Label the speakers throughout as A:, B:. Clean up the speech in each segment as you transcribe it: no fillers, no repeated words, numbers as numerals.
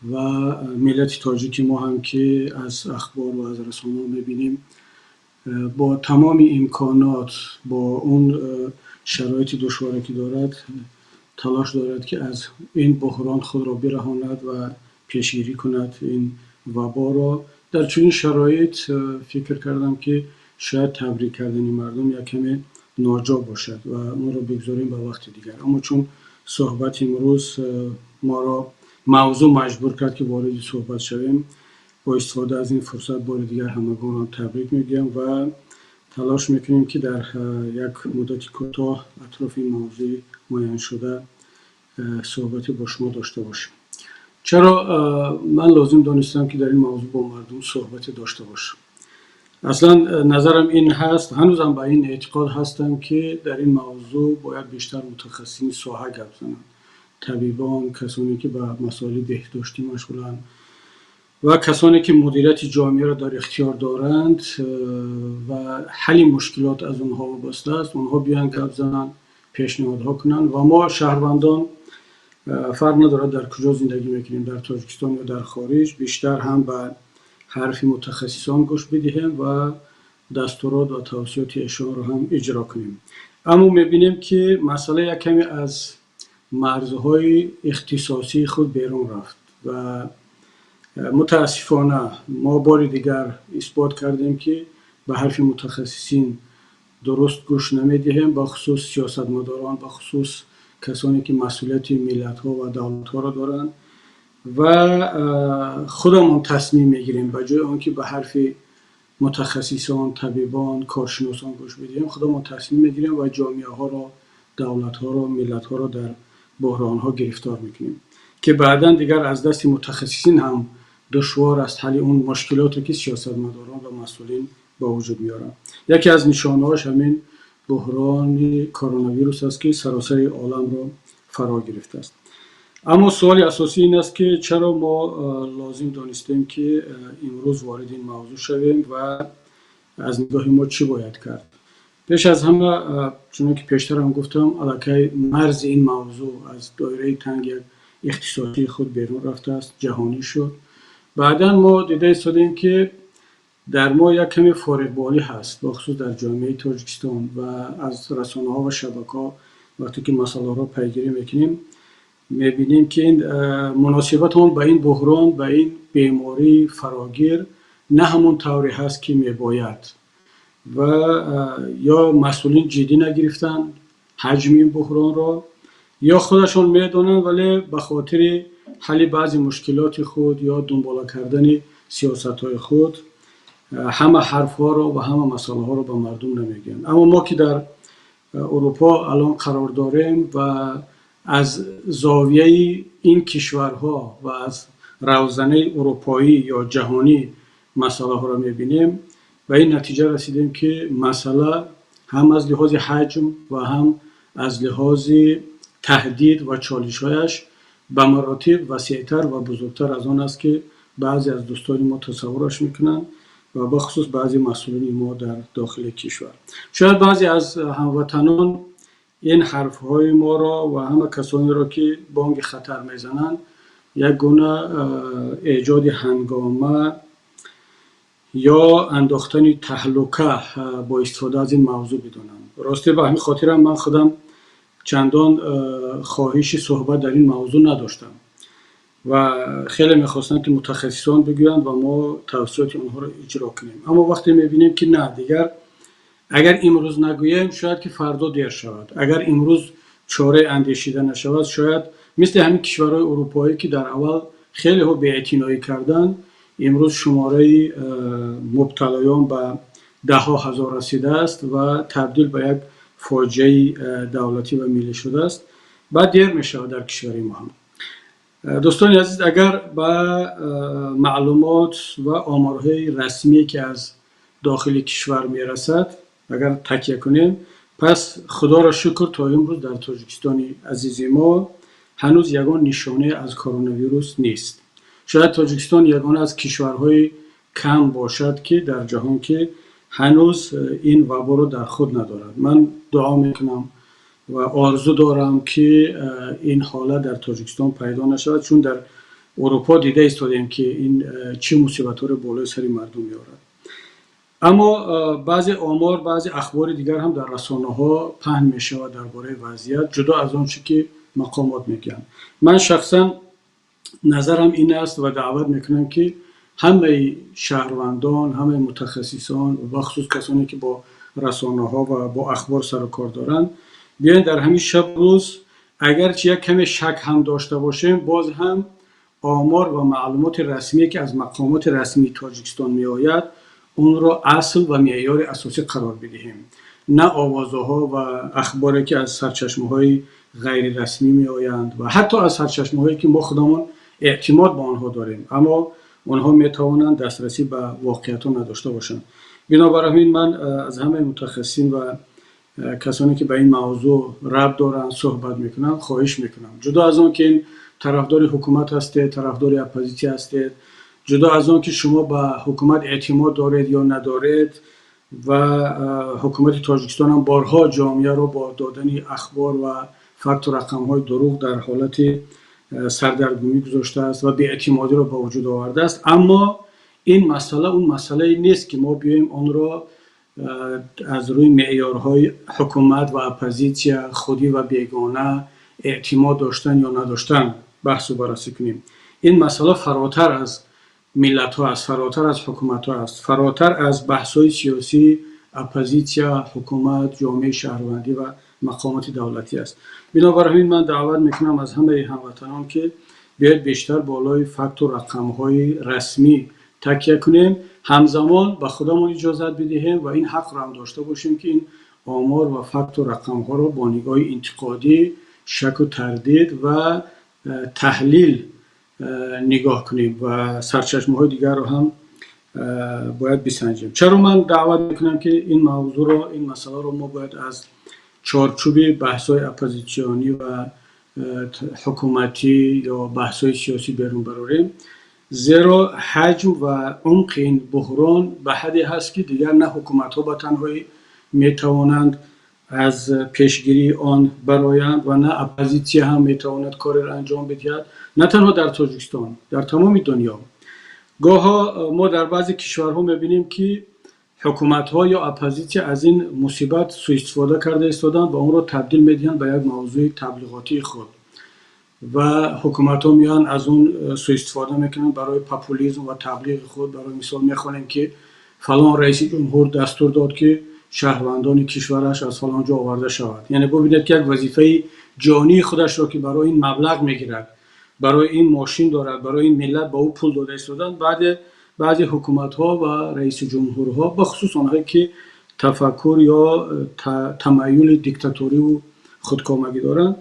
A: Ва миллати тоҷики мо ҳам, ки аз ахбор ва аз расонаҳо мебинем, бо тамоми имконот, бо он шароити душворе, ки дорад, талош дорад, ки аз ин буҳрон худро бираҳонад ва пешгирӣ кунад ин ваборо. Дар чунин шароит фикр кардам, ки шояд табрик кардани мардум як каме ноҷо бошад ва онро бигзорем ба вақти дигар. Аммо чун суҳбати имрӯз моро мавзӯъ маҷбур кард, ки вориди суҳбат шавем, бо истифода аз ин фурсат бори дигар ҳамагонро табрик мегӯям ва талош мекунем, ки дар як муддати кӯтоҳ атрофи ин мавзӯи муайяншуда суҳбате бо шумо дошта бошем. Чаро ман лозим донистам, ки дар ин мавзӯъ бо мардум суҳбате дошта бошам? Аслан назарам ин ҳаст, ҳанӯзам ба ин эътиқод ҳастам, ки дар ин мавзӯъ бояд бештар мутахассисини соҳа гап зананд: табибон, касоне, ки ба масоили беҳдоштӣ машғуланд, ва касоне, ки мудирияти ҷомеаро дар ихтиёр доранд ва ҳалли мушкилот аз онҳо вобаста аст. Онҳо биёянд, гап зананд, пешниҳодҳо кунанд ва мо, шаҳрвандон, фарқ надорад, дар куҷо зиндагӣ мекунем, дар Тоҷикистон ё дар хориҷ, бештар ҳам ба ҳарфи мутахассисон гӯш бидиҳем ва дастурот ва тавсиёти эшонро ҳам иҷро кунем. Аммо мебинем, ки масъала як каме аз марзҳои ихтисосии худ берун рафт ва мутаассифона мо бори дигар исбот кардем, ки ба ҳарфи мутахассисин дуруст гӯш намедиҳем, бахусус сиёсатмадорон, бахусус касоне, ки масъулияти миллатҳо ва давлатҳоро доранд, ва худамон тасмим мегирем. Ба ҷои он ки ба ҳарфи мутахассисон, табибон, коршиносон гӯш бидиҳем, худамон тасмим мегирем ва ҷомеаҳоро, давлатҳоро, миллатҳоро дар буҳронҳо гирифтор мекунем, ки баъдан дигар аз дасти мутахассисин ҳам душвор аст ҳалли он мушкилоте, ки сиёсатмадорон ва масъулин ба вуҷуд меоранд. Яке аз нишонаҳош ҳамин буҳрони коронавирус аст, ки саросари оламро фаро гирифтааст. Аммо суоли асосӣ ин аст, ки чаро мо лозим донистем, ки имрӯз вориди ин мавзӯъ шавем ва аз нигоҳи мо чӣ бояд кард? Пеш аз ҳама, чунон ки пештарам гуфтам, аллакай марзи ин мавзӯъ аз доираи танг як ихтисосии худ берун рафтааст, ҷаҳонӣ шуд. Баъдан мо дида истодем, ки дар мо як каме фориғболӣ ҳаст, бахусус дар ҷомеаи Тоҷикистон, ва аз расонаҳо ва шабакаҳо вақте ки масъалаҳоро пайгирӣ мекунем, мебинем, ки ин муносибатон ба ин буҳрон, ба ин бемории фарогир на ҳамон тавре ҳаст, ки мебояд, ва ё масъулин ҷиддӣ нагирифтанд ҳаҷми ин буҳронро, ё худашон медонанд, вале ба хотири ҳалли баъзе мушкилоти худ ё дунбола кардани сиёсатҳои худ ҳама ҳарфҳоро ва ҳама масъалаҳоро ба мардум намегӯянд. Аммо мо, ки дар Урупо алон қарор дорем ва аз зовияи ин кишварҳо ва аз равзанаи урупоӣ ё ҷаҳонӣ масъалаҳоро мебинем, ба ин натиҷа расидем, ки масъала ҳам аз лиҳози ҳаҷм ва ҳам аз лиҳози таҳдид ва чолишҳояш ба маротиб васеътар ва бузургтар аз он аст, ки баъзе аз дӯстони мо тасаввураш мекунанд ва бахусус баъзе масъулини мо дар дохили кишвар. Шояд баъзе аз ҳамватанон ин ҳарфҳои моро ва ҳама касонеро, ки бонги хатар мезананд, як гуна эҷоди ҳангома ё андохтани таҳлука бо истифода аз ин мавзӯъ бидонанд. Росте, ба ҳамин хотирам ман худам чандон хоҳиши суҳбат дар ин мавзӯъ надоштам ва хеле мехостам, ки мутахассисон бигӯянд ва мо тавсиёти онҳоро иҷро кунем. Аммо вақте мебинем, ки на, дигар агар имрӯз нагӯем, шояд ки фардо дер шавад, агар имрӯз чораe андешида нашавад, шояд мисли ҳамин кишварҳои урупоӣ, ки дар аввал хелеҳо беэътиноӣ карданд, имрӯз шумораи мубталоён ба даҳҳо ҳазор расидааст ва табдил ба як фоҷиаи давлатӣ ва миллӣ шудааст, баъд дер мешавад дар кишвари мо ҳам. Дӯстони азиз, агар ба маълумот ва оморҳои расмие, ки аз дохили кишвар мерасад, агар такя кунем, пас худоро шукр, то имрӯз дар Тоҷикистони азизи мо ҳанӯз ягон нишонае аз коронавирус нест. Шояд Тоҷикистон ягона аз кишварҳои кам бошад, ки дар ҷаҳон, ки ҳанӯз ин ваборо дар худ надорад. Ман дуо мекунам ва орзу дорам, ки ин ҳолат дар Тоҷикистон пайдо нашавад, чун дар Урупо дида истодем, ки ин чӣ мусибатҳоро болои сари мардум меорад. Аммо баъзе омор, баъзе ахбори дигар ҳам дар расонаҳо паҳн мешавад дар бораи вазъият, ҷудо аз он чӣ ки мақомот мегӯянд. Ман шахсан назарам ин аст ва даъват мекунам, ки ҳамаи шаҳрвандон, ҳамаи мутахассисон, бахусус касоне ки бо расонаҳо ва бо ахбор сару кор доранд, биёед дар ҳамин шаб рӯз, агарчи як каме шак ҳам дошта бошем, боз ҳам омор ва маълумоти расмие, ки аз мақомоти расмии Тоҷикистон меояд, онро асл ва меъёри асосӣ қарор бидиҳем, на овозаҳо ва ахборе, ки аз сарчашмаҳои ғайрирасмӣ меоянд ва ҳатто аз сарчашмаҳое, ки мо худамон эътимод ба онҳо дорем, аммо онҳо метавонанд дастрасӣ ба воқеиятҳо надошта бошанд. Бинобар ҳамин ман аз ҳамаи мутахассисин ва касоне, ки ба ин мавзӯъ рабт доранд, суҳбат мекунанд, хоҳиш мекунам, ҷудо аз он ки ин тарафдори ҳукумат ҳастед, тарафдори оппозитсия ҳастед, ҷудо аз он ки шумо ба ҳукумат эътимод доред ё надоред, ва ҳукумати Тоҷикистон ҳам борҳо ҷомеаро бо додани ахбор ва факту рақамҳои дурӯғ дар ҳолати сардаргумӣ гузоштааст ва беэътимодиро ба вуҷуд овардааст, аммо ин масъала он масъалае нест, ки мо биёем онро аз рӯи меъёрҳои ҳукумат ва оппозитсия, худӣ ва бегона, эътимод доштан ё надоштан баҳсу баррасӣ кунем. Ин масъала фаротар аз миллатҳо аст, фаротар аз ҳукуматҳо аст, фаротар аз баҳсҳои сиёсӣ, оппозитсия, ҳукумат, ҷомеаи шаҳрвандӣ ва мақомоти давлатӣ аст. Бинобар ҳамин ман даъват мекунам аз ҳамаи ҳамватанон, ки биёед бештар болои факту рақамҳои расмӣ такя кунем, ҳамзамон ба худамон иҷозат бидиҳем ва ин ҳақро ҳам дошта бошем, ки ин омор ва факту рақамҳоро бо нигоҳи интиқодӣ, шаку тардид ва таҳлил нигоҳ кунем ва сарчашмаҳои дигарро ҳам бояд бисанҷем. Чаро ман даъват мекунам, ки ин мавзӯъро, ин масъаларо мо бояд аз чорчӯби баҳсҳои оппозитсионӣ ва ҳукуматӣ ё баҳсҳои сиёсӣ берун барорем? Зеро ҳаҷм ва умқи ин буҳрон ба ҳадде ҳаст, ки дигар на ҳукуматҳо ба танҳоӣ метавонанд аз пешгирии он бароянд ва на оппозитсия ҳам метавонад кореро анҷом бидиҳад, на танҳо дар Тоҷикистон, дар тамоми дунё. Гоҳо мо дар баъзе кишварҳо мебинем, ки ҳукуматҳо ё оппозитсия аз ин мусибат суистифода карда истоданд ва онро табдил медиҳанд ба як мавзӯи таблиғотии худ, ва ҳукуматҳо меоянд, аз он суистифода мекунанд барои популизм ва таблиғи худ. Барои мисол, мехонем, ки фалон раиси ҷумҳур дастур дод, ки шаҳрвандони кишвараш аз фалон ҷо оварда шавад. Яъне бубинед, ки як вазифаи ҷонии худашро, ки барои ин маблағ мегирад, барои ин мошин дорад, барои ин миллат ба ӯ пул дода истоданд, баъде баъзе ҳукуматҳо ва раиси ҷумҳурҳо, бахусус онҳое ки тафаккур ё тамаюли диктаториву худкомагӣ доранд,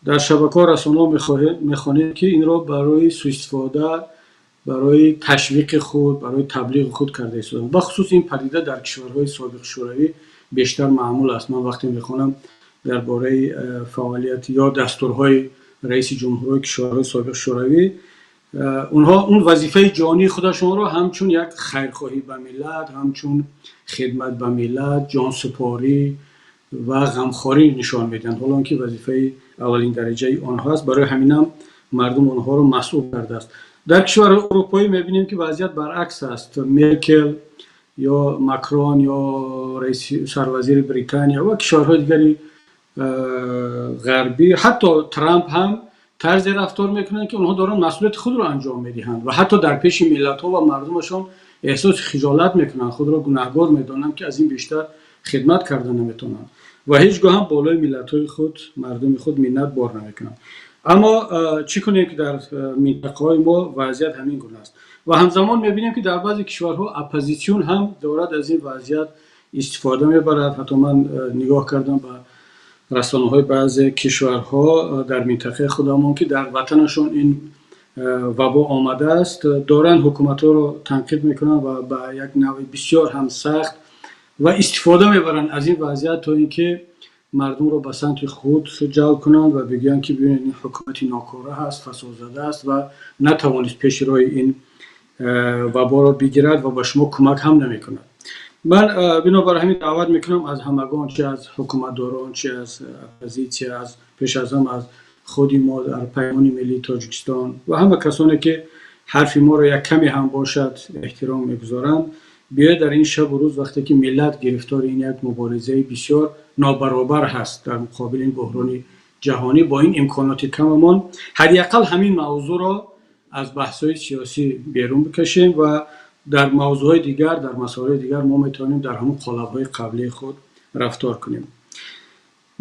A: дар шабакаҳо, расонаҳо мехонем, ки инро барои суистифода, барои ташвиқи худ, барои таблиғи худ карда истоданд. Бахусус ин падида дар кишварҳои собиқи Шӯравӣ бештар маъмул аст. Ман вақте мехонам дар бораи фаъолият ё дастурҳои раиси ҷумҳурҳои кишварҳои собиқи Шӯравӣ, онҳо он вазифаи ҷонии худашонро ҳамчун як хайрхоҳӣ ба миллат, ҳамчун хидмат ба миллат, ҷонсупорӣ ва ғамхорӣ нишон медиҳанд, ҳоло ки вазифаи аввалин дараҷаи онҳо аст. Барои ҳаминам мардум онҳоро масъул кардааст. Дар кишварҳои урупоӣ мебинем, ки вазъият баръакс аст. Меркел ё Макрон ё раиси сарвазири Британия ва кишварҳои дигари ғарбӣ, ҳатто Трамп ҳам тарзе рафтор мекунанд, ки онҳо доранд масъулияти худро анҷом медиҳанд ва ҳатто дар пеши миллатҳо ва мардумашон эҳсоси хиҷолат мекунанд, худро гунаҳгор медонанд, ки аз ин бештар хидмат карда наметавонанд ва ҳеҷ гоҳ ҳам болои миллатҳои худ, мардуми худ миннат бор намекунанд. Аммо чӣ кунем, ки дар минтақаҳои мо вазъият ҳамин гуна аст ва ҳамзамон мебинем, ки дар баъзе кишварҳо оппозитсион ҳам дорад аз ин вазъият истифода мебарад. Ҳатто ман нигоҳ кардам ба расонаҳои баъзе кишварҳо дар минтақаи худамон, ки дар ватанашон ин вабо омадааст, доранд ҳукуматҳоро танқид мекунанд ва ба як навъи бисёр ҳам сахт ва истифода мебаранд аз ин вазъият, то ин ки мардумро ба самти худ ҷалб кунанд ва бигӯянд, ки бибинед, ин ҳукумати нокора ҳаст, фасодзада аст ва натавонист пеши роҳи ин ваборо бигирад ва ба шумо кӯмак ҳам намекунад. Ман бинобар ҳамин даъват мекунам аз ҳамагон, чи аз ҳукуматдорон, чи аз оппозитсия, аз пеш аз ҳама аз Худи мо дар Паймони миллии Тоҷикистон ва ҳама касоне, ки ҳарфи моро як каме ҳам бошад эҳтиром мегузоранд, биёед, дар ин шабу рӯз, вақте ки миллат гирифтори ин як муборизаи бисёр нобаробар ҳаст дар муқобили ин буҳрони ҷаҳонӣ, бо ин имконоти камамон ҳадди ақал ҳамин мавзӯъро аз баҳсҳои сиёсӣ берун бикашем ва дар мавзӯъҳои дигар, дар масоили дигар мо метавонем дар ҳамон қолабҳои қаблии худ рафтор кунем.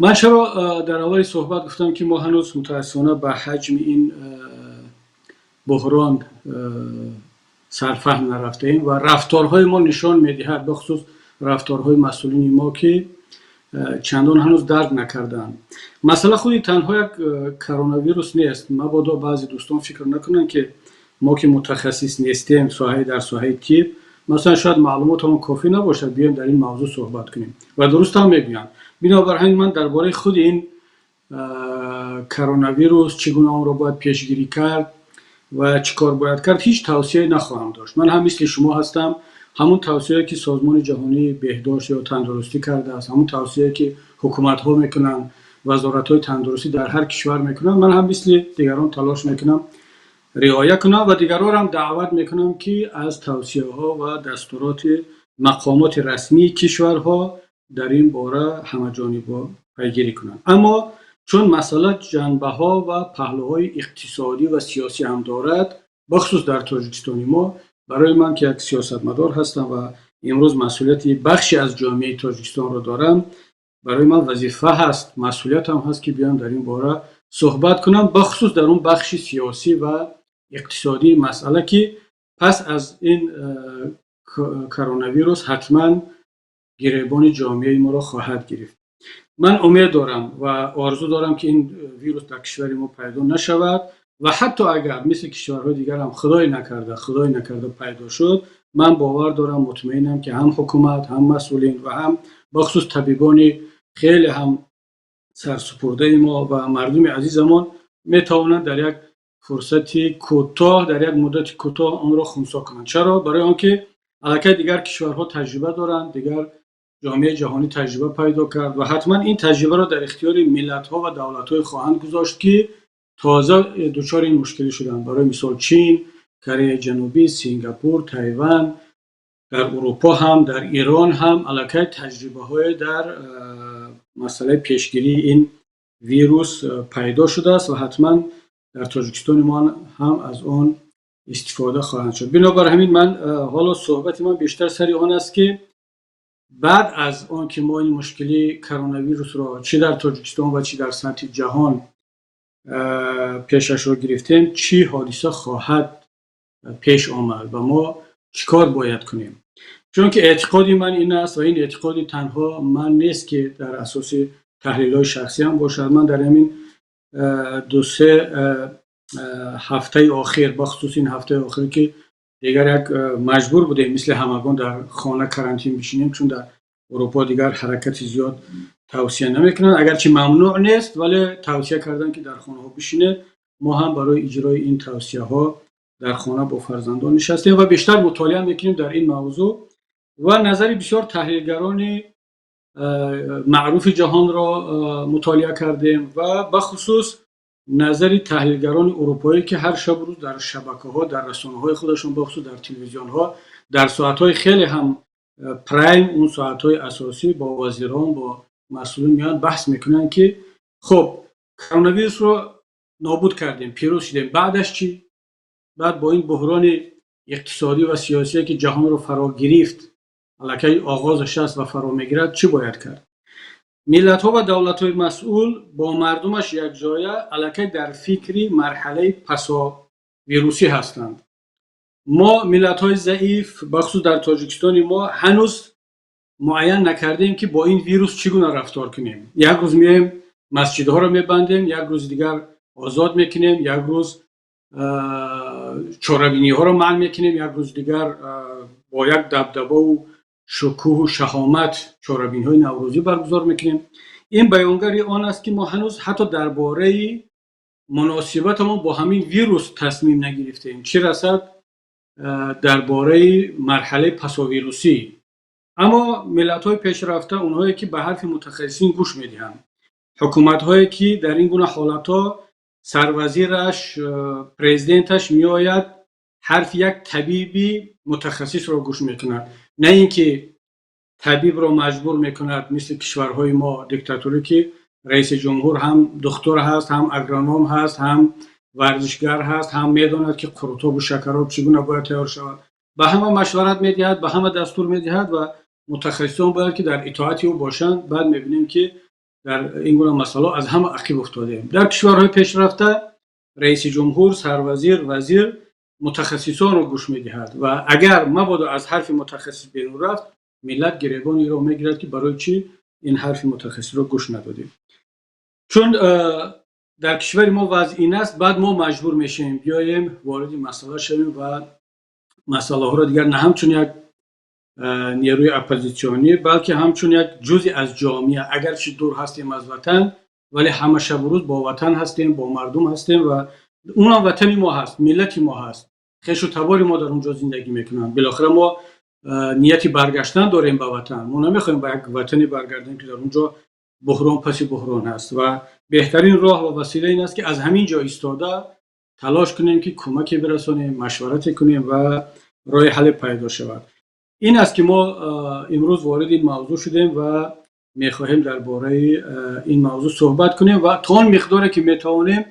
A: Ман чаро дар аввали суҳбат гуфтам, ки мо ҳанӯз мутаассифона ба ҳаҷми ин буҳрон сарфаҳм нарафтаем ва рафторҳои мо нишон медиҳад, бахусус рафторҳои масъулини мо, ки чандон ҳанӯз дарк накардаанд. Масъала худи танҳо як коронавирус нест. Мабодо баъзе дӯстон фикр накунанд, ки мо, ки мутахассис нестем соҳаи дар соҳаи тиб, масалан, шояд маълумотамон кофӣ набошад, биёем дар ин мавзӯъ суҳбат кунем. Ва дуруст ҳам мегӯянд. Бинобар ҳамин ман дар бораи худи ин коронавирус, чӣ гуна онро бояд пешгирӣ кард ва чӣ кор бояд кард, ҳеҷ тавсияе нахоҳам дошт. Ман ҳам мисли шумо ҳастам. Ҳамун тавсияе, ки Созмони ҷаҳонии беҳдошт ё тандурустӣ кардааст, ҳамун тавсияе, ки ҳукуматҳо мекунанд, вазоратҳои тандурустӣ дар ҳар кишвар мекунанд, ман ҳам мисли дигарон талош мекунам риоя кунам ва дигаронро ҳам даъват мекунам, ки аз тавсияҳо ва дастуроти мақомоти расмии кишварҳо дар ин бора ҳамаҷониба пайгирӣ кунанд. Аммо чун масъала ҷанбаҳо ва паҳлӯҳои иқтисодӣ ва сиёсӣ ҳам дорад, бахусус дар Тоҷикистони мо, барои ман, ки як сиёсатмадор ҳастам ва имрӯз масъулияти бахше аз ҷомеаи Тоҷикистонро дорам, барои ман вазифа ҳаст, масъулиятам ҳаст, ки биём дар ин бора суҳбат кунам, бахусус дар он бахши сиёсӣ ва иқтисодии масъала, ки пас аз ин коронавирус ҳатман гиребони ҷомеаи моро хоҳад гирифт. Ман умед дорам ва орзу дорам, ки ин вирус дар кишвари мо пайдо нашавад ва ҳатто агар мисли кишварҳои дигар ҳам, худое накарда, пайдо шуд, ман бовар дорам, мутмаинам, ки ҳам ҳукумат, ҳам масъулин ва ҳам бахусус табибони хеле ҳам сарсупурдаи мо ва мардуми азизамон метавонанд дар як фурсати кӯтоҳ, дар як муддати кӯтоҳ онро хунсо кунанд. Чаро? Барои он ки аллакай дигар кишварҳо таҷриба доранд, дигар ҷомеаи ҷаҳонӣ таҷриба пайдо кард ва ҳатман ин таҷрибаро дар ихтиёри миллатҳо ва давлатҳое хоҳанд гузошт, ки тоза дучори ин мушкилӣ шуданд. Барои мисол, Чин, Кореяи Ҷанубӣ, Сингапур, Тайван, дар Урупо ҳам, дар Ирон ҳам аллакай таҷрибаҳое дар масъалаи пешгирии ин вирус пайдо шудааст ва ҳатман дар Тоҷикистони мо ҳам аз он истифода хоҳанд шуд. Бинобар ҳамин ман ҳоло суҳбати ман бештар сари он аст, ки баъд аз он ки мо ин мушкили коронавирусро чӣ дар Тоҷикистон ва чӣ дар сатҳи ҷаҳон пешашро гирифтем, чӣ ҳодиса хоҳад пеш омад ва мо чӣ кор бояд кунем. Чунки эътиқоди ман ин аст ва ин эътиқоди танҳо ман нест, ки дар асоси таҳлилҳои шахсӣ ҳам бошад. Ман дар ҳамин 2-се ҳафтаи охир, бахусус ин ҳафтаи охир, ки дигар як маҷбур будем мисли ҳамагон дар хона карантин бишинем, чун дар Урупо дигар ҳаракати зиёд тавсия намекунанд, агарчи мамнӯъ нест, вале тавсия карданд, ки дар хонаҳо бишинед. Мо ҳам барои иҷрои ин тавсияҳо дар хона бо фарзандон нишастем ва бештар мутолиа мекунем дар ин мавзӯъ ва назари бисёр таҳлилгарони маъруфи ҷаҳонро мутолиа кардем ва бахусус назари таҳлилгарони урупоӣ, ки ҳар шабу рӯз дар шабакаҳо, дар расонаҳои худашон, бахусус дар телевизионҳо, дар соатҳои хеле ҳам прайм, он соатҳои асосӣ, бо вазирон, бо масъулин меоянд, баҳс мекунанд, ки хуб, коронавирусро нобуд кардем, пирӯз шудем, баъдаш чӣ? Баъд бо ин буҳрони иқтисодӣ ва сиёсие, ки ҷаҳонро фаро гирифт, аллакай оғозаш аст ва фаро мегирад, чӣ бояд кард? Миллатҳо ва давлатҳои масъул бо мардумаш якҷоя аллакай дар фикри марҳалаи пасовирусӣ ҳастанд. Мо, миллатҳои заиф, бахусус дар Тоҷикистони мо, ҳанӯз муайян накардем, ки бо ин вирус чӣ гуна рафтор кунем. Як рӯз меоем, масҷидҳоро мебандем, як рӯзи дигар озод мекунем, як рӯз чорабиниҳоро манъ мекунем, як рӯзи дигар бо як дабдабаву шукӯҳу шаҳомат чорабиниҳои наврӯзӣ баргузор мекунем. Ин баёнгари он аст, ки мо ҳанӯз ҳатто дар бораи муносибатамон бо ҳамин вирус тасмим нагирифтем, чӣ расад дар бораи марҳалаи пасовирусӣ. Аммо миллатҳои пешрафта, онҳое ки ба ҳарфи мутахассисин гӯш медиҳанд, ҳукуматҳое ки дар ин гуна ҳолатҳо Сарвазираш, президенташ меояд, ҳарфи як табиби мутахассисро гӯш мекунад, на ин ки табибро маҷбур мекунад, мисли кишварҳои мо диктатурӣ, ки раиси ҷумҳур ҳам духтур ҳаст, ҳам агроном ҳаст, ҳам варзишгар ҳаст, ҳам медонад, ки қурутобу шакароб чӣ гуна бояд тайёр шавад, ба ҳама машварат медиҳад, ба ҳама дастур медиҳад ва мутахассисон бояд ки дар итоати ӯ бошанд. Баъд мебинем, ки дар ин гуна масъалаҳо аз ҳама ақиб уфтодем. Дар кишварҳои пешрафта раиси ҷумҳур, сарвазир, вазир мутахассисонро гӯш медиҳад ва агар мабодо аз ҳарфи мутахассис берун рафт, миллат гиребони инро мегирад, ки барои чӣ ин ҳарфи мутахассисро гӯш надодем. Чун дар кишвари мо вазъ ин аст, баъд мо маҷбур мешавем биёем, вориди масъала шавем ва масъалаҳоро дигар на ҳамчун як нерӯи оппозитсионӣ, балки ҳамчун як ҷузъе аз ҷомеа. Агарчи дур ҳастем аз ватан, вале ҳама шабу рӯз бо ватан ҳастем, бо мардум ҳастем ва унам ватани мо ҳаст, миллати мо ҳаст, хешу табори мо дар он ҷо зиндагӣ мекунанд. Билохира мо нияти баргаштан дорем ба ватан. Мо намехоҳем ба як ватане баргардем, ки дар он ҷо буҳрон паси буҳрон ҳаст ва беҳтарин роҳ ва васила ин аст, ки аз ҳамин ҷо истода талош кунем, ки кӯмаке бирасонем, машварате кунем ва роҳи ҳалле пайдо шавад. Ин аст, ки мо имрӯз вориди ин мавзӯъ шудем ва мехоҳем дар бораи ин мавзӯъ суҳбат кунем ва то он миқдоре, ки метавонем,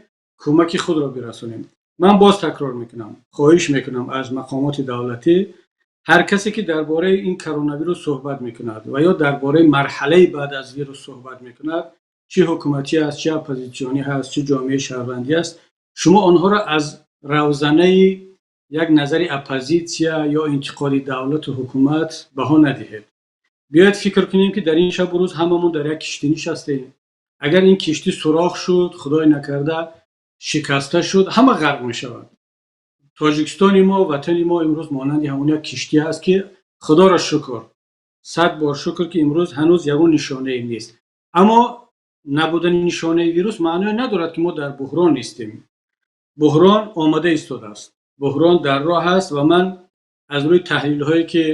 A: кӯмаки худро бирасонем. Ман боз такрор мекунам, хоҳиш мекунам аз мақомоти давлатӣ: ҳар касе ки дар бораи ин коронавирус суҳбат мекунад ва ё дар бораи марҳалаи баъд аз вирус суҳбат мекунад, чӣ ҳукуматӣ аст, чӣ оппозитсионӣ ҳаст, чӣ ҷомеаи шаҳрвандӣ аст, шумо онҳоро аз равзанаи як назари оппозитсия ё интиқоди давлату ҳукумат баҳо надиҳед. Биёед фикр кунем, ки дар ин шабу рӯз ҳамамон дар як киштӣ нишастем. Агар ин киштӣ сурох шуд, худой накарда, шикаста шуд, ҳама ғарқ мешавад. Тоҷикистони мо, ватани мо имрӯз монанди ҳамон як киштӣ ҳаст, ки худоро шукр, сад бор шукр, ки имрӯз ҳанӯз ягон нишонае нест. Аммо набудани нишонаи вирус маъное надорад, ки мо дар буҳрон нестем. Буҳрон омода истодааст, буҳрон дар роҳ аст ва ман аз рӯи таҳлилҳое, ки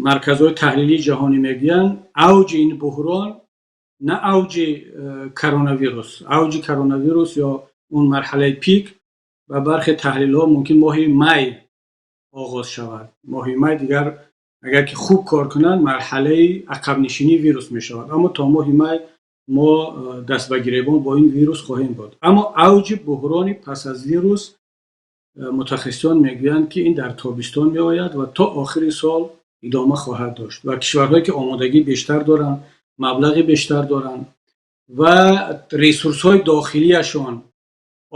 A: марказҳои таҳлилии ҷаҳонӣ мегӯянд, авҷи ин буҳрон, на авҷи коронавирус, авҷи коронавирус ё он марҳалаи пик ба бархе таҳлилҳо мумкин моҳи май оғоз шавад. Моҳи май дигар, агар ки хуб кор кунанд, марҳалаи ақабнишинии вирус мешавад, аммо то моҳи май мо даст ба гиребон бо ин вирус хоҳем буд. Аммо авҷи буҳрони пас аз вирус, мутахассисон мегӯянд, ки ин дар тобистон меояд ва то охири сол идома хоҳад дошт ва кишварҳое, ки омодагӣ бештар доранд, маблағи бештар доранд ва ресурсҳои дохилиашон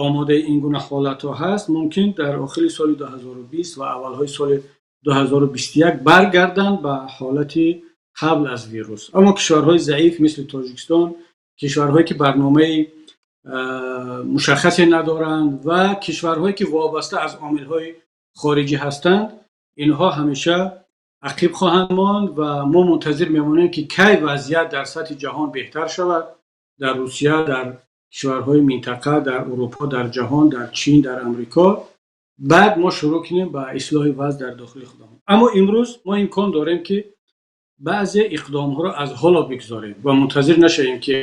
A: омодаи ин гуна ҳолатҳо ҳаст, мумкин дар охири соли 2020 ва аввалҳои соли 2021 баргарданд ба ҳолати қабл аз вирус. Аммо кишварҳои заиф, мисли Тоҷикистон, кишварҳое, ки барномаи мушаххасе надоранд ва кишварҳое, ки вобаста аз омилҳои хориҷӣ ҳастанд, инҳо ҳамеша ақиб хоҳанд монд ва мо мунтазир мемонем, ки кай вазъият дар сатҳи ҷаҳон беҳтар шавад, дар Русия, дар кишварҳои минтақа, дар Урупо, дар ҷаҳон, дар Чин, дар Амрико, баъд мо шурӯъ кунем ба ислоҳи вазъ дар дохили худамон. Аммо имрӯз мо имкон дорем, ки баъзе иқдомҳоро аз ҳоло бигзорем ва мунтазир нашавем, ки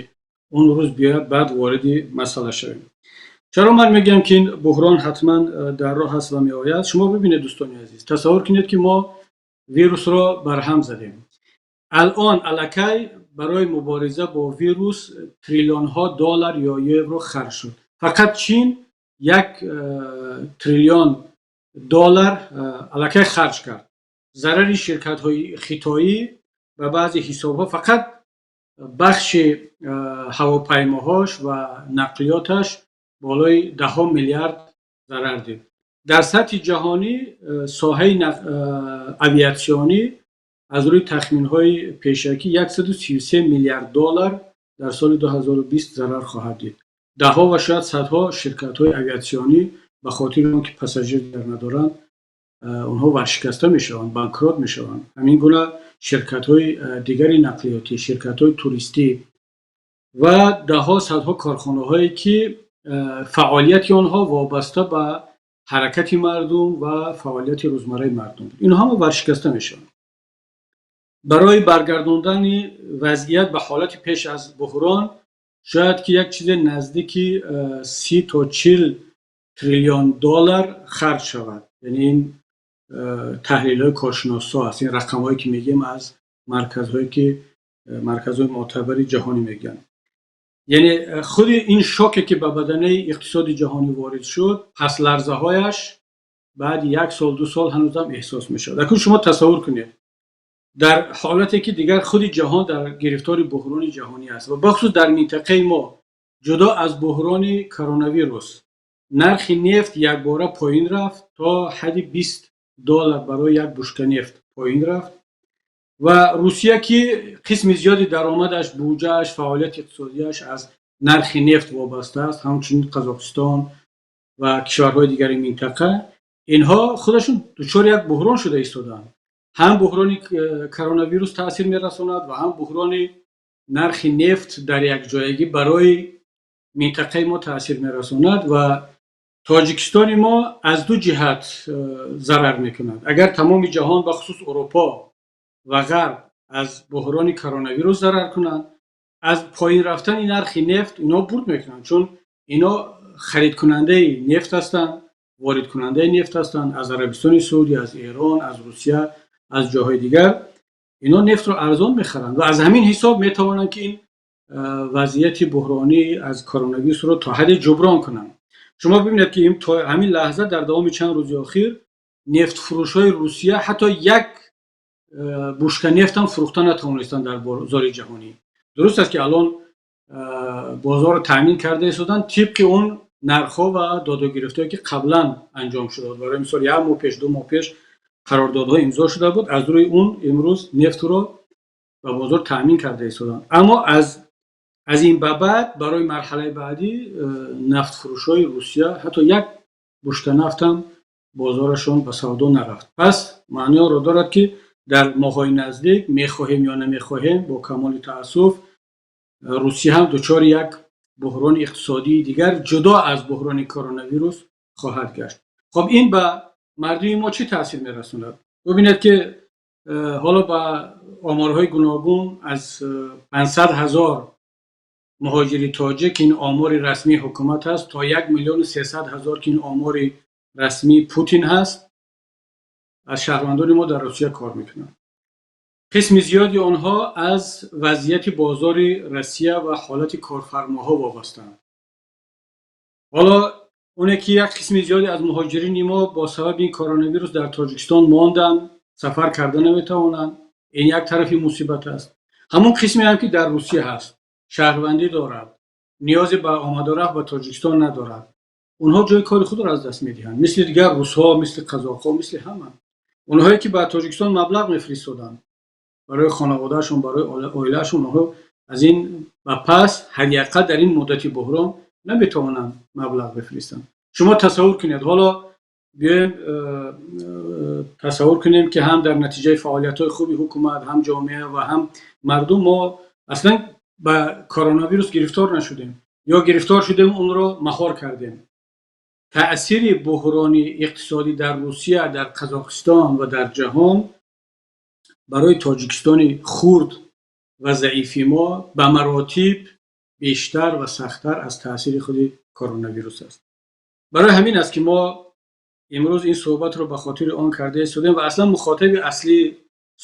A: он рӯз биёяд, баъд вориди масъала шавем. Чаро ман мегӯям, ки ин буҳрон ҳатман дар роҳ аст ва меояд? Шумо бибинед, дӯстони азиз, тасаввур кунед, ки мо вирусро барҳам задем. Алон аллакай барои мубориза бо вирус триллионҳо доллар ё евро харҷ шуд. Фақат Чин 1 триллион доллар аллакай харҷ кард. Зарари ширкатҳои хитоӣ ба баъзе ҳисобҳо фақат бахши ҳавопаймоҳош ва нақлиёташ болои даҳҳо миллиард зарар дид. Дар сатҳи ҷаҳонӣ соҳаи авиатсионӣ аз рӯи тахминҳои пешакӣ 133 миллиард доллар дар соли 2020 зарар хоҳад дид. Даҳҳо ва шояд садҳо ширкатҳои авиатсионӣ ба хотири он ки пассажир дар надоранд, онҳо варшикаста мешаванд, банкрот мешаванд. Ҳамин гуна ширкатҳои дигари нақлиётӣ, ширкатҳои туристӣ ва даҳҳо, садҳо корхонаҳое, ки фаъолияти онҳо вобаста ба ҳаракати мардум ва фаъолияти рӯзмарраи мардум буд, инҳо ҳама варшикаста мешаванд. Барои баргардондани вазъият ба ҳолати пеш аз буҳрон Шояд ки як чизе наздики 30 то 40 триллион доллар харҷ шавад. Яъне ин таҳлилҳои коршиносҳо аст. Ин рақамҳое ки мегӯем, аз марказҳое ки марказҳои мӯътабари ҷаҳонӣ мегӯянд. Яъне худи ин шоке ки ба баданаи иқтисоди ҷаҳонӣ ворид шуд, пасларзаҳояш баъди як сол, 2 сол ҳанӯзам эҳсос мешавад. Акнун шумо тасаввур кунед, дар ҳолате ки дигар худи ҷаҳон дар гирифтори буҳрони ҷаҳонӣ аст ва бахусус дар минтақаи мо, ҷудо аз буҳрони коронавирус, нархи нефт якбора поин рафт, то ҳадди 20 доллар барои як бушка нефт поин рафт. Ва Русия, ки қисми зиёди даромадаш, буҷааш, фаъолияти иқтисодиаш аз нархи нефт вобаста аст, ҳамчунин Қазоқистон ва кишварҳои дигари минтақа, инҳо худашон дучори як буҳрон шуда истодаанд. Ҳам буҳрони коронавирус таъсир мерасонад ва ҳам буҳрони нархи нефт дар якҷоягӣ барои минтақаи мо таъсир мерасонад. Ва Тоҷикистони мо аз ду ҷиҳат зарар мекунад. Агар тамоми ҷаҳон, бахусус Урупо ва Ғарб, аз буҳрони коронавирус зарар кунанд, аз поин рафтани нархи нефт ино бурд мекунанд, чун ино харидкунандаи нефт ҳастанд, воридкунандаи нефт ҳастанд аз Арабистони Саудӣ, аз Эрон, аз Русия, аз ҷоҳои дигар. Ино нефтро арзон мехаранд ва аз ҳамин ҳисоб метавонанд, ки ин вазъияти буҳронӣ аз коронавирусро то ҳадде ҷуброн кунанд. Шумо бибинед, ки то ҳамин лаҳза, дар давоми чанд рӯзи охир, нефтфурӯшҳои Русия ҳатто як бушка нефтам фурӯхта натавонистанд дар бозори ҷаҳонӣ. Дуруст аст, ки алон бозорро таъмин карда истоданд тибқи он нархҳо ва додугирифтҳое, ки қаблан анҷом шуда буд. Барои мисол, як моҳ пеш, 2 моҳ пеш қарордодҳо имзо шуда буд, аз рӯи он имрӯз нефтро ба бозор таъмин карда истоданд. Аммо аз ин ба баъд, барои марҳалаи баъдӣ, нафтфурӯшҳои Русия ҳатто як бушка нафтам бозорашон ба савдо нарафт. Пас маъни онро дорад, ки дар моҳҳои наздик, мехоҳем ё намехоҳем, бо камоли таассуф, Русия ҳам дучори як буҳрони иқтисодии дигар, ҷудо аз буҳрони коронавирус, хоҳад гашт. Хоб, ин ба мардуми мо чӣ таъсир мерасонад? Бубинед, ки ҳоло ба оморҳои гуногун аз 500 ҳазор муҳоҷири тоҷик, ки ин омори расмии ҳукумат аст, то 1 300 000, ки ин омори расмии Путин ҳаст, аз шаҳрвандони мо дар Русия кор мекунанд. Қисми зиёди онҳо аз вазъияти бозори Россия ва ҳолати корфармоҳо вобастаанд. Ҳоло оне ки як қисми зиёде аз муҳоҷирини мо бо сабаби ин коронавирус дар Тоҷикистон монданд, сафар карда наметавонанд, ин як тарафи мусибат аст. Ҳамон қисме ҳам ки дар Русия ҳаст, шаҳрвандӣ дорад, ниёзе ба омадурафт ба Тоҷикистон надорад, онҳо ҷои кори худро аз даст медиҳанд, мисли дигар русҳо, мисли қазоқҳо, мисли ҳама. Онҳое ки ба Тоҷикистон маблағ мефиристоданд барои хонаводаашон, барои оилаашон, онҳо аз ин ба пас ҳадди ақал дар ин муддати буҳрон наметавонанд маблағ бифиристанд. Шумо тасаввур кунед, ҳоло биёем тасаввур кунем, ки ҳам дар натиҷаи фаъолиятҳои хуби ҳукумат, ҳам ҷомеа ва ҳам мардум мо аслан ба коронавирус гирифтор нашудем ё гирифтор шудем, онро маҳор кардем. Таъсири буҳрони иқтисодӣ дар Русия, дар Қазоқистон ва дар ҷаҳон барои Тоҷикистони хурд ва заифи мо ба маротиб бештар ва сахттар аз таъсири худи коронавирус аст. Барои ҳамин аст, ки мо имрӯз ин суҳбатро ба хотири он карда истодем. Ва аслан мухотаби аслии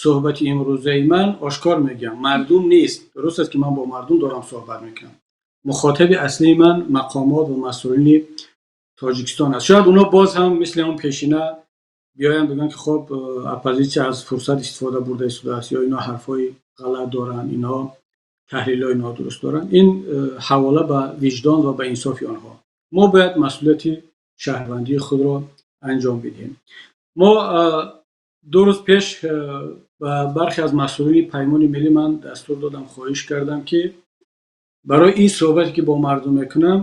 A: суҳбати имрӯзаи ман, ошкор мегӯям, мардум нест. Дуруст аст, ки ман бо мардум дорам суҳбат мекунам. Мухотаби аслии ман мақомот ва масъулини Тоҷикистон аст. Шояд онҳо боз ҳам мисли он пешина биёянд, бигӯянд, ки хоб, оппозитсия аз фурсат истифода бурда истодааст ё инҳо ҳарфҳои ғалат доранд, инҳо таҳлилҳои нодуруст доранд. Ин ҳавола ба виҷдон ва ба инсофи онҳо. Мо бояд масъулияти шаҳрвандии худро анҷом бидиҳем. Мо 2 рӯз пеш ба бархе аз масъулини Паймони Миллӣ ман дастур додам, хоҳиш кардам, ки барои ин суҳбате, ки бо мардум мекунам,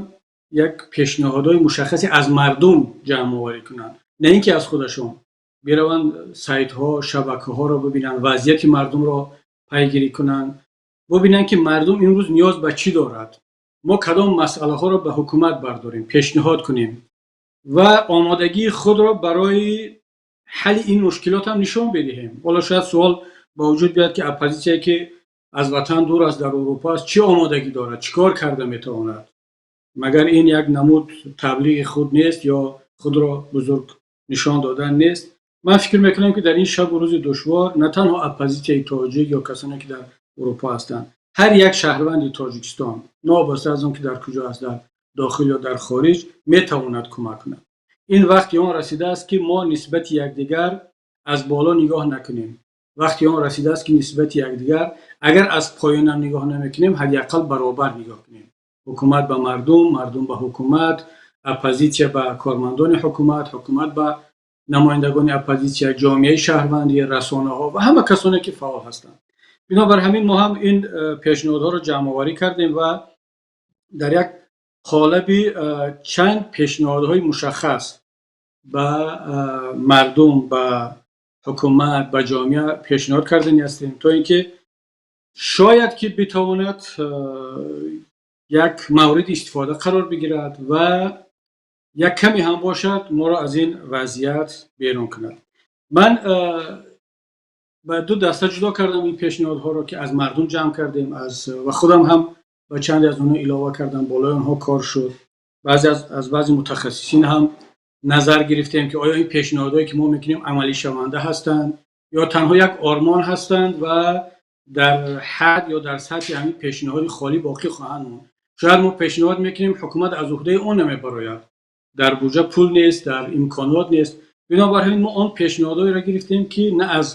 A: як пешниҳодҳои мушаххасе аз мардум ҷамъоварӣ кунанд, на ин ки аз худашон. Бираванд, сайтҳо, шабакаҳоро бибинанд, вазъияти мардумро пайгирӣ кунанд, бубинанд, ки мардум имрӯз ниёз ба чӣ дорад, мо кадом масъалаҳоро ба ҳукумат бардорем, пешниҳод кунем ва омодагии худро барои ҳалли ин мушкилот ҳам нишон бидиҳем. Ҳоло шояд суол ба вуҷуд биёяд, ки оппозитсияе, ки Аз ватан дур аст, дар Урупо аст, чӣ омодагӣ дорад, чӣ кор карда метавонад? Магар ин як намуд таблиғи худ нест ё худро бузург нишон додан нест? Ман фикр мекунам, ки дар ин шабу рӯзи душвор на танҳо оппозитсияи тоҷик ё касоне, ки дар Урупо ҳастанд, ҳар як шаҳрванди Тоҷикистон, новобаста аз он ки дар куҷо аст, дар дохил ё дар хориҷ, метавонад кӯмак кунад. Ин вақти он расидааст, ки мо нисбати якдигар аз боло нигоҳ накунем. Вақти он расидааст, ки нисбати якдигар агар аз поёнам нигоҳ намекунем, ҳадди ақал баробар нигоҳ кунем: ҳукумат ба мардум, мардум ба ҳукумат, оппозитсия ба кормандони ҳукумат, ҳукумат ба намояндагони оппозитсия, ҷомеаи шаҳрвандӣ, расонаҳо ва ҳама касоне, ки фаъол ҳастанд. Бинобар ҳамин мо ҳам ин пешниҳодҳоро ҷамъоварӣ кардем ва дар як қолаби чанд пешниҳодҳои мушаххас ба мардум, ба ҳукумат, ба ҷомеа пешниҳод кардани ҳастем, то ин ки шояд ки битавонад як мавриди истифода қарор бигирад ва як каме ҳам бошад, моро аз ин вазъият берун кунад. Ман ба ду даста ҷудо кардам ин пешниҳодҳоро, ки аз мардум ҷамъ кардем аз ва худам ҳам ба чанде аз онҳо илова кардам, болои онҳо кор шуд. Баъзе аз баъзе мутахассисин ҳам назар гирифтем, ки оё ин пешниҳодҳое, ки мо мекунем, амалишаванда ҳастанд ё танҳо як ормон ҳастанд ва дар ҳад ё дар сатҳи ҳамин пешниҳоди холӣ боқӣ хоҳанд монд. Шояд мо пешниҳод мекунем, ҳукумат аз уҳдаи он намебарояд, дар буҷа пул нест, дар имконот нест. Бинобар ҳамин мо он пешниҳодҳоеро гирифтем, ки на аз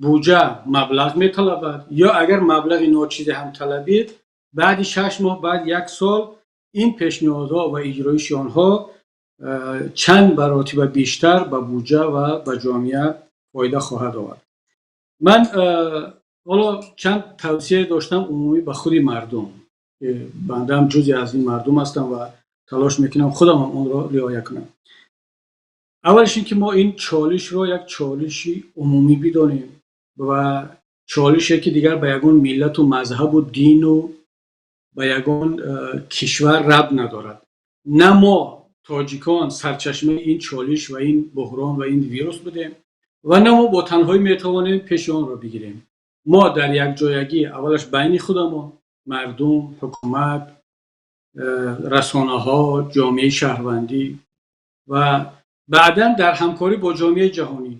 A: буҷа маблағ металабад ё агар маблағи ночизе ҳам талабид, баъди 6 моҳ, баъд як сол ин пешниҳодҳо ва иҷроиши онҳо чанд баротиба бештар ба буҷа ва ба ҷомеа фоида хоҳад овард. Ман ҳоло чанд тавсия доштам умумӣ ба худи мардум. Бандаам ҷузъе аз ин мардум ҳастам ва талош мекунам худамам онро риоя кунам. Аввалш ин ки мо ин чолишро як чолиши умумӣ бидонем ва чолише, ки дигар ба ягон миллату мазҳабу дину ба ягон кишвар рабт надорад. На мо тоҷикон сарчашмаи ин чолиш ва ин буҳрон ва ин вирус будем ва на мо бо танҳоӣ метавонем пеши онро бигирем. Мо дар якҷоягӣ, аввалаш байни худамон, мардум, ҳукумат, расонаҳо, ҷомеаи шаҳрвандӣ ва баъдан дар ҳамкорӣ бо ҷомеаи ҷаҳонӣ,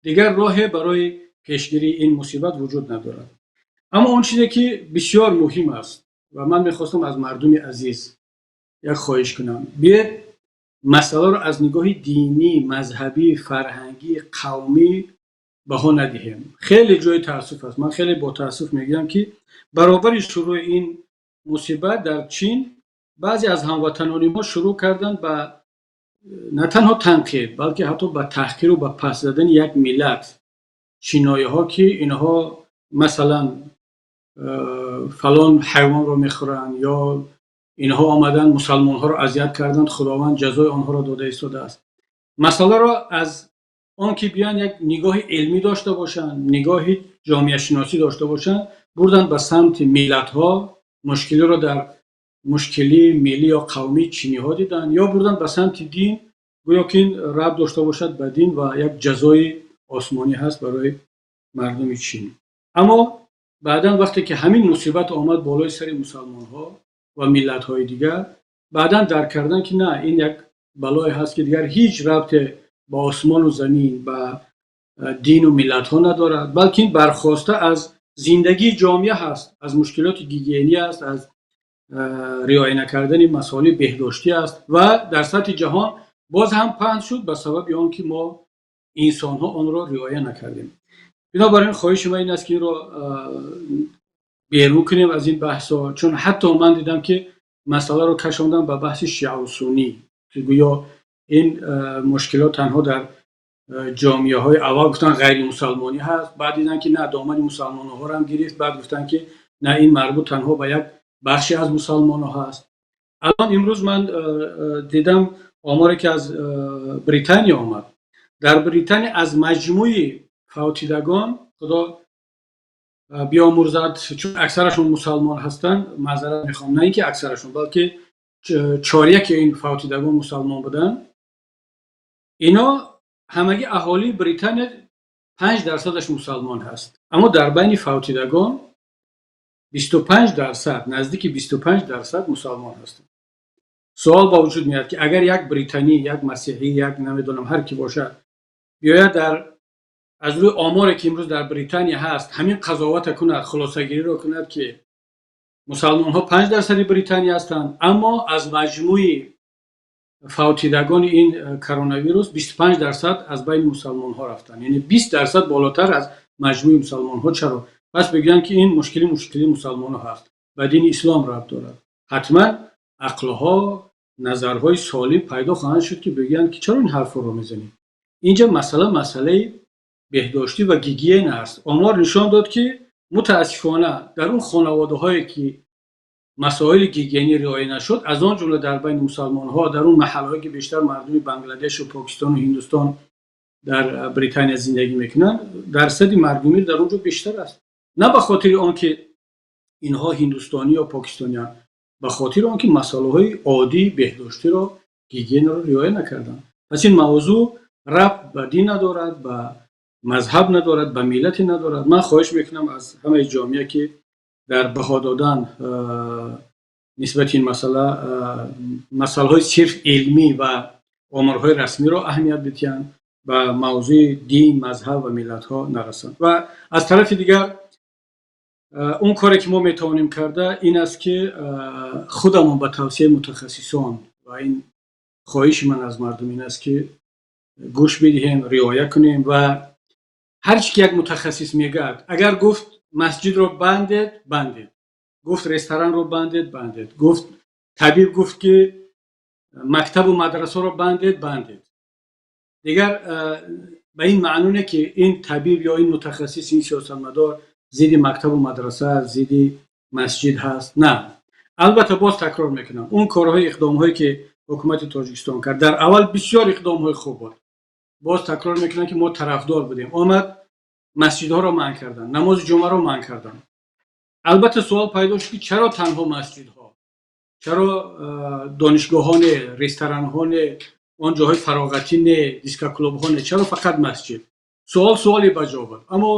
A: дигар роҳе барои пешгирии ин мусибат вуҷуд надорад. Аммо он чизе, ки бисёр муҳим аст ва ман мехостам аз мардуми азиз як хоҳиш кунам: биед масъаларо аз нигоҳи динӣ, мазҳабӣ, фарҳангӣ, қавмӣ баҳо надиҳем. Хеле ҷои таассуф аст, ман хеле бо таассуф мегӯям, ки баробари шурӯъи ин мусибат дар Чин баъзе аз ҳамватанони мо шурӯъ карданд ба на танҳо танқид, балки ҳатто ба таҳқиру ба паст задани як миллат, чиноиҳо, ки инҳо масалан фалон ҳайвонро мехӯранд ё инҳо омаданд, мусалмонҳоро азият карданд, Худованд ҷазои онҳоро дода истодааст. Масъаларо аз он ки биёянд, як нигоҳи илмӣ дошта бошанд, нигоҳи ҷомеашиносӣ дошта бошанд, бурданд ба самти миллатҳо, мушкилиро дар мушкилии миллӣ ё қавмии чиниҳо диданд ё бурданд ба самти дин, гӯё ки ин рабт дошта бошад ба дин ва як ҷазои осмонӣ ҳаст барои мардуми Чин. Аммо баъдан вақте ки ҳамин мусибат омад болои сари мусалмонҳо ва миллатҳои дигар, баъдан дарк карданд, ки на, ин як балое ҳаст, ки дигар ҳеҷ рабте ба осмону замин, ба дину миллатҳо надорад, балки ин бархоста аз зиндагии ҷомеа ҳаст, аз мушкилоти гигиенӣ аст, аз риоя накардани масоили беҳдоштӣ аст ва дар сатҳи ҷаҳон боз ҳам паҳн шуд ба сабаби он ки мо инсонҳо онро риоя накардем. Бинобар ин хоҳиши ман ин аст, ки инро берун кунем аз ин баҳсҳо, чун ҳатто ман дидам, ки масъаларо кашондам ба баҳси шиаву суннӣ, ки гӯё ин мушкилот танҳо дар ҷомеаҳои, аввал гуфтан, ғайримусалмонӣ ҳаст, баъд дидан, ки на, домани мусалмонҳоро ҳам гирифт, баъд гуфтанд, ки на, ин марбут танҳо ба як бахше аз мусалмонҳо ҳаст. Алон имрӯз ман дидам оморе, ки аз Британия омад. Дар Британия аз маҷмӯи фавтидагон, Худо биомурзад, чун аксарашон мусалмон ҳастанд, маъзарат мехоҳам, на ин ки аксарашон, балки чоряки ин фавтидагон мусалмон буданд. Ино ҳамагӣ аҳолии Британия 5%-аш мусалмон ҳаст, аммо дар байни фавтидагон 25%, наздики 25% мусалмон ҳастанд. Суол ба вуҷуд меяд, ки агар як британӣ, як масеҳӣ, як намедонам ҳар ки бошад, биёяд, дар аз рӯи оморе, ки имрӯз дар Британия ҳаст, ҳамин қазовата кунад, хулосагириро кунад, ки мусалмонҳо 5 дарсади Британия ҳастанд, аммо аз маҷмӯи фавтидагони ин коронавирус 25% аз байни мусалмонҳо рафтанд, яъне 20% болотар аз маҷмӯи мусалмонҳо. Чаро? Пас бигӯянд, ки ин мушкили мушкили мусалмонҳо ҳаст, ба дини ислом рабт дорад. Ҳатман ақлҳо, назарҳои солим пайдо хоҳанд шуд, ки бигӯянд, ки чаро ин ҳарфҳоро мезанем? Инҷа масъала масъалаи беҳдоштӣ ва гигиена аст. Омор нишон дод, ки мутаассифона дар он хонаводаҳое, ки масоили гигиенӣ риоя нашуд, аз он ҷумла дар байни мусалмонҳо, дар он маҳаллаҳое, ки бештар мардуми Бангладешу Покистону Ҳиндустон дар Британия зиндагӣ мекунанд, дарсади маргумир дар он ҷо бештар аст. На ба хотири он ки инҳо ҳиндустонӣ ё покистонианд, ба хотири он ки масъалаҳои оддии беҳдоштиро, гигиенаро риоя накарданд. Пас ин мавзӯъ рабт ба дин надорад, ба мазҳаб надорад, ба миллате надорад. Ман хоҳиш мекунам аз ҳамаи ҷомеа, ки дар баҳо додан нисбати ин масъала масъалаҳои сирф илмӣ ва оморҳои расмиро аҳамият бидиҳанд, ба мавзӯи дин, мазҳаб ва миллатҳо нарасанд. Ва аз тарафи дигар, он коре, ки мо метавонем карда, ин аст, ки худамон ба тавсияи мутахассисон, ва ин хоҳиши ман аз мардум ин аст, ки гӯш бидиҳем, риоя кунем ва ҳар чи ки як мутахассис мегӯяд, агар гуфт масҷидро бандед, бандед, гуфт ресторанро бандед, бандед, гуфт табиб, гуфт ки мактабу мадрасаро бандед, бандед. Дигар ба ин маъно не, ки ин табиб ё ин мутахассис, ин сиёсатмадор зидди мактабу мадраса, зидди масҷид ҳаст. На, албатта, боз такрор мекунам, он корҳои, иқдомҳое, ки ҳукумати Тоҷикистон кард, дар аввал бисёр иқдомҳои хуб буд. Боз такрор мекунам, ки мо тарафдор будем. Омад, масҷидҳоро манъ карданд, намози ҷумъаро манъ карданд. Албатта, суол пайдо шуд, ки чаро танҳо масҷидҳо, чаро донишгоҳҳо не, ресторанҳо не, он ҷоҳои фароғатӣ не, дискоклубҳо не, чаро фақат масҷид? Суол суоли баҷо буд, аммо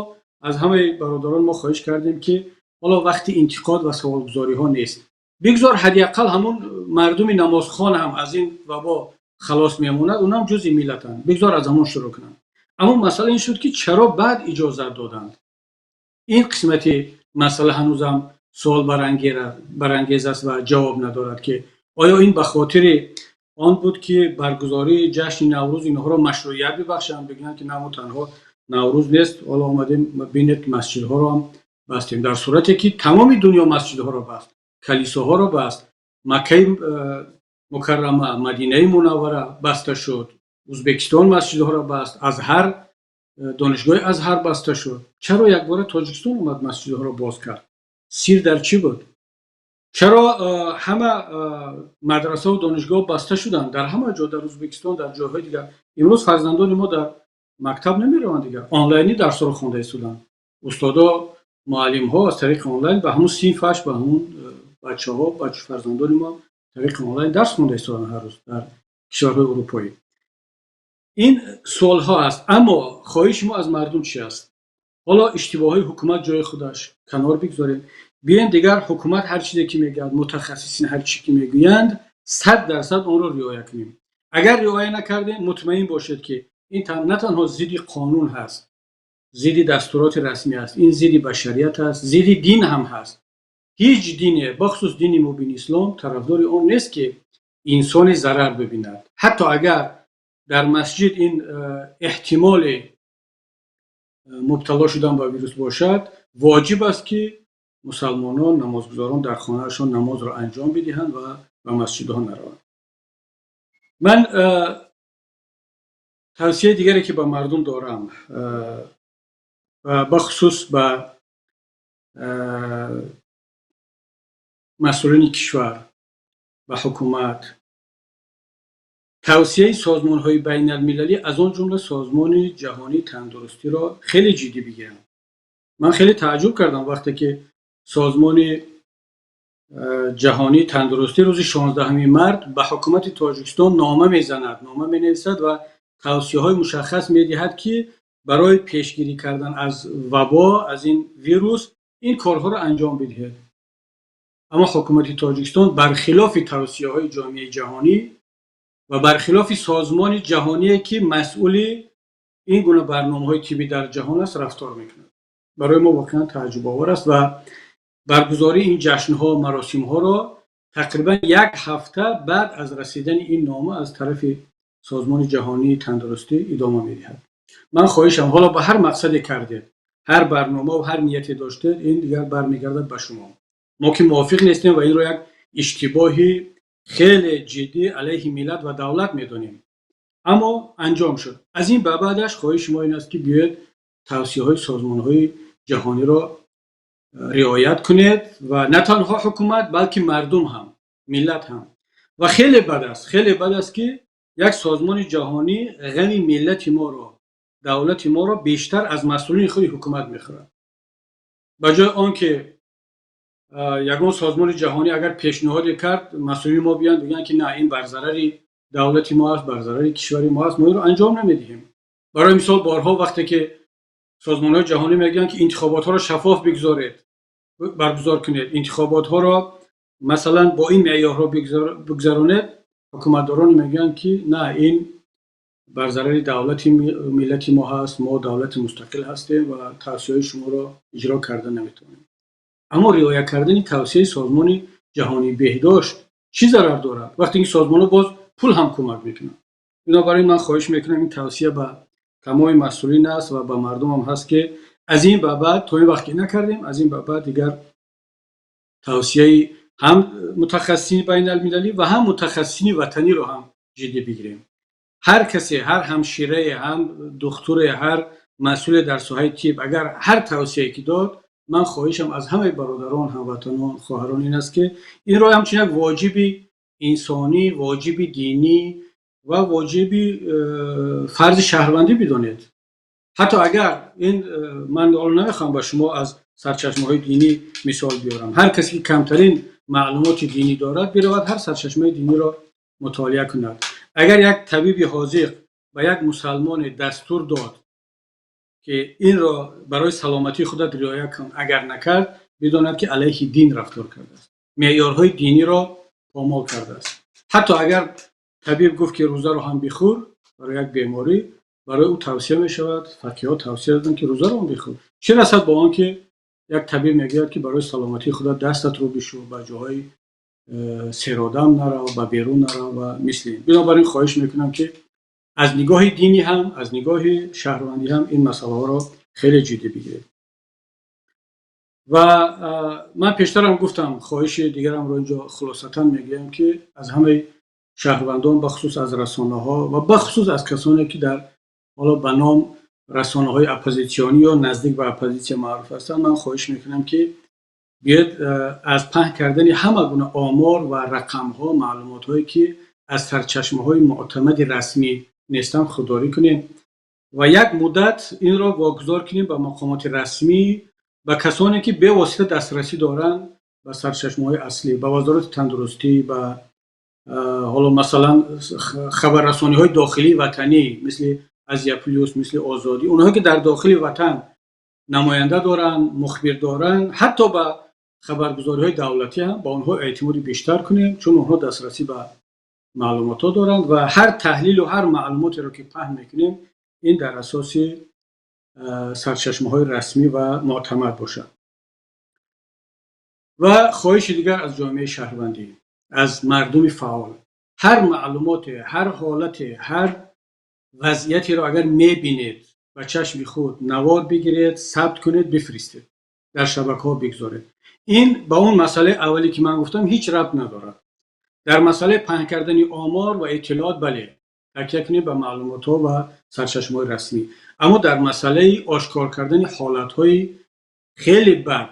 A: аз ҳамаи бародарон мо хоҳиш кардем, ки ҳоло вақти интиқод ва саволгузориҳо нест. Бигзор ҳадди ақал ҳамун мардуми намозхон ҳам аз ин вабо халос мемонад, онам ҷузъи миллатанд, бигзор аз ҳамон шурӯъ кунанд. Аммо масъала ин шуд, ки чаро баъд иҷозат доданд? Ин қисмати масъала ҳанӯзам суол барангез аст ва ҷавоб надорад, ки оё ин ба хотири он буд, ки баргузории ҷашни Наврӯз инҳоро машрӯият бибахшанд, бигӯянд, ки на, мо танҳо Наврӯз нест, ҳоло омадем, бинед, масҷидҳоро ҳам бастем, дар сурате ки тамоми дунё масҷидҳоро баст, калисоҳоро баст, Маккаи Мукаррама, Мадинаи Мунаввара баста шуд, Узбекистон масҷидҳоро баст, Азҳар, донишгоҳи Азҳар баста шуд. Чаро якбора Тоҷикистон омад, масҷидҳоро боз кард? Сир дар чӣ буд? Чаро ҳама мадрасаву донишгоҳ баста шуданд дар ҳама ҷо, дар Узбекистон, дар ҷойҳои дигар? Имрӯз фарзандони мо дар мактаб намераванд, дигар онлайнӣ дарсҳоро хонда истоданд. Устодо, муаллимҳо аз тариқи онлайн ба ҳамун синфаш, ба ҳамун бачаҳо, фарзандони мо тариқи онлайн дарс хонда истоданд ҳар рӯз дар кишварҳои урупоӣ. Ин суолҳо аст, аммо хоҳиши мо аз мардум чи аст? Ҳоло иштибоҳҳои ҳукумат ҷои худаш, канор бигзорем. Биёем, дигар ҳукумат ҳар чизе ки мегӯяд, мутахассисин ҳар чӣ ки мегӯянд, 100% онро риоя кунем. Агар риоя накардем, мутмаин бошед, ки ин на танҳо зидди қонун ҳаст, зидди дастуроти расмӣ аст, ин зидди башарият аст, зидди дин ҳам ҳаст. Ҳеҷ дине, бахусус дини мубини ислом, тарафдори он нест, ки инсоне зарар бибинад. Ҳатто агар дар масҷид ин эҳтимоли мубтало шудан ба вирус бошад, воҷиб аст, ки мусалмонон, намозгузорон дар хонаашон намозро анҷом бидиҳанд ва ба масҷидҳо нараванд. Ман тавсияи дигаре, ки ба мардум дорам, бахусус ба масъулини кишвар, ба ҳукумат, тавсияи созмонҳои байналмилалӣ, аз он ҷумла Созмони Ҷаҳонии Тандурустиро хеле ҷиддӣ бигиранд. Ман хеле тааҷҷуб кардам, вақте ки Созмони Ҷаҳонии Тандурустӣ рӯзи 16 март ба ҳукумати Тоҷикистон нома мезанад, нома менависад ва тавсияҳои мушаххас медиҳад, ки барои пешгирӣ кардан аз вабо, аз ин вирус ин корҳоро анҷом бидиҳед. Аммо ҳукумати Тоҷикистон бархилофи тавсияҳои ҷомеаи ҷаҳонӣ ва бархилофи созмони ҷаҳоние, ки масъули ин гуна барномаҳои тиббӣ дар ҷаҳон аст, рафтор мекунад. Барои мо воқеан тааҷҷубовар аст ва баргузории ин ҷашнҳо, маросимҳоро тақрибан як ҳафта баъд аз расидани ин нома аз тарафи Созмони ҷаҳонии тандурустӣ идома медиҳад. Ман хоҳишам, ҳоло ба ҳар мақсаде кардед, ҳар барнома ва ҳар нияте доштед, ин дигар бармегардад ба шумо. Мо ки мувофиқ нестем ва инро як иштибоҳи хеле ҷиддӣ алайҳи миллат ва давлат медонем. Аммо анҷом шуд. Аз ин ба баъдаш хоҳиши мо ин аст, ки биёед, тавсияҳои созмонҳои ҷаҳониро риоят кунед ва на танҳо ҳукумат, балки мардум ҳам, миллат ҳам. Ва хеле бад аст, хеле бад аст, ки як созмони ҷаҳонӣ ғами миллати моро, давлати моро бештар аз масъулини худи ҳукумат мехӯрад. Ба ҷои он ки ягон созмони ҷаҳонӣ агар пешниҳоде кард, масъулини мо биёянд, бигӯянд, ки на, ин бар зарари давлати мо аст, бар зарари кишвари мо аст, мо инро анҷом намедиҳем. Барои мисол, борҳо вақте ки созмонҳои ҷаҳонӣ мегӯянд, ки интихоботҳоро шаффоф бигзоред, баргузор кунед, интихоботҳоро масалан бо ин меъёрҳо бигзаронед, ҳукуматдорон мегӯянд, ки на, ин бар зарари давлати миллати мо ҳаст, мо давлати мустақил ҳастем ва тавсияҳои шуморо иҷро карда наметавонем. Аммо риоя кардани тавсияи Созмони ҷаҳонии беҳдошт чӣ зарар дорад, вақте ки созмонҳо боз пул ҳам кӯмак мекунанд? Бинобар ин ман хоҳиш мекунам, ин тавсия ба тамоми масъулин аст ва ба мардумам ҳаст, ки аз ин ба баъд, то ин вақт ки накардем, аз ин ба баъд дигар тавсияи ҳам мутахассисини байналмилалӣ ва ҳам мутахассисини ватаниро ҳам ҷиддӣ бигирем. Ҳар касе, ҳар ҳамширае, ҳам духтуре, ҳар масъуле дар соҳаи тиб агар ҳар тавсияе ки дод, ман хоҳишам аз ҳамаи бародарон, ҳамватанон, хоҳарон ин аст, ки инро ҳамчун як воҷиби инсонӣ, воҷиби динӣ ва воҷиби фарзи шаҳрвандӣ бидонед. Ҳатто агар ин ман ҳоло намехоҳам ба шумо аз сарчашмаҳои динӣ мисол биёрам. Ҳар касе ки камтарин маълумоти динӣ дорад, биравад, ҳар сарчашмаи диниро мутолиа кунад. Агар як табиби ҳозиқ ба як мусалмоне дастур дод, ки инро барои саломатии худат риоя кун, агар накард, бидонад, ки алайҳи дин рафтор кардааст, меъёрҳои диниро помол кардааст. Ҳатто агар табиб гуфт, ки рӯзаро ҳам бихӯр барои як беморӣ, барои ӯ тавсия мешавад, фақиҳҳо тавсия доданд, ки рӯзаро ҳам бихӯр. Чӣ расад ба он ки як табиб мегӯяд, ки барои саломатии худат дастатро бишӯ, ба ҷоҳои серодам нарав, ба берун нарав ва мисли ин. Бинобар ин хоҳиш мекунам, ки аз нигоҳи динӣ ҳам, аз нигоҳи шаҳрвандӣ ҳам ин масъалаҳоро хеле ҷиддӣ бигиред. Ва ман пештарам гуфтам, хоҳиши дигарамро инҷо хулосатан мегӯям, ки аз ҳамаи шаҳрвандон, бахусус аз расонаҳо ва бахусус аз касоне, ки дар ҳоло ба ном расонаҳои оппозитсионӣ ё наздик ба оппозитсия маъруф ҳастанд, ман хоҳиш мекунам, ки биёед, аз паҳн кардани ҳама гуна омор ва рақамҳо, маълумотҳое, ки аз сарчашмаҳои муътамади расмӣ нестанд, худдорӣ кунем ва як муддат инро вогузор кунем ба мақомоти расмӣ, ба касоне, ки бевосита дастрасӣ доранд ба сарчашмаҳои аслӣ, ба Вазорати тандурустӣ, ба ҳоло масалан хабаррасониҳои дохилии ватанӣ, мисли Азия Плюс, мисли Озодӣ, онҳое ки дар дохили ватан намоянда доранд, мухбир доранд, ҳатто ба хабаргузориҳои давлатӣ ҳам, ба онҳо эътимоди бештар кунем, чун онҳо дастрасӣ ба маълумотҳо доранд. Ва ҳар таҳлилу ҳар маълумотеро ки паҳн мекунем, ин дар асоси сарчашмаҳои расмӣ ва муътамад бошад. Ва хоҳиши дигар аз ҷомеаи шаҳрвандӣ, аз мардуми фаъол: ҳар маълумоте, ҳар ҳолате, ҳар вазъиятеро агар мебинед ба чашми худ, навор бигиред, сабт кунед, бифиристед, дар шабакаҳо бигзоред. Ин ба он масъалаи аввале, ки ман гуфтам, ҳеҷ рабт надорад. Дар масъалаи паҳн кардани омор ва иттилоот, бале, такя кунем ба маълумотҳо ва сарчашмаҳои расмӣ, аммо дар масъалаи ошкор кардани ҳолатҳои хеле бад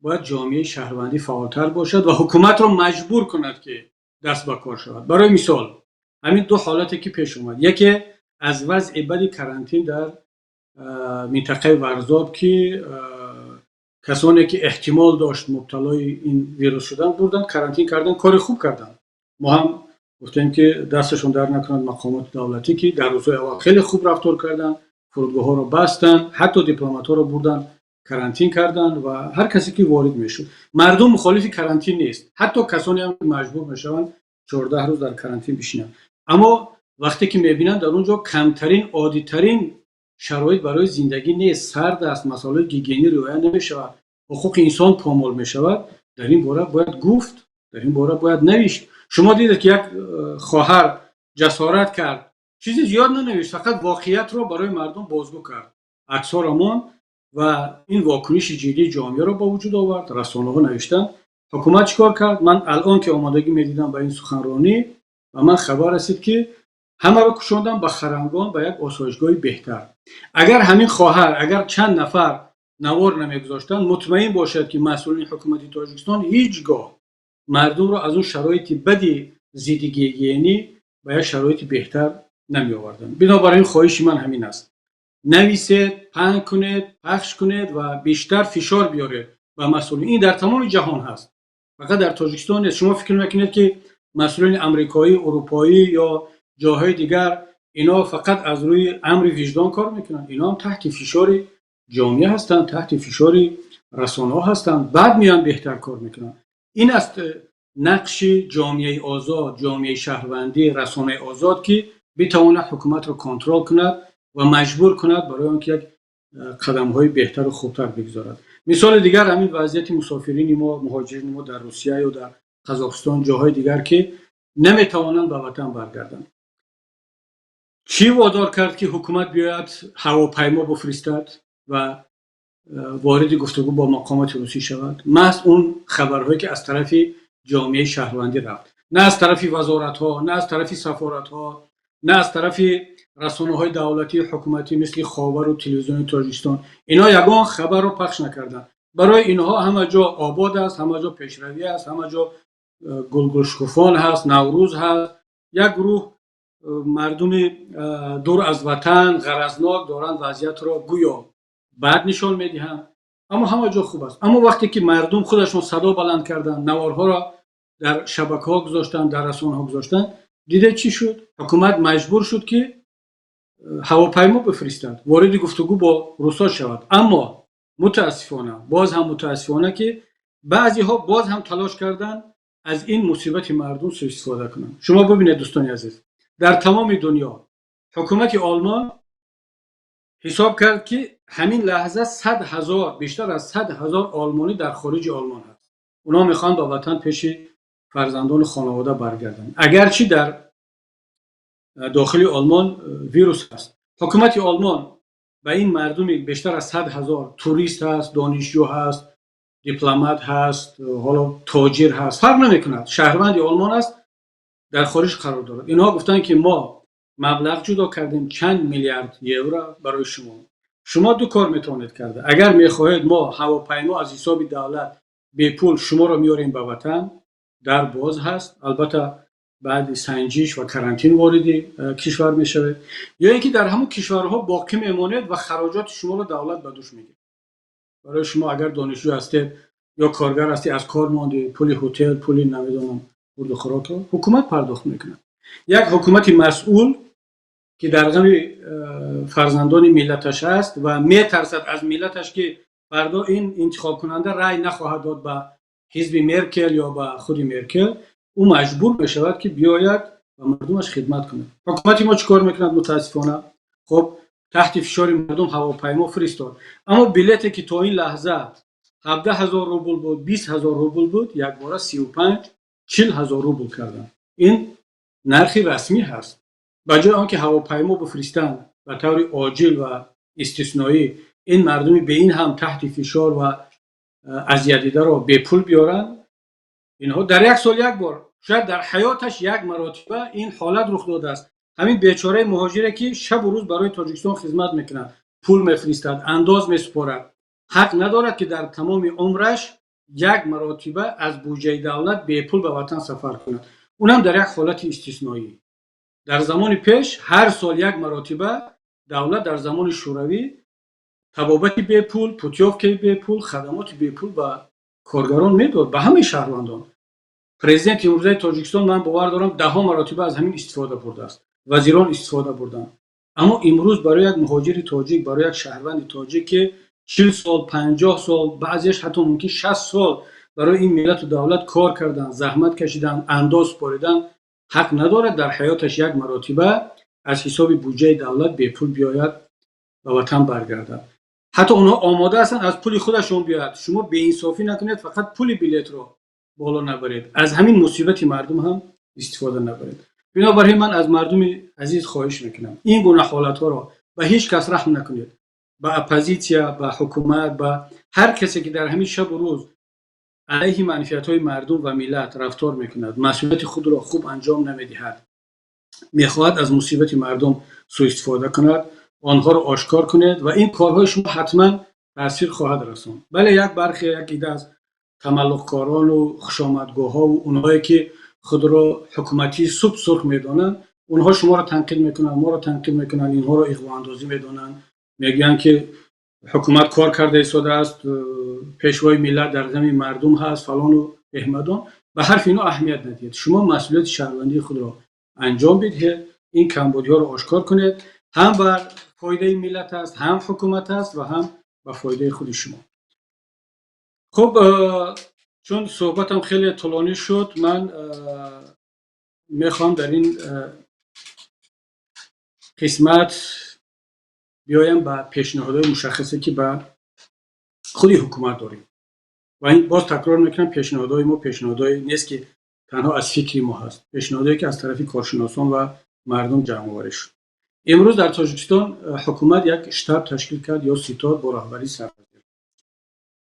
A: бояд ҷомеаи шаҳрвандӣ фаъолтар бошад ва ҳукуматро маҷбур кунад, ки даст ба кор шавад. Барои мисол, ҳамин ду ҳолате, ки пеш омад: яке аз вазъи бади карантин дар минтақаи Варзоб, ки касоне, ки эҳтимол дошт мубталои ин вирус шуданд, бурданд, карантин карданд, кори хуб карданд. Мо ҳам гуфтем, ки дасташон дард накунад мақомоти давлатӣ, ки дар рӯзҳои аввал хеле хуб рафтор карданд, фурудгоҳҳоро бастанд, ҳатто дипломатҳоро бурданд, Карантин карданд ва ҳар касе ки ворид мешуд. Мардум мухолифи карантин нест, ҳатто касоне ҳам маҷбур мешаванд 14 рӯз дар карантин бишинанд. Аммо вақте ки мебинанд, дар он ҷо камтарин, оддитарин шароит барои зиндагӣ нест, сард аст, масъалаи гигиенӣ риоя намешавад, ҳуқуқи инсон помол мешавад, дар ин бора бояд гуфт, дар ин бора бояд навишт. Шумо дидед, ки як хоҳар ҷасорат кард, чизи зиёд нанавишт, фақат воқеиятро барои мардум бозгӯ кард, аксҳоро монд ва ин вокуниши ҷиддии ҷомеаро ба вуҷуд овард. Расонаҳо навиштанд. Ҳукумат чӣ кор кард? Ман алон ки омодагӣ медидам ба ин суханронӣ, ба ман хабар расид, ки ҳамаро кушондам ба Харангон, ба як осоишгоҳи беҳтар. Агар ҳамин хоҳар, агар чанд нафар навор намегузоштанд, мутмаин бошад, ки масъулини ҳукумати Тоҷикистон ҳеҷ гоҳ мардумро аз он шароити бади зидди гигиенӣ ба як шароити беҳтар намеоварданд. Бинобар ин хоҳиши ман ҳамин аст: нависед, паҳн кунед, пахш кунед ва бештар фишор биёред ба масъулин. Ин дар тамоми ҷаҳон ҳаст, фақат дар Тоҷикистон нест. Шумо фикр мекунед, ки масъулини амрикоӣ, урупоӣ ё ҷоҳои дигар, ино фақат аз рӯи амри виҷдон кор мекунанд? Ино ҳам таҳти фишори ҷомеа ҳастанд, таҳти фишори расонаҳо ҳастанд, баъд меоянд, беҳтар кор мекунанд. Ин аст нақши ҷомеаи озод, ҷомеаи шаҳрвандӣ, расонаи озод, ки битавонад ҳукуматро контрол кунад ва маҷбур кунад барои он ки як қадамҳои беҳтару хубтар бигзорад. Мисоли дигар ҳамин вазъияти мусофирини мо, муҳоҷирини мо дар Русия ё дар Қазоқистон, ҷоҳои дигар, ки наметавонанд ба ватан баргарданд. Чӣ водор кард, ки ҳукумат биёяд, ҳавопаймо бифиристад ва вориди гуфтугӯ бо мақомоти русӣ шавад? Маҳз он хабарҳое ки аз тарафи ҷомеаи шаҳрвандӣ рафт, на аз тарафи вазоратҳо, на аз тарафи сафоратҳо, на аз тарафи расонаҳои давлатии ҳукуматӣ, мисли Ховару Телевизиони Тоҷикистон. Инҳо ягон хабарро пахш накарданд. Барои инҳо ҳама ҷо обод аст, ҳама ҷо пешравӣ аст, ҳама ҷо гулгулшукуфон ҳаст, Наврӯз ҳаст. Як гурӯҳ мардуми дур аз ватан, ғаразнок доранд, вазъиятро гӯё бад нишон медиҳанд, аммо ҳама ҷо хуб аст. Аммо вақте ки мардум худашон садо баланд карданд, наворҳоро дар шабакаҳо гузоштанд, дар расонаҳо гузоштанд, диде чӣ шуд? Ҳукумат маҷбур шуд, ки ҳавопаймо бифиристад, вориди гуфтугӯ бо русҳо шавад. Аммо мутаассифона, боз ҳам мутаассифона, ки баъзеҳо боз ҳам талош карданд аз ин мусибати мардум суистифода кунанд. Шумо бибинед, дӯстони азиз, дар тамоми дунё ҳукумати Олмон ҳисоб кард, ки ҳамин лаҳза 100 000, бештар аз 100 000 олмонӣ дар хориҷи Олмон ҳаст. Онҳо мехоҳанд ба ватан, пеши фарзандону хонавода баргарданд, агарчи дар дохили Олмон вирус ҳаст. Ҳукумати Олмон ба ин мардуми бештар аз 100 000, турист ҳаст, донишҷӯ ҳаст, дипломат ҳаст, ҳоло тоҷир ҳаст, фарқ намекунад, шаҳрванди Олмон аст, дар хориҷ қарор дорад, инҳо гуфтанд, ки мо маблағ ҷудо кардем, чанд миллиард евро барои шумо. Шумо ду кор метавонед карда: агар мехоҳед, мо ҳавопаймо аз ҳисоби давлат бепул шуморо меорем ба ватан, дар боз ҳаст, албатта баъди санҷиш ва карантин вориди кишвар мешавед, ё ин ки дар ҳамон кишварҳо боқӣ мемонед ва хароҷоти шуморо давлат ба дӯш мегирад. Барои шумо, агар донишҷӯ ҳастед ё коргар ҳастед, аз кор мондед, пули ҳотел, пули намедонам хурду хӯрокро ҳукумат пардохт мекунад. Як ҳукумати масъул, ки дар ғами фарзандони миллаташ аст ва метарсад аз миллаташ, ки фардо ин интихобкунанда рай нахоҳад дод ба ҳизби Меркел ё ба худи Меркел, ӯ маҷбур мешавад, ки биёяд ба мардумаш хидмат кунад. Ҳукумати мо чӣ кор мекунад, мутаассифона? Хуб, таҳти фишори мардум ҳавопаймо фиристод, аммо билете ки то ин лаҳза 17 000 рубл буд, 20 000 рубл буд, якбора 35-40 ҳазор рубл карданд. Ин нархи расмӣ ҳаст. Ба ҷои он ки ҳавопаймо бифиристанд, ба таври оҷил ва истисноӣ ин мардуми бе ин ҳам таҳти фишор ва азиятдидаро бепул биёранд, инҳо дар як сол як бор, шояд дар ҳаёташ як маротиба ин ҳолат рух додааст. Ҳамин бечораи муҳоҷире, ки шабу рӯз барои Тоҷикистон хизмат мекунад, пул мефиристад, андоз месупорад, ҳақ надорад, ки дар тамоми умраш як маротиба аз буҷаи давлат бепул ба ватан сафар кунад, унам дар як ҳолати истисноӣ? Дар замони пеш ҳар сол як маротиба давлат дар замони Шӯравӣ табобати бепул, путёвкаи бепул, хадамоти бепул ба коргарон медод, ба ҳамаи шаҳрвандон. Президенти имрӯзаи Тоҷикистон, ман бовар дорам, даҳҳо маротиба аз ҳамин истифода бурдааст, вазирон истифода бурданд. Аммо имрӯз барои як муҳоҷири тоҷик, барои як шаҳрванди тоҷик, ки 40 сол, 50 сол, баъзеаш ҳатто мумкин 60 сол барои ин миллату давлат кор кардан, заҳмат кашидан, андоз супоридан, ҳақ надорад дар ҳаёташ як маротиба аз ҳисоби буҷаи давлат бепул биёяд, ба ватан баргардад. Ҳатто онҳо омода ҳастанд аз пули худашон биёяд. Шумо беинсофӣ накунед, фақат пули билетро боло набаред, аз ҳамин мусибати мардум ҳам истифода набаред. Бинобар ин ман аз мардуми азиз хоҳиш мекунам, ин гуна ҳолатҳоро ба ҳеҷ кас раҳм накунед, ба оппозитсия, ба ҳукумат, ба ҳар касе ки дар ҳамин шабу рӯз алайҳи манфиатҳои мардум ва миллат рафтор мекунад, масъулияти худро хуб анҷом намедиҳад, мехоҳад аз мусибати мардум сӯистифода кунад, онҳоро ошкор кунед ва ин корҳои шумо ҳатман таъсир хоҳад расонд. Бале, як бархе, як ида аз тамаллуқкорону хушомадгоҳҳову онҳое ки худро ҳукуматии суб сурх медонанд, онҳо шуморо танқид мекунанд, моро танқид мекунанд, инҳоро иғвоандозӣ медонанд, мегӯянд ки ҳукумат кор карда истодааст, пешвои миллат дар ғами мардум ҳаст, фалону беҳмадон. Ба ҳарфи ино аҳамият надиҳед. Шумо масъулияти шаҳрвандии худро анҷом бидиҳед, ин камбудиҳоро ошкор кунед. Ҳам ба фоидаи миллат аст, ҳам ҳукумат аст ва ҳам ба фоидаи худи шумо. Хуб, чун суҳбатам хеле тӯлонӣ шуд, ман мехоҳам дар ин қисмат биёям ба пешниҳодҳои мушаххасе, ки ба худи ҳукумат дорем. Ва ин, боз такрор мекунам, пешниҳодҳои мо пешниҳодҳое нест, ки танҳо аз фикри мо ҳаст, пешниҳодое ки аз тарафи коршиносон ва мардум ҷамъоварӣ шуд. Имрӯз дар Тоҷикистон ҳукумат як штаб ташкил кард ё ситод бо роҳбарии сарвазир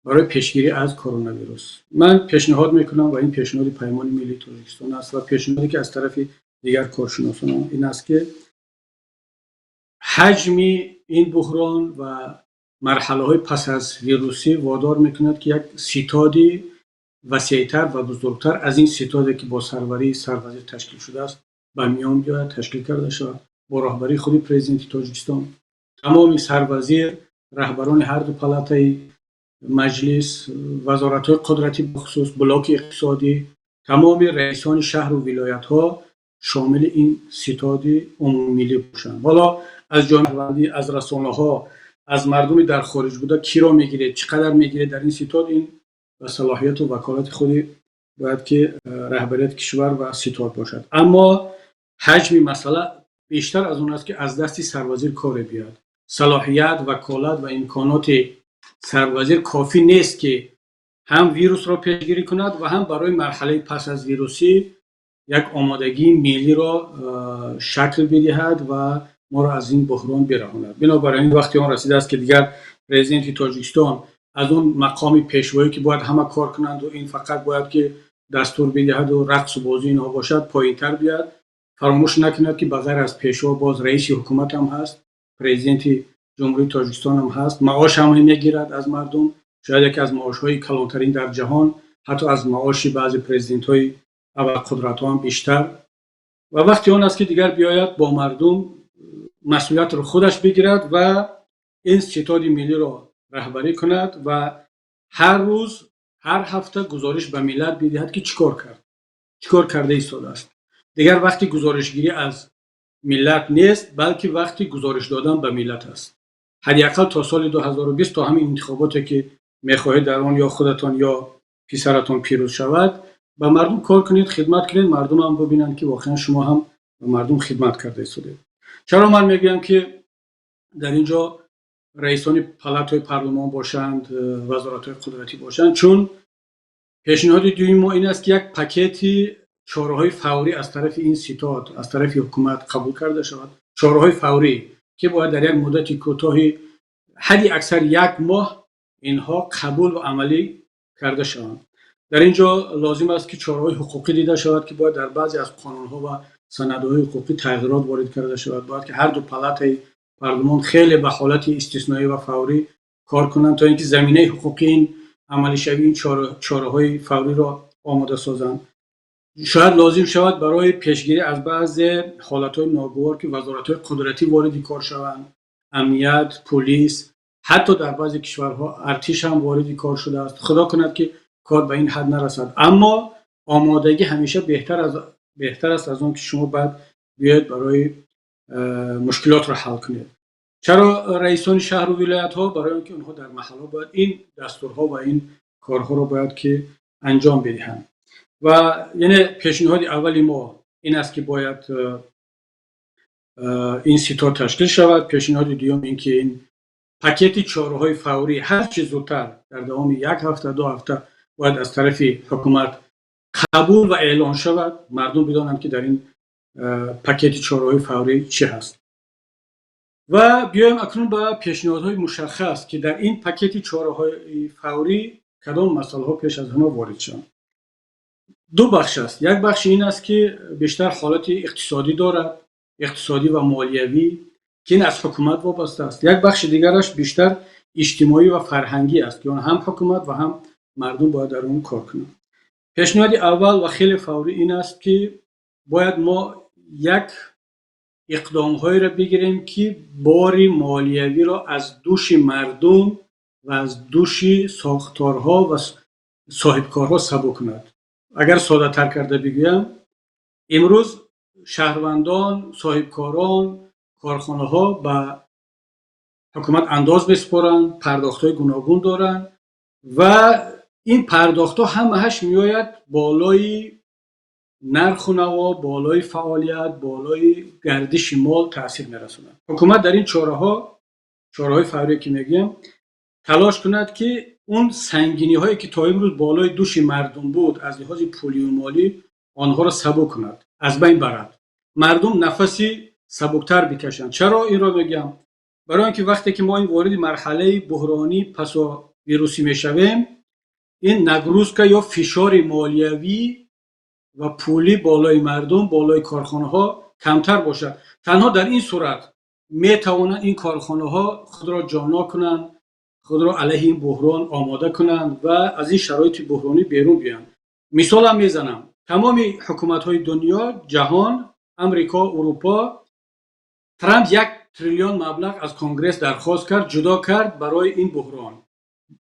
A: барои пешгирӣ аз коронавирус. Ман пешниҳод мекунам ва ин пешниҳоди Паймони миллии Тоҷикистон аст ва пешниҳоде ки аз тарафи дигар коршиносон ин аст, ки ҳаҷми ин буҳрон ва марҳалаҳои пас аз вирусӣ водор мекунад, ки як ситоди васеътар ва бузургтар аз ин ситоде, ки бо сарварии сарвазир ташкил шудааст, ба миён биёяд, ташкил карда шавад бо роҳбарии худи президенти Тоҷикистон, тамоми сарвазир, раҳбарони ҳарду палатаи маҷлис, вазоратҳои қудратӣ, бахусус блоки иқтисодӣ, тамоми раисони шаҳру вилоятҳо шомили ин ситоди умумимиллӣ бошанд. Ҳоло аз ҷомеа, аз расонаҳо, аз мардуми дар хориҷ буда киро мегиред, чӣ қадар мегиред дар ин ситод, ин ба салоҳияту ваколати худи бояд ки раҳбарияти кишвар ва ситод бошад. Аммо ҳаҷми масъала бештар аз он аст, ки аз дасти сарвазир коре биёяд. Салоҳият, ваколат ва имконоти сарвазир кофӣ нест, ки ҳам вирусро пешгирӣ кунад ва ҳам барои марҳалаи пас аз вирусӣ як омодагии миллиро шакл бидиҳад ва моро аз ин буҳрон бираҳонад. Бинобар ин вақти он расидааст, ки дигар президенти Тоҷикистон аз он мақоми пешвоӣ, ки бояд ҳама кор кунанду ин фақат бояд ки дастур бидиҳаду рақсу бозӣ инҳо бошад, поинтар биёяд. Фаромӯш накунад, ки ба ғайр аз пешво боз раиси ҳукумат ҳам ҳаст, президенти Ҷумҳурии Тоҷикистон ҳам ҳаст, маош ҳам мегирад аз мардум, шояд яке аз маошҳои калонтарин дар ҷаҳон, ҳатто аз маоши баъзе президентҳои абарқудратҳо ҳам бештар. Ва вақти он аст, ки дигар биёяд, бо мардум масъулиятро худаш бигирад ва ин ситоди миллиро раҳбарӣ кунад ва ҳар рӯз, ҳар ҳафта гузориш ба миллат бидиҳад, ки чӣ кор кард, чӣ кор карда истодааст. Дигар вақти гузоришгирӣ аз миллат нест, балки вақти гузориш додан ба миллат аст. Ҳадди ақал то соли 2020, то ҳамин интихоботе, ки мехоҳед дар он ё худатон, ё писаратон пирӯз шавад, ба мардум кор кунед, хидмат кунед, мардум ҳам бибинанд, ки воқеан шумо ҳам ба мардум хидмат карда истодед. Чаро ман мегӯям, ки дар ин ҷо раисони палатаҳои парлумон бошанд, вазоратҳои қудратӣ бошанд? Чун пешниҳоди дуюми мо ин аст, ки як пакети чораҳои фаврӣ аз тарафи ин ситод, аз тарафи ҳукумат қабул карда шавад, чораҳои фаврӣ, ки бояд дар як муддати кӯтоҳи ҳадди аксар як моҳ инҳо қабул ва амалӣ карда шаванд. Дар ин ҷо лозим аст, ки чораҳои ҳуқуқӣ дида шавад, ки бояд дар баъзе аз қонунҳо ва санадҳои ҳуқуқӣ тағйирот ворид карда шавад. Бояд ки ҳарду палатаи парлумон хеле ба ҳолати истисноӣ ва фаврӣ кор кунанд, то ин ки заминаи ҳуқуқии ин амалишавии ин чораҳои фавриро омода созанд. Шояд лозим шавад барои пешгирӣ аз баъзе ҳолатҳои ногувор, ки вазоратҳои қудратӣ вориди кор шаванд, амният, пулис, ҳатто дар баъзе кишварҳо артиш ҳам вориди кор шудааст. Худо кунад, ки кор ба ин ҳад нарасад, аммо омодагӣ ҳамеша беҳтар аст аз он ки шумо баъд биёед барои мушкилотро ҳал кунед. Чаро раисони шаҳру вилоятҳо? Барои он ки онҳо дар маҳаллҳо бояд ин дастурҳо ва ин корҳоро бояд ки анҷом бидиҳанд. Ва яъне пешниҳоди аввали мо ин аст, ки бояд ин ситод ташкил шавад. Пешниҳоди дуюм ин ки ин пакети чораҳои фаврӣ ҳар чӣ зудтар, дар давоми як ҳафта, 2 ҳафта бояд аз тарафи ҳукумат қабул ва эълон шавад, мардум бидонанд, ки дар ин пакети чораҳои фаврӣ чӣ ҳаст. Ва биёем акнун ба пешниҳодҳои мушаххас, ки дар ин пакети чораҳои фаврӣ кадом масъалаҳо пеш аз ҳама ворид шаванд. Ду бахш аст. Як бахши ин аст, ки бештар ҳолати иқтисодӣ дорад, иқтисодӣ ва молиявӣ, ки ин аз ҳукумат вобаста аст. Як бахши дигараш бештар иҷтимоӣ ва фарҳангӣ аст, ки он ҳам ҳукумат ва ҳам мардум бояд дар он кор кунанд. Пешниҳоди аввал ва хеле фаврӣ ин аст, ки бояд мо як иқдомҳоеро бигирем, ки бори молиявиро аз дӯши мардум ва аз дӯши сохторҳо ва соҳибкорҳо сабук кунад. Агар соддатар карда бигӯям, имрӯз шаҳрвандон, соҳибкорон, корхонаҳо ба ҳукумат андоз месупоранд, пардохтҳои гуногун доранд ва ин пардохтҳо ҳамааш меояд болои нарху наво, болои фаъолият, болои гардиши мол таъсир мерасонад. Ҳукумат дар ин чораҳо, чораҳои фаврие ки мегӯям, талош кунад, ки он сангиниҳое, ки то имрӯз болои дӯши мардум буд аз лиҳози пулию молӣ, онҳоро сабук кунад, аз байн барад, мардум нафаси сабуктар бикашанд. Чаро инро мегӯям? Барои он ки вақте ки мо ин вориди марҳалаи буҳронӣ пасовирусӣ мешавем, ин нагрузка ё фишори молиявӣ ва пулӣ болои мардум, болои корхонаҳо камтар бошад. Танҳо дар ин сурат метавонанд ин корхонаҳо худро ҷоннок кунанд, худро алайҳи ин буҳрон омода кунанд ва аз ин шароити буҳронӣ берун биёянд. Мисолам мезанам: тамоми ҳукуматҳои дунё, ҷаҳон, Амрико, Урупо, Трамп 1 триллион маблағ аз Конгресс дархост кард, ҷудо кард барои ин буҳрон.